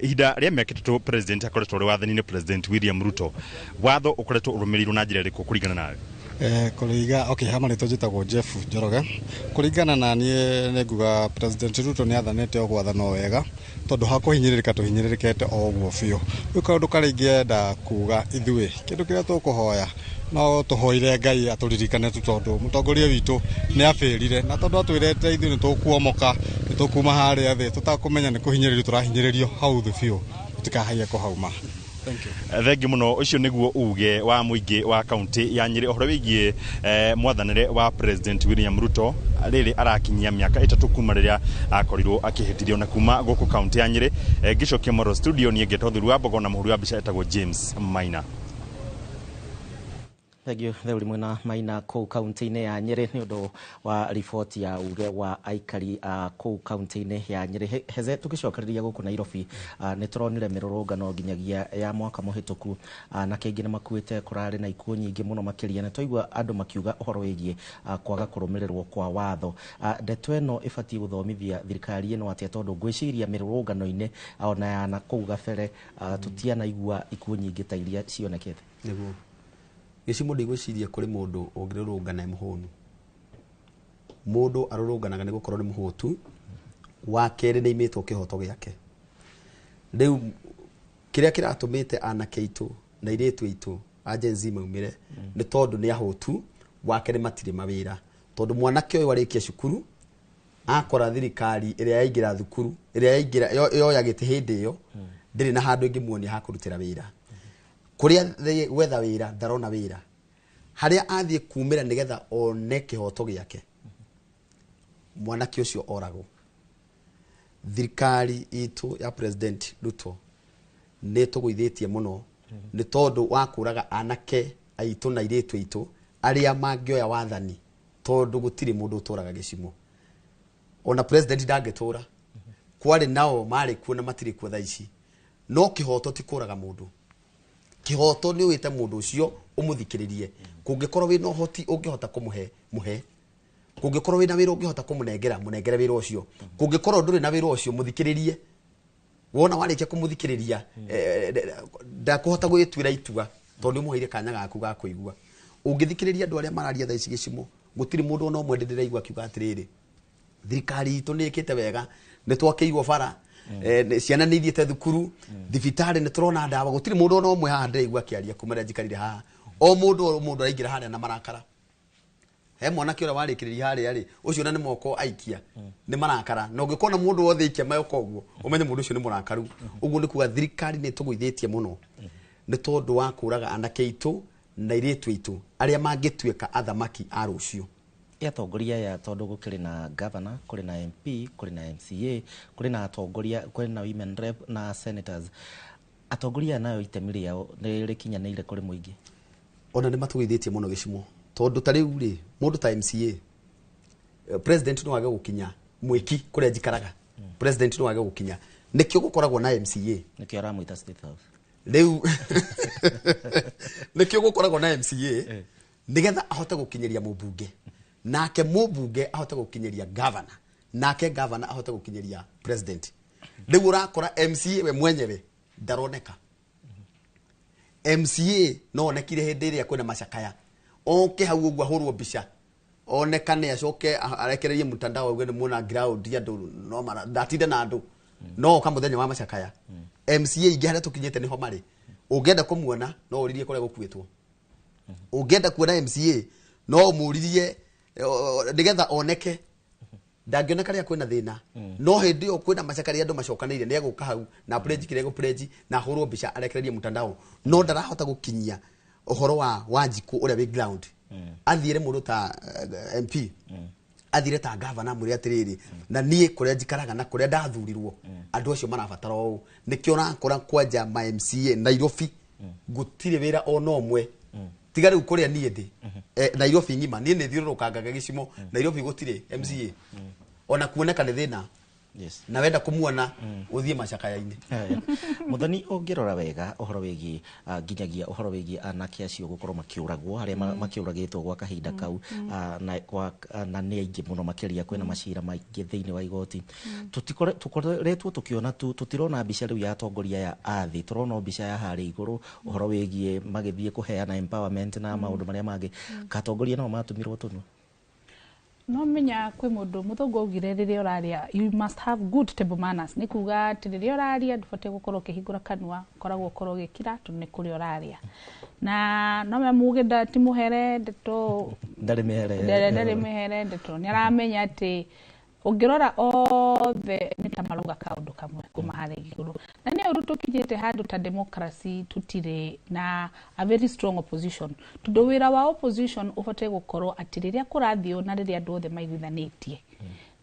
ihinda rĩa mĩaka 3 president akoretwo arĩ wathani-inĩ, President William Ruto, watho ũkoretwo ũrũmĩrĩirwo na njĩra ĩrĩkũ kũringana nawe? Kũringa okay, hama rĩtwa njĩtagwo Jeff Njoroge. Kũringana na niĩ nĩ nguga President Ruto nĩ athanĩte o gwathana o wega, tondũ hakũhinyĩrĩrĩka tũhinyĩrĩrĩkĩte o ũguo biũ. Rĩu kaũndũ karĩa ingĩenda kuga ithuĩ, kĩndũ kĩrĩa tũkũhoya no tũhoire Ngai atũririkane tu, tondũ mũtongoria witũ nĩ abĩrire, na tondũ atwĩrĩte ithuĩ nĩ tũkuomoka, nĩ tũkuma harĩa thĩ, tũtakũmenya nĩ kũhinyĩrĩrio tũrahinyĩrĩrio hau thĩ biũ, tũtikahaiye kũhauma. Thengiũ mũno. Ũcio nĩguo uge wa mũingĩ wa kaunti ya Nyĩrĩ ũhoro wĩgiĩ mwathanĩre wa President William Ruto rĩrĩ arakinyia mĩaka 3 kuma rĩrĩa akorirwo akĩhĩtithio. Na kuma gũkũ kaunti ya Nyĩrĩ, ngĩcokia Moro studio, niĩ ngetwo Thuru wa Mbogo na mũhũri wa mbica etagwo James Maina. Thengiũ Theuri mwena Maina kũu kaunti-inĩ ya Nyĩrĩ nĩ ũndũ wa riboti ya uge wa aikari a kũu kaunti-inĩ ya Nyĩrĩ. Heze, tũgĩcokereria gũkũ Nairobi, nĩ tũronire mĩrũrũngano nginyagia ya mwaka mũhĩtũku, na kaingĩ nĩ makuĩte, kũrarĩ na ikuũ nyingĩ mũno makĩria, na twaigua andũ makiuga ũhoro wĩgiĩ kwaga kũrũmĩrĩrwo kwa watho. Ndeto ĩno ĩbatiĩ gũthomithia thirikari ĩno atĩa, tondũ ngwĩciria mĩrũrũngano-inĩ ona ya na kũu gabere tũtianaigua ikuũ nyingĩ ta iria cionekete? Nĩguo gĩcimo, ndigwĩciria kũrĩ mũndũ ũngĩrũrũngana e mũhũnu. Mũndũ arũrũnganaga nĩ gũkorwo nĩ mũhũtu, wa kerĩ nĩ aimĩtwo kĩhoto gĩake. Rĩu kĩrĩa kĩratũmĩte anake aitũ na airĩtu aitũ a Gen Z maumĩre nĩ tondũ nĩ ahũtu, wa kerĩ matirĩ mawĩra, tondũ mwanake ũyũ arĩkia cukuru akora thirikari ĩrĩa yaingĩra thukuru ĩrĩa yaingĩra yoya gĩtĩ hĩndĩ ĩyo ndĩrĩ na handũ ĩngĩmuonia ha kũrutĩra wĩra, kũrĩa gwetha wĩra ndarona wĩra. Harĩa athiĩ kumĩra nĩgetha one kĩhoto gĩake, mwanake ũcio oragwo. Thirikari itũ ya President Ruto nĩ tũgũithĩtie mũno nĩ tondũ wa kũraga anake aitũ na airĩtu aitũ arĩa mangĩoya wathani, tondũ gũtirĩ mũndũ ũtũraga gĩcimo. Ona president ndangĩtũra, kwarĩ nao marĩ kuo na matirĩ kuo thaa ici. No kĩhoto ti kũraga mũndũ. Kĩhoto nĩ wĩte mũndũ ũcio ũmũthikĩrĩrie. Kũngĩkorwo wĩna ũhoti ũngĩhota kũmũhe, mũhe. Kũngĩkorwo wĩna wĩra ũngĩhota kũmũnengera, mũnengere wĩra ũcio. Kũngĩkorwo ndũrĩ na wĩra ũcio, mũthikĩrĩrie. Wona warĩkia kũmũthikĩrĩria, ndakũhota gwĩtuĩra itua tondũ nĩ ũmũheire kanya gaku ga kũigua. Ũngĩthikĩrĩria andũ arĩa mararia thaa ici gĩcimo, gũtirĩ mũndũ ona ũmwe ndĩraigua akiuga atĩrĩrĩ, thirikari itũ nĩ ĩkĩte wega, nĩ twakĩirwo bara, ciana nĩ ithiĩte thukuru, thibitarĩ nĩ tũrona ndawa. Gũtirĩ mũndũ ona ũmwe haha ndĩraigua akĩaria kuma rĩrĩa njikarire haha. O mũndũ araingĩra harĩa na marakara. He mwanake ũrĩa warĩkĩrĩria harĩa rĩ, ũcio na nĩ moko aikia nĩ marakara. Na ũngĩkona mũndũ wothe aikia moko ũguo, ũmenye mũndũ ũcio nĩ mũrakaru. Ũguo nĩ kuga thirikari nĩ ĩtũgũithĩtie mũno nĩ tondũ wa kũraga anake aitũ na airĩtu aitũ arĩa mangĩtuĩka athamaki a rũciũ. Atongoria aya, tondũ gũkĩrĩ na governor, kũrĩ na MP, kũrĩ na MCA, kũrĩ na atongoria, kũrĩ na women rep na senators, atongoria aya nayo itemi rĩao nĩ rĩkinyanĩire kũrĩ mũingĩ? Ona nĩ matũgũithĩtie mũno gĩcimo, tondũ ta rĩu rĩ, mũndũ ta MCA, president no age gũkinya mwĩki kũrĩa njikaraga, president no age gũkinya, nĩkĩo gũkoragwo na MCA. Nĩkĩo aramwĩta State House. Rĩu nĩkĩo gũkoragwo na MCA, nĩgetha ahote gũkinyĩria mũmbunge, nake mũmbunge ahote gũkinyĩria governor, nake governor ahote gũkinyĩria president. Rĩu ũrakora MCA we mwenyewe ndaroneka. MCA no onekire hĩndĩ ĩrĩa kwĩna macakaya, oke hau ũguo ahũrwo mbica, onekane, acoke arekererie mtandao auge nĩ muona ground andũ no mara ndatinda na andũ, no oka mũthenya wa macakaya. MCA ingĩ harĩa tũkinyĩte nĩho marĩ. Ũngĩenda kũmuona no ũririe kũrĩa gũkuĩtwo. Ũngĩenda kuona MCA no ũmũririe nĩgetha oneke. Ndangĩoneka rĩrĩa kwĩna thĩna, no hĩndĩ ĩyo kwĩna macakaya andũ macokanĩire, nĩ egũka hau na pledge kĩrĩa egũ-pledge na ahũrwo mbica arekererie mtandao, no ndarahota gũkinyia ũhoro wa Wanjikũ ũrĩa wĩ ground. Athiĩre mũndũ ta MP, athire ta gavana, mwĩre atĩrĩrĩ, na niĩ kũrĩa njikaraga na kũrĩa ndathurirwo andũ acio marabatara ũũ. Nĩkĩo ũrakora kwanja ma MCA Nairobi gũtirĩ wĩra ona ũmwe tiga rĩu kũrĩa niĩ ndĩ. Nairobi ng'ima niĩ nĩ thiũrũrũkangaga gĩcimo, Nairobi gũtirĩ MCA, ona kuoneka nĩ thĩna. Na wenda kũmuona ũthiĩ macakaya-inĩ. Muthoni, ũngĩrora wega ũhoro wĩgiĩ nginyagia ũhoro wĩgiĩ anake acio gũkorwo makĩũragwo harĩa makĩũragĩtwo gwa kahinda kau, na nĩ aingĩ mũno makĩria, kwĩna macira maingĩ thĩinĩ wa igoti. Tũkoretwo tũkĩona tu, tũtirona mbica rĩu ya atongoria aya a thĩ, tũrona o mbica ya harĩa igũrũ, ũhoro wĩgiĩ magĩthiĩ kũheana empowerment na maũndũ marĩa mangĩ. Katongoria nao matũmirwo tũnua. No menya kwĩ mũndũ mũthũngũ augire rĩrĩa ũraria, you must have good table manners. Nĩ kuga atĩ rĩrĩa ũraria ndũbatiĩ gũkorwo ũkĩhingũra kanua, ũkoragwo ũkorwo ũgĩkira tondũ nĩ kũrĩa ũraria. Na no me muge ti mũhere ndeto. Ndarĩ mĩhere. Ndarĩ mĩhere ndeto. Nĩ aramenya atĩ ũngĩrora othe nĩ ta marauga kaũndũ kamwe kuma harĩa igũrũ. Na nĩ ũru tũkinyĩte handũ ta democracy tũtirĩ na a very strong opposition, tondũ wĩra wa opposition ũbatiĩ gũkorwo atĩ rĩrĩa kũrathiĩ na rĩrĩa andũ othe maiguithanĩtie,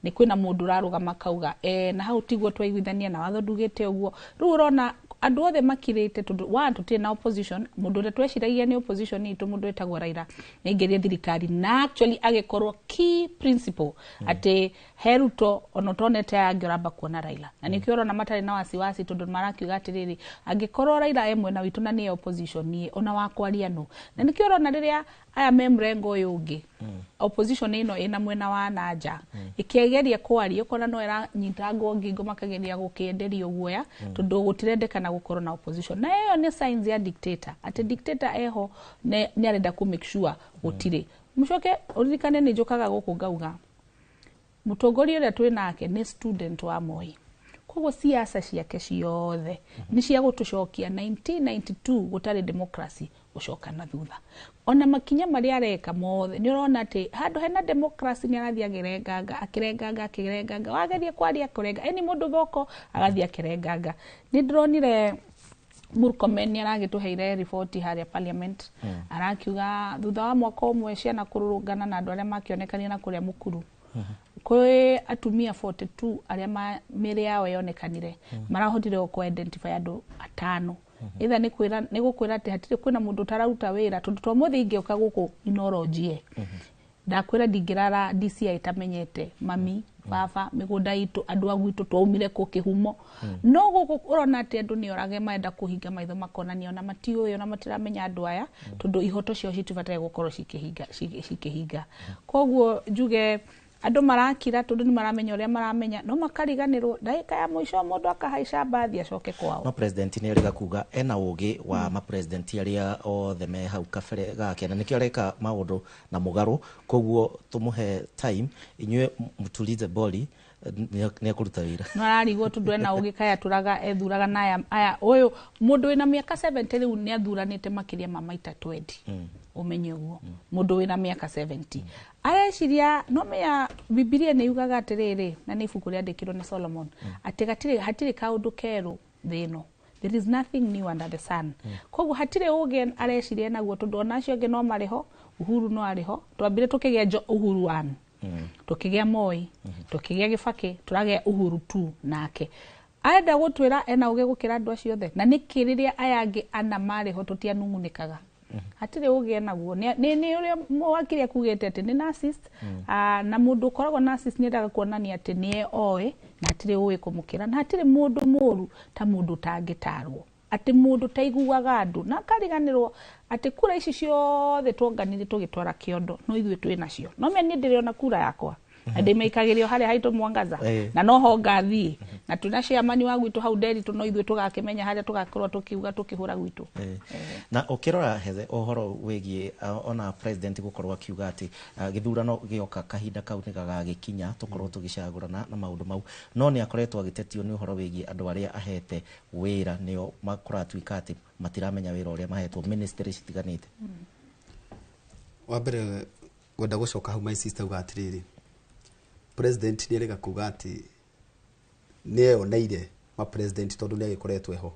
nĩ kwĩna mũndũ ũrarũgama akauga, na hau tiguo twaiguithania na watho ndugĩte ũguo. Rĩu ũrona andũ othe makirĩte tondũ one, tũtirĩ na opposition. Mũndũ ũrĩa tweciragia nĩ opposition itũ, mũndũ wĩtagwo Raila, nĩaingĩrire thirikari na actually agĩkorwo key principle atĩ he Ruto ona ũtonete aya angĩ ũramba kuona Raila, na nĩkĩo ũrona matarĩ na wasiwasi, tondũ marakiuga atĩrĩrĩ, angĩkorwo Raila e mwena witũ na nĩye opposition, niĩ ona wakwaria no. Na nĩkĩo ũrona rĩrĩa aya me mũrengo ũyũ ũngĩ, opposition ĩno ĩna mwena wa nanja ĩkĩgeria kwaria, ũkona no ĩranyitangwo ngingo, makageria gũkĩenderio guoya, tondũ gũtirendekana gũkorwo na opposition. Na ĩyo nĩ signs ya dictator, atĩ dictator eho nĩ arenda kũ make sure gũtirĩ. Mũcoke ũririkane nĩ njũkaga gũkũ ngauga mũtongoria ũrĩa twĩ nake nĩ student wa Moi, koguo siasa ciake ciothe nĩ cia gũtũcokia 1992 gũtarĩ democracy, gũcoka na thutha. Ona makinya marĩa areka mothe nĩ ũrona atĩ handũ hena democracy nĩ arathiĩ akĩrenganga, akĩrenganga, akĩrenganga. Wageria kwaria kũrenga, ĩni mũndũ thoko agathiĩ akĩrenganga. Nĩ ndĩronire Murkomen nĩ aragĩtũheire riboti harĩa parliament, arakiuga thutha wa mwaka ũmwe ciana kũrũrũngana na andũ arĩa makĩonekanire na kũrĩa mũkuru, kwĩ atumia 42 arĩa mĩĩrĩ yao yonekanire, marahotire kũ identify andũ atano. Either nĩ kwĩra nĩ gũkwĩra atĩ hatirĩ kwĩna mũndũ ũtararuta wĩra, tondũ to mũthĩ ingĩũka gũkũ Inooro njie ndakwĩra ndingĩrara DCI ĩtamenyete mami, baba, mĩgũnda itũ, andũ a gwitũ twaumire kũ kĩhumo. No gũkũ ũrona atĩ andũ nĩ orage, marenda kũhinga maitho makonania ona matiũĩ, ona matiramenya andũ aya, tondũ ihoto ciao citibataire gũkorwo cikĩhinga cikĩhinga. Koguo njuge andũ marakira tondũ nĩ maramenya ũrĩa maramenya, no makariganĩrwo ndagĩka ya mũico mũndũ akahaica mbathi acoke kwao. No president nĩ erĩga kuga ena ũgĩ wa mapresident arĩa othe me hau kabere gake, na nĩkĩo areka maũndũ na mũgarũ. Koguo tũmũhe time, inyuĩ mtulize boli, nĩ ekũruta wĩra. No ararigwo tondũ ena ũgĩ kaya tũraga ethuraga na aya aya ũyũ mũndũ wĩna mĩaka 70 rĩu nĩ athuranĩte makĩria ma maita 20. Ũmenye ũguo mũndũ wĩna mĩaka 70 areciria no menya Bibilia nĩ yugaga atĩrĩrĩ, na nĩ ibuku rĩandĩkirwo nĩ Solomon, atĩ hatirĩ kaũndũ kerũ thĩ ĩno. There is nothing new under the sun. Koguo hatirĩ ũgĩ areciria naguo, tondũ ona acio angĩ no marĩ ho. Uhuru no arĩ ho, twambire tũkĩgĩa Uhuru 1, tũkĩgĩa Moi, tũkĩgĩa Gĩbakĩ, tũragĩa Uhuru 2 nake arenda gũtwĩra ena ũgĩ gũkĩra andũ acio othe. Na nĩkĩ rĩrĩa aya angĩ ana marĩ ho tũtianung'unĩkaga? Hatirĩ ũgĩ naguo. Nĩ ũrĩa wakiri akugĩte atĩ nĩ narcissist, na mũndũ ũkoragwo narcissist nĩ endaga kuonania atĩ nĩe oĩ na hatirĩ ũĩ kũmũkĩra, na hatirĩ mũndũ mũru ta mũndũ ũtangĩtarwo, atĩ mũndũ taiguaga andũ na akariganĩrwo atĩ kura ici ciothe twonganirie tũgĩtwara kĩondo no ithuĩ twĩ nacio. No menya niĩ ndĩrĩ kura yakwa na ndĩmĩikagĩrio harĩa haitũ Mwangaza, na noho ngathiĩ, na twĩna chairman wa gwitũ hau Nderitu, no ithuĩ tũgakĩmenya harĩa tũgakorwo tũkiuga tũkĩhũra gwitũ. Na ũkĩrora Heze ũhoro wĩgiĩ ona president gũkorwo akiuga atĩ gĩthurano gĩoka kahinda kau nĩ gagagĩkinya tũkorwo tũgĩcagũrana na maũndũ mau, no nĩ akoretwo agĩtetio nĩ ũhoro wĩgiĩ andũ arĩa ahete wĩra nĩo makũratuĩka atĩ matiramenya wĩra ũrĩa mahetwo ministry citiganĩte. Wa mbere ngwenda gũcoka hau my sister uga atĩrĩrĩ, president nĩ erĩga kuga atĩ nĩ eyoneire ma president tondũ nĩ agĩkoretwo ho,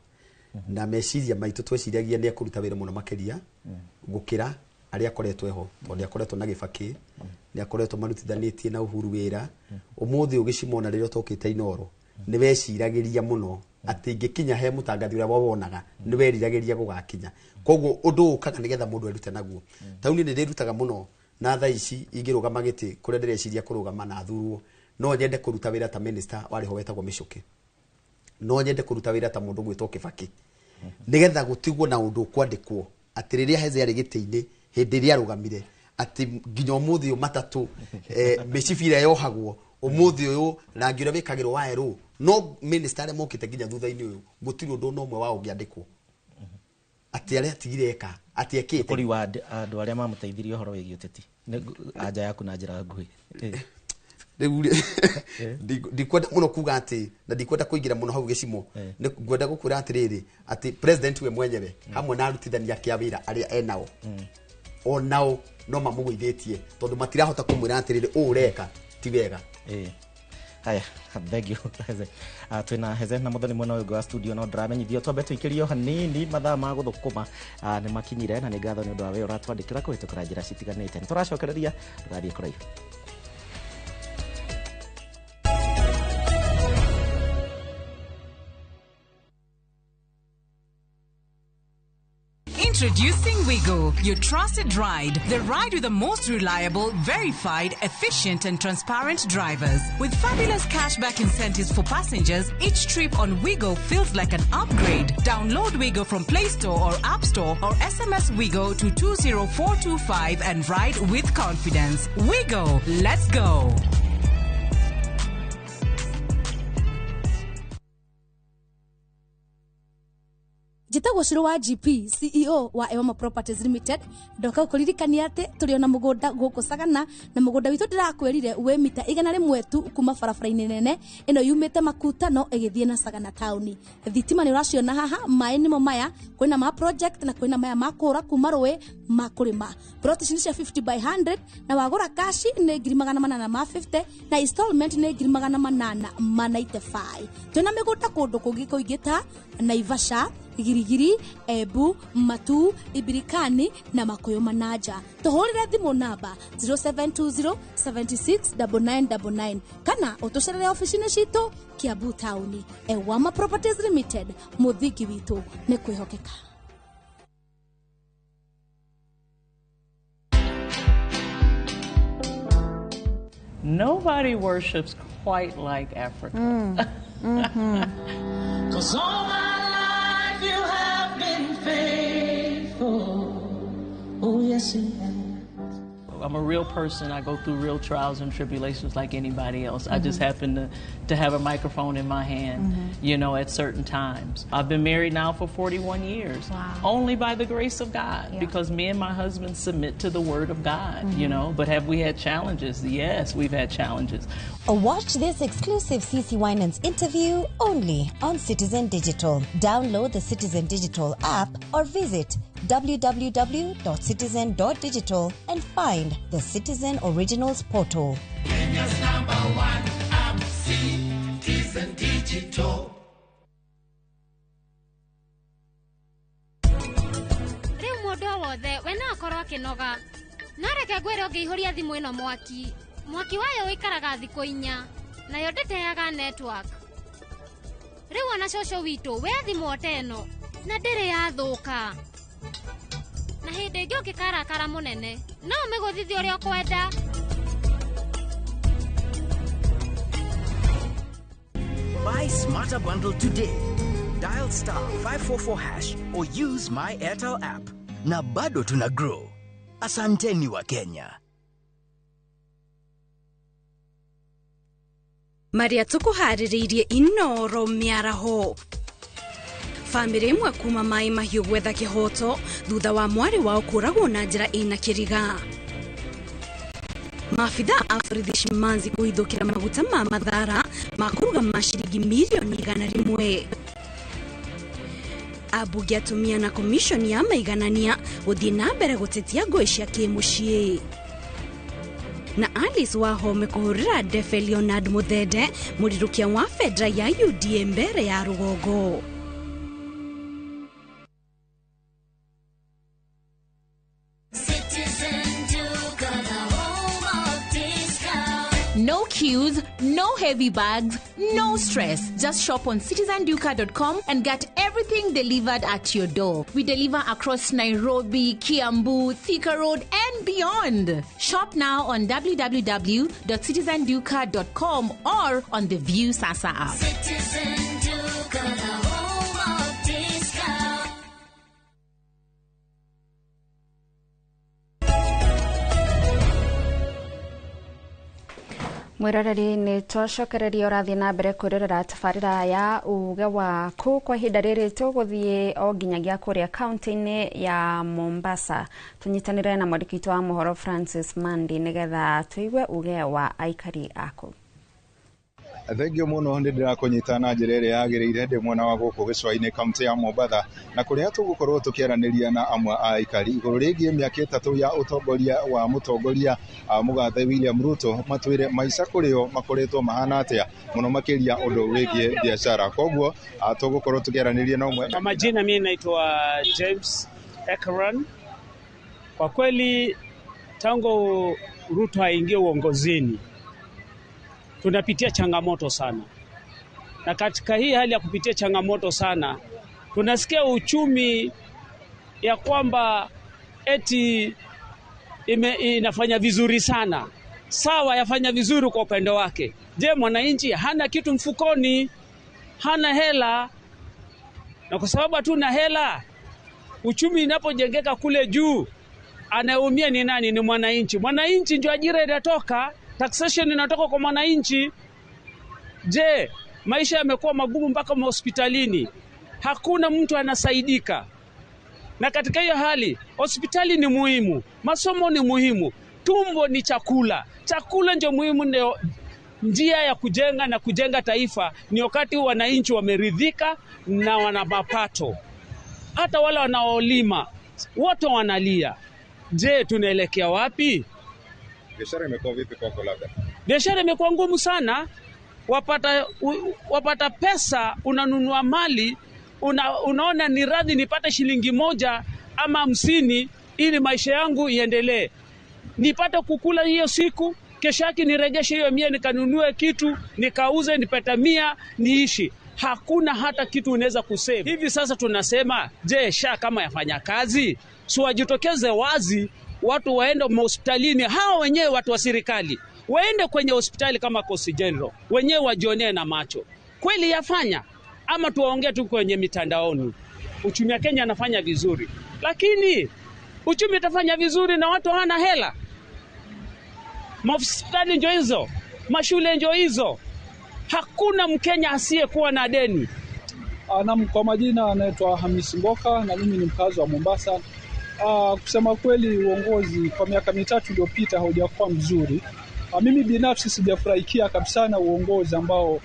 na meciria maitũ tweciragia nĩ ekũruta wĩra mũno makĩria gũkĩra arĩa akoretwo ho, tondũ nĩ akoretwo na Gĩbakĩ, nĩ akoretwo marutithanĩtie na Uhuru wĩra. Ũmũthĩ ũgĩcimona rĩrĩa ũtokĩte Inooro nĩ weciragĩria mũno atĩ ingĩkinya he mũtangathi ũrĩa wowonaga nĩ weriragĩria gũgakinya. Koguo ũndũ ũkaga nĩgetha mũndũ erute naguo. Tauni nĩ ndĩrutaga mũno, na thaa ici ingĩrũgama gĩtĩ kũrĩa ndĩreciria kũrũgama na thurwo, no nyende kũruta wĩra ta minister warĩ ho wetagwo Mĩcũkĩ, no nyende kũruta wĩra ta mũndũ gwĩtwo Kĩbakĩ, nĩgetha gũtigwo na ũndũ ũkwandĩkwo atĩ rĩrĩa Heze arĩ gĩtĩ-inĩ hĩndĩ ĩrĩa arũgamire atĩ nginya ũmũthĩ ũyũ matatũ mĩcibi ĩrĩa yohagwo ũmũthĩ ũyũ rangi ũrĩa wĩkagĩrwo wa erũ, no minister arĩa mokĩte nginya thutha-inĩ ũyũ gũtirĩ ũndũ ona ũmwe wao ũngĩandĩkwo atĩ arĩa atigire eka atĩ ekĩte. Kũri wa andũ arĩa mamũteithirie ũhoro wĩgiĩ ũteti nĩ anja yaku na njĩra nguhĩ. Rĩu ndikwenda mũno kuga atĩ na ndikwenda kũingĩra mũno hau gĩcimo, ngwenda gũkwĩra atĩrĩrĩ atĩ president we mwenyewe hamwe na arutithania ake a wĩra arĩa enao onao no mamũgũithĩtie tondũ matirahota kũmwĩra atĩrĩrĩ ũũ ũreka ti wega. Haya, thank you Heze. Twina Heze na Muthoni mwena ũyũ wa studio, no ndĩramenyithio twambe tũikĩrio hanini mathaa ma gũthũkũma nĩ makinyire, na nĩ ngatho nĩ ũndũ wa wĩra ũratwandĩkĩra kũhĩtũkĩra njĩra citiganĩte. Nĩ tũracokereria, ndũgathiĩ kũraihu. Introducing Wigo, your trusted ride. The ride with the most reliable, verified, efficient and transparent drivers. With fabulous cashback incentives for passengers, each trip on Wigo feels like an upgrade. Download Wigo from Play Store or App Store or SMS Wigo to 20425 and ride with confidence. Wigo, let's go. Njĩtagwo Shiro wa GP, CEO wa Ewama Properties Limited. Ndoka gũkũririkania atĩ tũrĩ ona mũgũnda gũkũ Sagana, na mũgũnda witũ ndĩrakwĩrire wĩ mita 100 tu kuma barabara-inĩ nene ĩno yumĩte Makutano ĩgĩthiĩ na Sagana taũni. Thitima nĩ ũraciona haha, maĩ nĩmo maya, kwĩna ma project na kwĩna maya ma kũra kuma rũĩ ma kũrĩma. Plot ici nĩ cia 50 by 100 na wagũra kashi nĩ 850 na installment nĩ 895. Twĩna mĩgũnda kũndũ kũngĩ kũingĩ ta Naivasha, Girigiri, Embu, Matu, Ibirikani na Makuyu Manaja. Tuhurire thimu namba 0720 76 9999 kana utucerere ofici-inĩ citũ Kiambu taũni. Ewama Properties Limited, mũthingi witũ nĩ kwĩhokeka. Nobody worships quite like Africa. 'Cause all my life you have been faithful. Oh, yes, you have. I'm a real person. I go through real trials and tribulations like anybody else. I just happen to have a microphone in my hand, you know, at certain times. I've been married now for 41 years. Wow. Only by the grace of God, because me and my husband submit to the Word of God, you know. But have we had challenges? Yes, we've had challenges. Watch this exclusive CC Winans interview only on Citizen Digital. Download the Citizen Digital app or visit www.citizen.digital and find the Citizen Originals portal. Kenya's number one app, Citizen Digital. Rĩu mũndũ o wothe we no akorwo akĩnoga, no reke ngwĩre ũngĩihũria thimũ ĩno mwaki, mwaki wayo ũikaraga thikũ 4 nayo ndĩteaga network. Rĩu ona cũcũ witũ we thimũ ta ĩno na ndĩrĩ yathũka, na hĩndĩ ĩngĩ ũngĩkarakara mũnene no ũmĩgũthithie ũrĩa ũkwenda. Buy Smarter Bundle today. Dial star 544 hash or use my Airtel app. Na bado tuna grow. Asanteni wa Kenya. Maria tũkũharĩrĩirie Inoro mĩaraho. Bamĩrĩ ĩmwe kuma Maĩ Mahiũ gwetha kĩhoto thutha wa mwarĩ wao kũragwo na njĩra ĩna kĩriga. Maabitha a borithi Shimanzi kũhithũkĩra maguta ma mathara ma kũruga ma ciringi mirioni 100. Ambunge atumia na komishoni ya maiganania gũthiĩ na mbere gũtetia ngũĩ cia kĩmũciĩ. Na Alice Wahome kũhũrĩra ndefe Leonard Muthende mũrirũkia wa bendera ya UDA mbere ya rũgongo. No queues, no heavy bags, no stress. Just shop on citizenduka.com and get everything delivered at your door. We deliver across Nairobi, Kiambu, Thika Road, and beyond. Shop now on www.citizenduka.com or on the View Sasa app. Citizen Duka, the home of discount. Mwiroreri nĩ twacokereria ũrathiĩ na mbere kwĩrorera tabarĩra ya uge waku. Kwa ihinda rĩrĩ tũgũthiĩ o nginyagia kũrĩa kaunti-inĩ ya Mombasa tũnyitanĩre na mwandĩki witũ wa mohoro Francis Mandi nĩgetha tũigue uge wa aikari aku. Thengio muno nĩ ndĩrakũnyita na njĩra ĩrĩa yagĩrĩire ndĩ mwena wa gũkũ gĩcũa-inĩ kaunti ya Mombatha, na kũrĩa tũgũkorwo tũkĩaranĩria na amwe a aikari igũrũ rĩgiĩ mĩaka 3 ya ũtongoria wa mũtongoria mũgathe William Ruto, matwĩre maica kũrĩo makoretwo mahana atĩa mũno makĩria ũndũ wĩgiĩ biacara. Koguo tũgũkorwo tũkĩaranĩria na ũmwe. Kwa majina mimi naitwa James Ekran. Kwa kweli tangu Ruto aingie uongozini tunapitia changamoto sana, na katika hii hali ya kupitia changamoto sana tunasikia uchumi ya kwamba eti inafanya vizuri sana. Sawa, yafanya vizuri kwa upendo wake. Je, mwananchi hana kitu mfukoni, hana hela? Na kwa sababu hatuna hela, uchumi inapojengeka kule juu, anayeumia ni nani? Ni mwananchi. Mwananchi ndio ajira inatoka, taxation inatoka kwa mwananchi. Je, maisha yamekuwa magumu mpaka hospitalini, hakuna mtu anasaidika. Na katika hiyo hali, hospitali ni muhimu, masomo ni muhimu, tumbo ni chakula. Chakula ndio muhimu, ndio njia ya kujenga na kujenga taifa ni wakati wananchi wameridhika na wana mapato. Hata wale wanaolima wote wanalia. Je, tunaelekea wapi? Biashara imekuwa vipi kwako labda? Biashara imekuwa ngumu sana. Wapata pesa, unanunua mali, Unaona ni radhi nipate shilingi 1 ama 50 ili maisha yangu iendelee. Nipate kukula hiyo siku, kesho yake niregeshe hiyo 100 nikanunue kitu, nikauze nipate 100 niishi. Hakuna hata kitu unaweza kusave. Hivi sasa tunasema, je, SHA kama yafanya kazi? So wajitokeze wazi, watu waende hospitalini, hao wenyewe watu wa serikali waende kwenye hospitali kama Coast General, wenyewe wajionee na macho. Kweli yafanya ama tuwaongee tu kwenye mitandaoni? Uchumi wa Kenya anafanya vizuri, lakini uchumi utafanya vizuri na watu hawana hela. Mahospitali ndio hizo, mashule ndio hizo. Hakuna Mkenya asiyekuwa na deni. Naam, kwa majina anaitwa Hamisi Mboka na mimi ni mkazi wa Mombasa. Kusema kweli uongozi kwa miaka 3 iliyopita haujakuwa mzuri. Mimi binafsi sijafurahikia kabisa na uongozi ambao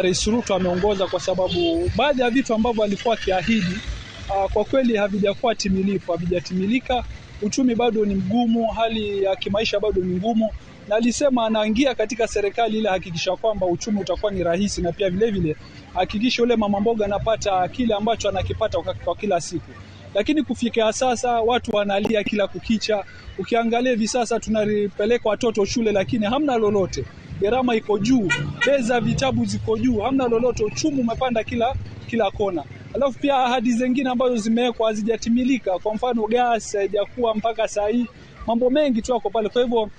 Rais Ruto ameongoza, kwa sababu baadhi ya vitu ambavyo alikuwa akiahidi kwa kweli havijakuwa timilifu, havijatimilika. Uchumi bado ni mgumu, hali ya kimaisha bado ni ngumu, na alisema anaingia katika serikali ili hakikisha kwamba uchumi utakuwa ni rahisi, na pia vile vile hakikisha yule mama mboga anapata kile ambacho anakipata kwa kila siku. Lakini kufikia sasa watu wanalia kila kukicha. Ukiangalia hivi sasa tunapeleka watoto shule lakini hamna lolote. Gharama iko juu, bei za vitabu ziko juu, hamna lolote, uchumi umepanda kila kona. Alafu pia ahadi zingine ambazo zimewekwa hazijatimilika, kwa mfano gas haijakuwa mpaka saa hii, mambo mengi tu yako pale. Kwa hivyo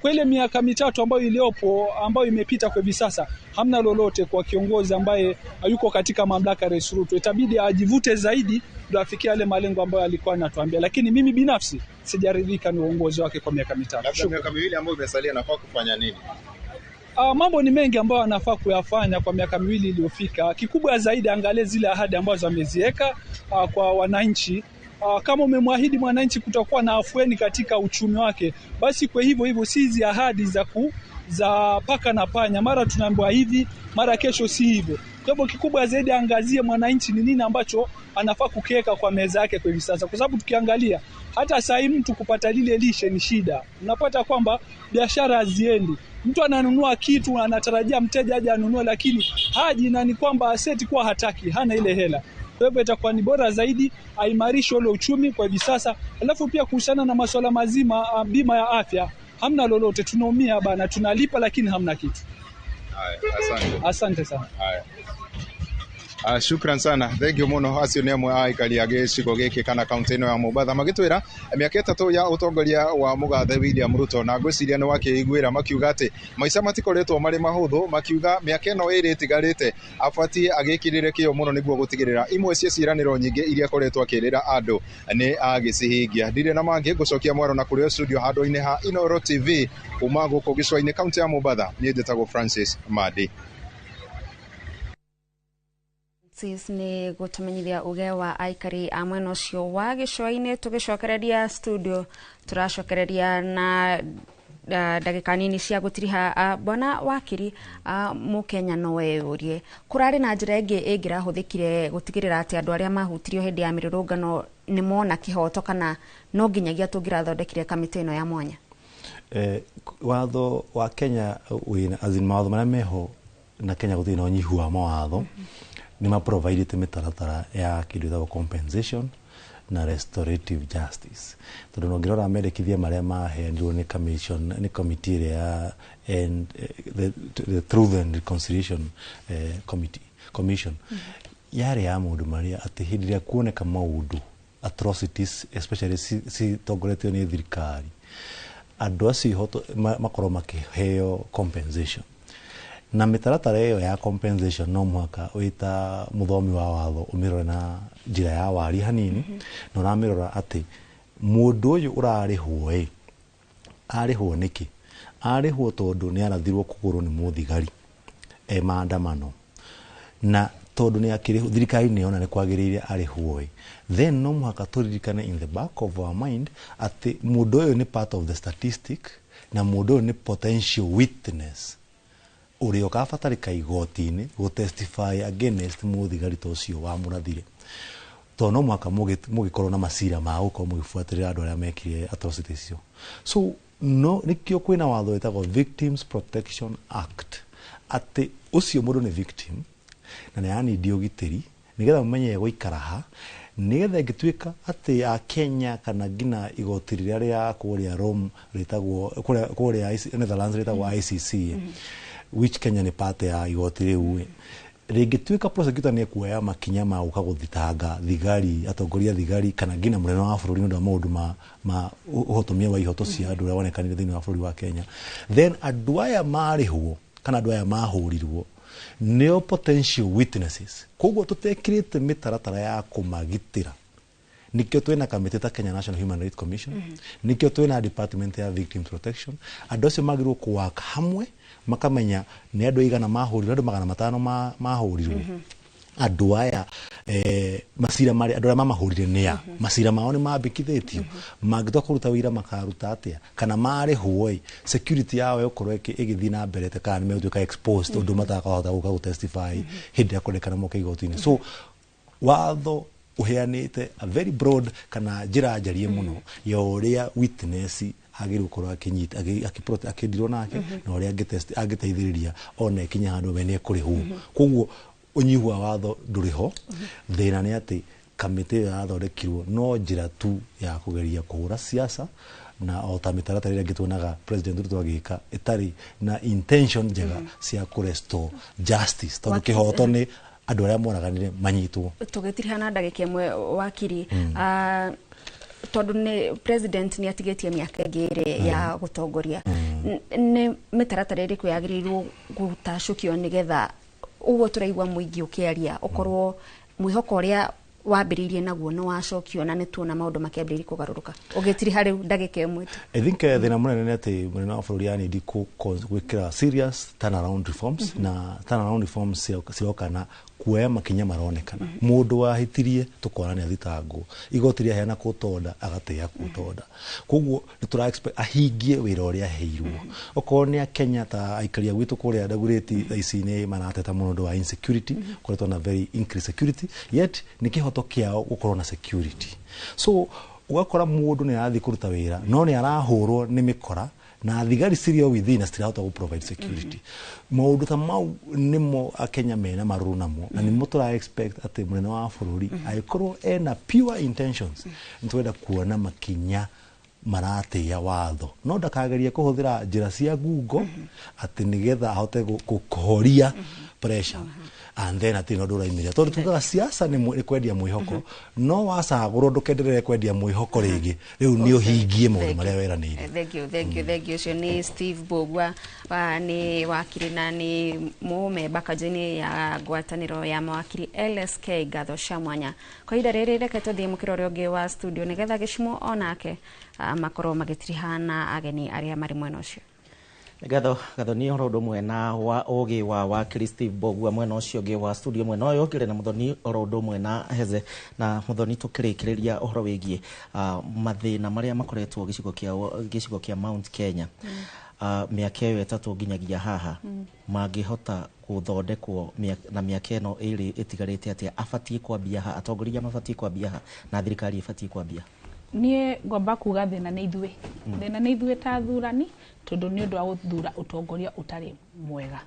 kwa ile miaka 3 ambayo iliyopo, ambayo imepita kwa hivi sasa, hamna lolote kwa kiongozi ambaye hayuko katika mamlaka Rais Ruto. Itabidi ajivute zaidi ndio afikie yale malengo ambayo alikuwa anatuambia. Lakini mimi binafsi sijaridhika na uongozi wake kwa miaka 3. Labda miaka 2 ambayo imesalia anafaa kufanya nini? Mambo ni mengi ambayo anafaa kuyafanya kwa miaka 2 iliyofika. Kikubwa zaidi angalie zile ahadi ambazo ameziweka kwa wananchi. Kama umemwahidi mwananchi kutakuwa na afueni katika uchumi wake, basi kwa hivyo hivyo si hizi ahadi za paka na panya, mara tunaambiwa hivi, mara kesho si hivyo. Kwa hivyo kikubwa zaidi angazie mwananchi ni nini ambacho anafaa kukiweka kwa meza yake kwa hivi sasa, kwa sababu tukiangalia hata saa hii mtu kupata lile lishe ni shida. Unapata kwamba biashara haziendi. Mtu ananunua kitu anatarajia mteja aje anunue, lakini haji, na ni kwamba aseti kuwa hataki, hana ile hela. Kwa hivyo itakuwa ni bora zaidi aimarishe ule uchumi kwa hivi sasa. Alafu pia kuhusiana na masuala mazima bima ya afya, hamna lolote, tunaumia bana, tunalipa lakini hamna kitu. Haya, asante. Asante sana. Haya. Shukran sana. Thank you muno acio nĩ amwe a aikari a gĩcigo gĩkĩ kana kaunti ĩno ya Mombatha magĩtwĩra mĩaka 3 ya ũtongoria wa mũgathe William Ruto, na ngwĩciria nĩ wakĩiguĩra makiuga atĩ maica matikoretwo marĩ mahũthũ, makiuga mĩaka ĩno 2 ĩtigarĩte abatiĩ agĩkĩrĩre kĩo mũno nĩguo gũtigĩrĩra imwe cia ciĩranĩro nyingĩ iria akoretwo akĩrĩra andũ nĩ agĩcihingia. Ndirĩ na mangĩ, ngũcokia mwaro na kũrĩ studio handũ-inĩ ha Inooro TV kuma gũkũ gĩcũa-inĩ kaunti ya Mombatha. Niĩ njĩtagwo Francis Madi. Nĩ gũtũmenyithia uge wa aikari a mwena ũcio wa gĩcũa-inĩ. Tũgĩcokereria studio, tũracokereria na ndagĩka nini cia gũtiriha. Bwana wakiri, mũkenya no weyũrie kũrarĩ na njĩra ĩngĩ ĩngĩrahũthĩkire gũtigĩrĩra atĩ andũ arĩa mahutirio hĩndĩ ya mĩrũrũngano nĩ mona kĩhoto, kana no nginyagia tũngĩrathondekire kamĩtĩ ĩno ya mwanya? Watho wa Kenya wĩna as in mawatho marĩa meho na Kenya gũtirĩ na ũnyihu wa mawatho, nĩ maprovidete mĩtaratara ya kĩndũ gĩtagwo compensation na restorative justice. Tondũ no ngĩrora mendekithia marĩa maheanirwo nĩ commission, nĩ committee ĩrĩa ya and the Truth and Reconciliation Committee Commission, yarĩ ya maũndũ marĩa atĩ hĩndĩ ĩrĩa kuoneka maũndũ atrocities especially citongoretio nĩ thirikari, andũ acio makorwo makĩheo compensation. Na mĩtaratara ĩyo ya compensation no mũhaka wĩta mũthomi wa watho ũmĩrore na njĩra ya wari hanini, na ũramĩrora atĩ mũndũ ũyũ ũrarĩhwo ĩ arĩhwo nĩkĩ? Arĩhwo tondũ nĩ arathirwo kũgũrũ nĩ mũthigari e maandamano, na tondũ nĩ akĩrĩhwo thirikari nĩ yona nĩ kwagĩrĩire arĩhwo ĩ, then no mũhaka tũririkane in the back of our mind atĩ mũndũ ũyũ nĩ part of the statistic, na mũndũ ũyũ nĩ potential witness ũrĩa ũkabatarĩka igoti-inĩ gũ testify against mũthigari ta ũcio wamũrathire. Tondũ no mũhaka mũgĩkorwo na macira ma gũkorwo mũgĩbuatĩrĩra andũ arĩa mekire atrocities icio. So no nĩkĩo kwĩna watho wĩtagwo Victims Protection Act, atĩ ũcio mũndũ nĩ victim na nĩ aranindi ũgitĩri Nĩgetha mũmenye gũikara ha, nĩgetha ĩngĩtuĩka atĩ a Kenya kana nginya igoti rĩrĩa rĩa kũrĩa Rome rĩtagwo kũrĩa Netherlands rĩtagwo ICC, which Kenya nĩ part ya igoti rĩu, rĩngĩtuĩka prosecutor nĩ ekuoya makinya ma gũka gũthitanga thigari, atongoria thigari, kana nginya mũnene wa bũrũri nĩ ũndũ wa maũndũ ma ũhotomia wa ihoto cia andũ ũrĩa wonekanire thĩinĩ wa bũrũri wa Kenya, then andũ aya marĩhwo kana andũ aya mahũrirwo nĩo potential witnesses. Koguo tũtekĩrĩte mĩtaratara ya kũmagitĩra. Nikio twina kamĩtĩ ta Kenya National Human Rights Commission, nikio twina department ya victim protection. Andũ acio magĩrĩirwo kũwaka hamwe, makamenya nĩ andũ aigana mahũrirwo, andũ 500 mahũrirwo. Andũ aya macira marĩa andũ arĩa mamahũrire nĩ a macira mao nĩ mambĩkithĩtio, mangĩtua kũruta wĩira makaruta atĩa, kana marĩhwo ĩ, security yao ĩgũkorwo ĩgĩthiĩ na mbere kana nĩ megũtuĩka exposed ũndũ matakahota gũka gũtestify hĩndĩ ĩrĩa kũrekana moke igoti-inĩ. So watho ũheanĩte a very broad kana njĩra njarie mũno ya ũrĩa witness agĩrĩirwo gũkorwo akĩnyita akĩndirwo nake na ũrĩa angĩteithĩrĩria ona ĩkinya handũ we nĩ ekũrĩhwo. Koguo ũnyihu wa watho ndũrĩ ho. Thĩna nĩ atĩ kamĩtĩ ĩyo yathondekirwo no njĩra tu ya kũgeria kũhũra siasa, na o ta mĩtaratara ĩrĩa ĩngĩ tuonaga President Ruto agĩka ĩtarĩ na intention njega cia kũ restore justice, tondũ kĩhoto nĩ andũ arĩa moraganire manyitwo. Tũgĩtiriha na ndagĩka 1, wakiri, tondũ nĩ president nĩ atigĩtie mĩaka ĩngĩ 2 ya gũtongoria, nĩ mĩtaratara ĩrĩkũ yagĩrĩirwo gũtacũkio nĩgetha ũguo tũraigua mũingĩ ũkĩaria ũkorwo mwĩhoko ũrĩa wambĩrĩirie naguo nĩ wacokio na nĩ tuona maũndũ makĩambĩrĩria kũgarũrũka? Ũgĩtiriha rĩu ndagĩka 1 tu. I think thĩna mũnene nĩ atĩ mũnene wa bũrũri anindi gwĩkĩra serious turnaround reforms, na turnaround reforms ciroka na kuoya makinya maronekana. Mũndũ wahĩtirie tũkona nĩ athitangwo, igoti rĩaheana court order agatĩĩa court order. Koguo nĩ tũra expect ahingie wĩra ũrĩa aheirwo. Okorwo nĩ akenya ta aikari a gwitũ kũrĩa Dagoretti thaa ici nĩ marateta mũno ũndũ wa insecurity, koretwo na very increased security, yet nĩ kĩhoto kĩao gũkorwo na security. So ũgakora mũndũ nĩ arathiĩ kũruta wĩra no nĩ arahũrwo nĩ mĩkora na thigari cirio within na citirahota gũ provide security. Maũndũ ta mau nĩmo akenya mena marũrũ namo, na nĩmo tũra expect atĩ mũnene wa bũrũri angĩkorwo ena pure intentions, nĩ twenda kuona makinya maratĩĩa watho, no ndakagerie kũhũthĩra njĩra cia ngungo atĩ nĩgetha ahote kũhoria pressure and then atĩ no ndũraimĩrĩra, tondũ tugaga siasa nĩ kwendia mwĩhoko, no wacagũrwo ndũkenderere kwendia mwĩhoko rĩngĩ, rĩu nĩ ũhingie maũndũ marĩa weranĩire. Thank you, thank you, thank you. Ũcio nĩ Steve Mbugua, nĩ wakiri na nĩ mũmemba kanjũ-inĩ ya ngwatanĩro ya mawakiri LSK. Ngatho cia mwanya kwa ihinda rĩrĩ. Reke tũthiĩ mũkĩra ũrĩa ũngĩ wa studio nĩgetha Gĩcimo onake makorwo magĩtiriha na ageni arĩa marĩ mwena ũcio. Ngatho Gathoni, oro ũndũ ũmwe na wa ũgĩ wa wakiri Steve Mbugua mwena ũcio ũngĩ wa studio. Mwena ũyũ ũngĩ na Muthoni oro ũndũ ũmwe na Heze na Muthoni, tũkĩrĩkĩrĩria ũhoro wĩgiĩ mathĩna marĩa makoretwo gĩcigo kĩa Mount Kenya mĩaka ĩyo 3 nginyagia haha, mangĩhota gũthondekwo na mĩaka ĩno 2 ĩtigarĩte atĩa? Abatiĩ kwambia ha? Atongoria mabatiĩ kwambia ha na thirikari ĩbatiĩ kwambia? Niĩ ngwamba kuga thĩna nĩ ithuĩ, thĩna nĩ ithuĩ ta athurani, tondũ nĩ ũndũ wa gũthura ũtongoria ũtarĩ mwega.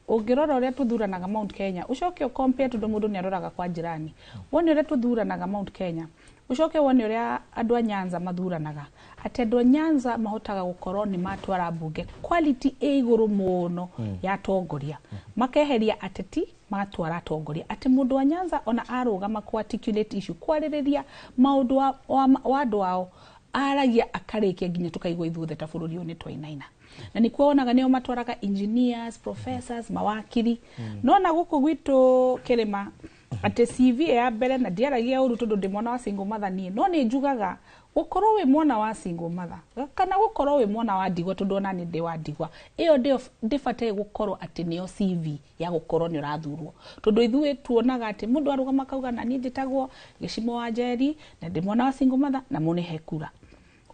Ũngĩrora ũrĩa tũthuranaga Mount Kenya, ũcoke ũcompare, tondũ mũndũ nĩ aroraga kwa jirani, wone ũrĩa tũthuranaga Mount Kenya, ũcoke wone ũrĩa andũ a Nyanza mathuranaga, atĩ andũ a Nyanza mahotaga gũkorwo nĩ matwara mbunge quality ĩ igũrũ mũno ya atongoria, makeheria ateti magatwara atongoria, atĩ mũndũ wa Nyanza ona arũgama ku articulate issue, kwarĩrĩria maũndũ wa andũ ao, aragia akarĩkia nginya tũkaigua ithuothe ta bũrũri ũyũ nĩ twainaina. Na nĩkuo wonaga nĩo matwaraga engineers, professors, mawakiri. No na gũkũ gwitũ kĩrĩma, atĩ CV ya mbere, na ndiaragia ũru tondũ ndĩ mwana wa single mother niĩ, no nĩ njugaga gũkorwo wĩ mwana wa single mother kana gũkorwo wĩ mwana wa ndigwa, tondũ ona nĩ ndĩ wa ndigwa, ĩyo ndĩbataire gũkorwo atĩ nĩyo CV ya gũkorwo nĩ ũrathurwo, tondũ ithuĩ tuonaga atĩ mũndũ arũgama akauga, "Na niĩ njĩtagwo Gĩcimo wa Njeri na ndĩ mwana wa single mother na mũnĩhe kura,"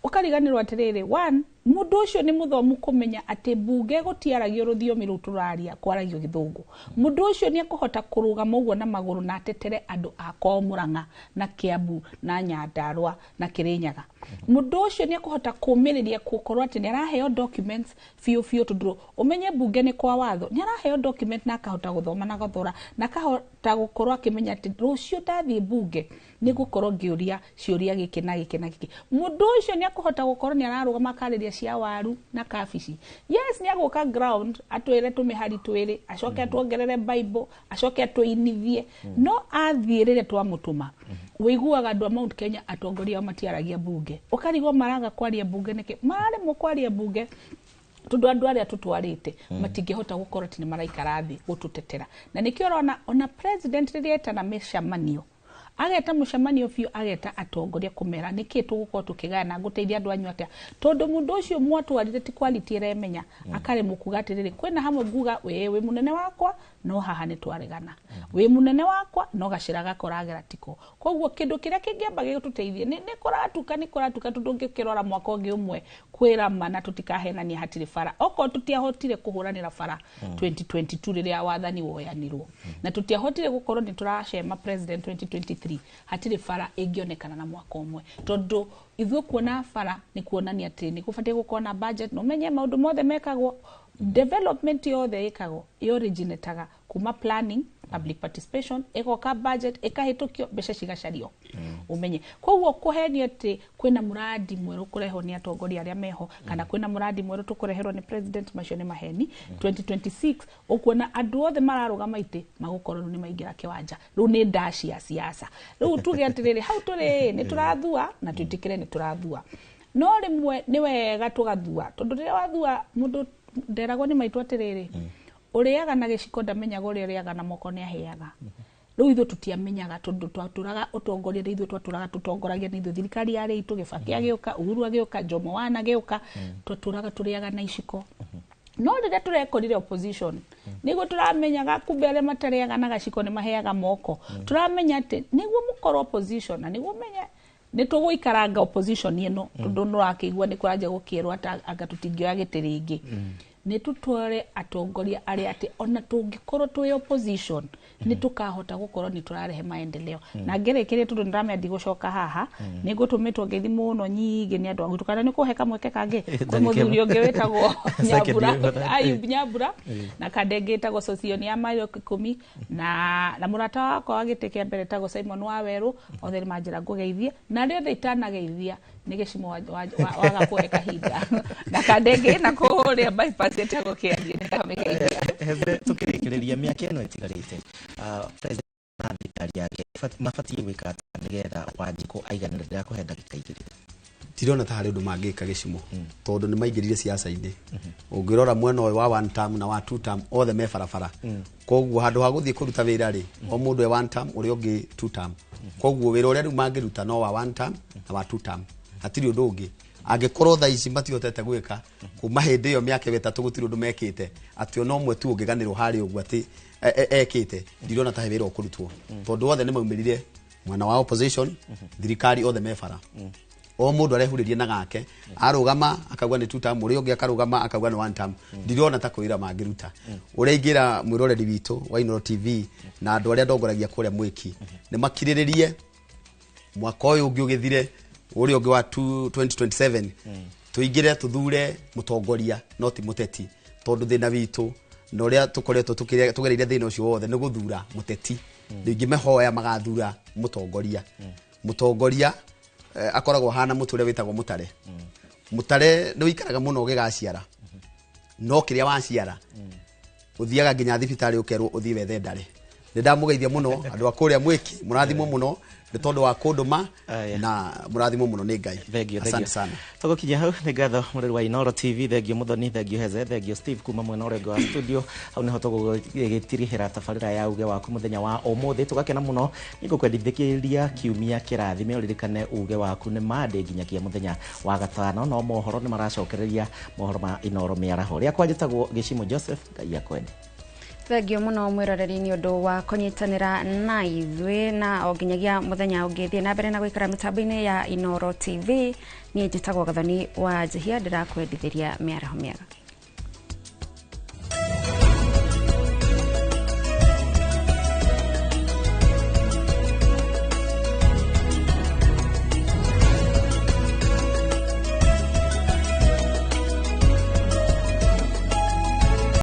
ũkariganĩrwo atĩrĩrĩ, one Mũndũ ũcio nĩ mũthomu kũmenya atĩ mbunge gũtiaragio rũthiomi rũu tũraria, kwaragio gĩthũngũ. Mũndũ ũcio nĩ ekũhota kũrũgama ũguo na magũrũ na atetere andũ a kwao Murang'a na Kiambu na Nyandarua na Kirinyaga. Mũndũ ũcio nĩ ekũhota kũmĩrĩria gũkorwo atĩ nĩ araheo documents biũ biũ, tondũ ũmenye mbunge nĩ kwa watho, nĩ araheo document na akahota gũthoma na gũthora na akahota gũkorwo akĩmenya atĩ rũciũ ndathiĩ mbunge nĩ gũkorwo ngĩũria ciũria gĩkĩ na gĩkĩ na gĩkĩ. Mũndũ ũcio nĩ akũhota gũkorwo nĩ ararũgama akarĩria cia waru na kabici. Yes, nĩ agũka ground atwĩre tũmĩhari twĩrĩ, acoke atuongerere Bible, acoke atũinithie, no athiĩ rĩrĩa twamũtũma, wĩiguaga andũ a Mount Kenya atongoria ao matiaragia mbunge, ũkarigwo maraga kwaria mbunge nĩkĩ, mararemwo kwaria mbunge tondũ andũ arĩa tũtwarĩte matingĩhota gũkorwo atĩ nĩ maraikara thĩ gũtũtetera. Na nĩkĩo ũrona ona president rĩrĩa etana mĩcemanio, ageta mũcemanio biũ, ageta atongoria kũmera nĩkĩ tũgũkorwo tũkĩgayana, ngũteithia andũ anyu atĩa, tondũ mũndũ ũcio mwatwarire ti quality ĩremenya, akaremwo kuga atĩrĩrĩ, kwĩna hamwe nguga wĩ wĩ mũnene wakwa, no haha nĩ twaregana, wĩ mũnene wakwa, no gacĩra gaka ũragera tiko. Koguo kĩndũ kĩrĩa kĩngĩamba gĩgũtũteithie nĩ kũratuka, nĩ kũratuka, tondũ ũngĩkĩrora mwaka ũngĩ ũmwe kwĩrama na tũtikahenania hatirĩ bara. Okorwo tũtiahotire kũhũranĩra bara 2022 rĩrĩa wathani woyanirwo, na tũtiahotire gũkorwo nĩ tũracema president 2023, hatirĩ bara ĩngĩonekana na mwaka ũmwe, tondũ ithuĩ kuona bara nĩ kuonania atĩ nĩ gũbatiĩ gũkorwo na budget, na ũmenye maũndũ mothe mekagwo, development yothe ĩkagwo ĩoriginataga kuma planning, public participation, ĩgoka budget, ĩkahĩtũkio, mbeca cigacario. Ũmenye koguo kũhenio atĩ kwĩna mũradi mwerũ kũrehwo nĩ atongoria arĩa meho, kana kwĩna mũradi mwerũ tũkũreherwo nĩ president, macio nĩ maheni. 2026 ũkuona andũ othe mararũgama itĩ magũkorwo rĩu nĩ maingĩra kĩwanja, rĩu nĩ ndaci ya siasa. Rĩu tuge atĩrĩrĩ, hau tũrĩ nĩ tũrathua na twĩtĩkĩre nĩ tũrathua, no rĩmwe nĩ wega tũgathua, tondũ rĩrĩa wathua mũndũ nderagwo nĩ maitũ atĩrĩrĩ, ũrĩaga na gĩciko ndamenyaga ũrĩa ũrĩaga na moko nĩ ahĩaga. Rĩu ithuĩ tũtiamenyaga, tondũ twatũraga ũtongoria nĩ ithuĩ twatũraga tũtongoragia nĩ ithuĩ, thirikari yarĩ itũ, Gĩbakĩ agĩũka, Uhuru agĩũka, Jomo Wana agĩũka, twatũraga tũrĩaga na iciko. No rĩrĩa tũrekorire opposition, nĩguo tũramenyaga kumbe arĩa matarĩaga na gaciko nĩ maheaga moko. Tũramenya atĩ nĩguo mũkorwo opposition na nĩguo menye nĩ tũgũikaranga opposition ĩno, tondũ nĩ ũrakĩigua nĩ kũranjia gũkĩrwo atĩ anga tũtingĩoya gĩtĩ rĩngĩ, nĩ tũtware atongoria arĩa atĩ ona tũngĩkorwo twĩ opposition nĩ tũkahota gũkorwo nĩ tũrarehe maendeleo. Na ngĩrĩkĩria, tondũ nĩndĩramenya ndigũcoka haha, nĩ ngũtũmĩtwo ngeithi mũno nyingĩ nĩ andũ a gwitũ, kana nĩ kũhe kamweke kangĩ kwĩ mũthuri ũngĩ wĩtagwo Nyambura, Ayub Nyambura, na kandenge ĩtagwo Sosion ya mairo 10, na mũrata wakwa wa gĩtĩ kĩa mbere etagwo Simon Wawerũ. Othe nĩ manjĩra ngũgeithie, na arĩa othe itanageithia nĩ gĩcimo waga kũhe kahinda, na kandenge na kũrĩa bypass ĩtagwo Kĩarie nĩndamĩgeithia. Tũkĩrĩkĩrĩria, mĩaka ĩno ĩtigarĩte, president na thirikari yake mabatiĩ gwĩka atĩa nĩgetha Wanjikũ aiganĩre? Ndĩrakũhe ndagĩka 2. Ndirona ta harĩ ũndũ mangĩka gĩcimo, tondũ nĩ maingĩrire siasa-inĩ. Ũngĩrora mwena ũyũ wa one term na wa two term, othe me barabara. Koguo handũ ha gũthiĩ kũruta wĩra rĩ, o mũndũ e one term, ũrĩa ũngĩ two term. Koguo wĩra ũrĩa rĩu mangĩruta no wa one term na wa two term, hatirĩ ũndũ ũngĩ. Angĩkorwo thaa ici matihotete gwĩka kuma hĩndĩ ĩyo mĩaka ĩyo 3 gũtirĩ ũndũ mekĩte, atĩ ona ũmwe tu ũngĩganĩrwo harĩa ũguo atĩ ekĩte, ndirona ta he wĩra ũkũrutwo, tondũ othe nĩ maumĩrire mwena wa opposition, thirikari, othe me bara. O mũndũ arehurĩria na gake, arũgama akauga nĩ two term, ũrĩa ũngĩ akarũgama akauga nĩ one term. Ndirona ta kwĩra mangĩruta. Ũrĩa ingĩra mwĩroreri witũ wa Inooro TV na andũ arĩa ndongoragia kũrĩa mwĩki, nĩ makirĩrĩrie mwaka ũyũ ũngĩ ũgĩthire, ũrĩa ũngĩ wa 2027 tũingĩre tũthure mũtongoria, no ti mũteti, tondũ thĩna witũ na ũrĩa tũkoretwo tũgereire thĩna ũcio wothe nĩ gũthura mũteti. Rĩngĩ mehoya magathura mũtongoria. Mũtongoria akoragwo ahana mũtĩ ũrĩa wĩtagwo mũtare. Mũtare nĩ ũikaraga mũno ũgĩgaciara, no kĩrĩa waciara ũthiaga nginya thibitarĩ ũkerwo ũthiĩ wethe ndare. Nĩ ndamũgeithia mũno andũ a kũrĩa mwĩki, mũrathimwo mũno nĩ tondũ wa kũndũma, na mũrathimwo mũno nĩ Ngai. Thank you. Asante sana. Tũgũkinyia hau. Nĩ ngatho mũrĩri wa Inooro TV, thengio Mũthoni, thengio Heze, thengio Steve kuma mwena ũrĩa ũngĩ wa studio. Hau nĩho tũgũgĩtirihĩra tabarĩra ya uge waku mũthenya wa ũmũthĩ. Tũgakena mũno nĩ ngũkwendithĩkĩria kiumia kĩrathime. Ũririkane uge waku nĩ Monday nginyagia mũthenya wa gatano, no mohoro nĩ maracokereria, mohoro ma Inooro mĩaraho. Rĩakwa njĩtagwo Gĩcimo Joseph. Ngai akwende. Thengio muno mwiroreri ni undu wa kunyitanira na ithuĩ, na o nginyagia muthenya ũngĩ thiĩ na mbere na gũikara mĩtambo-inĩ ya Inoro TV. Niĩ njĩtagwo Gathoni wa Njihia, ndĩrakwendithĩria mĩaraho mĩega.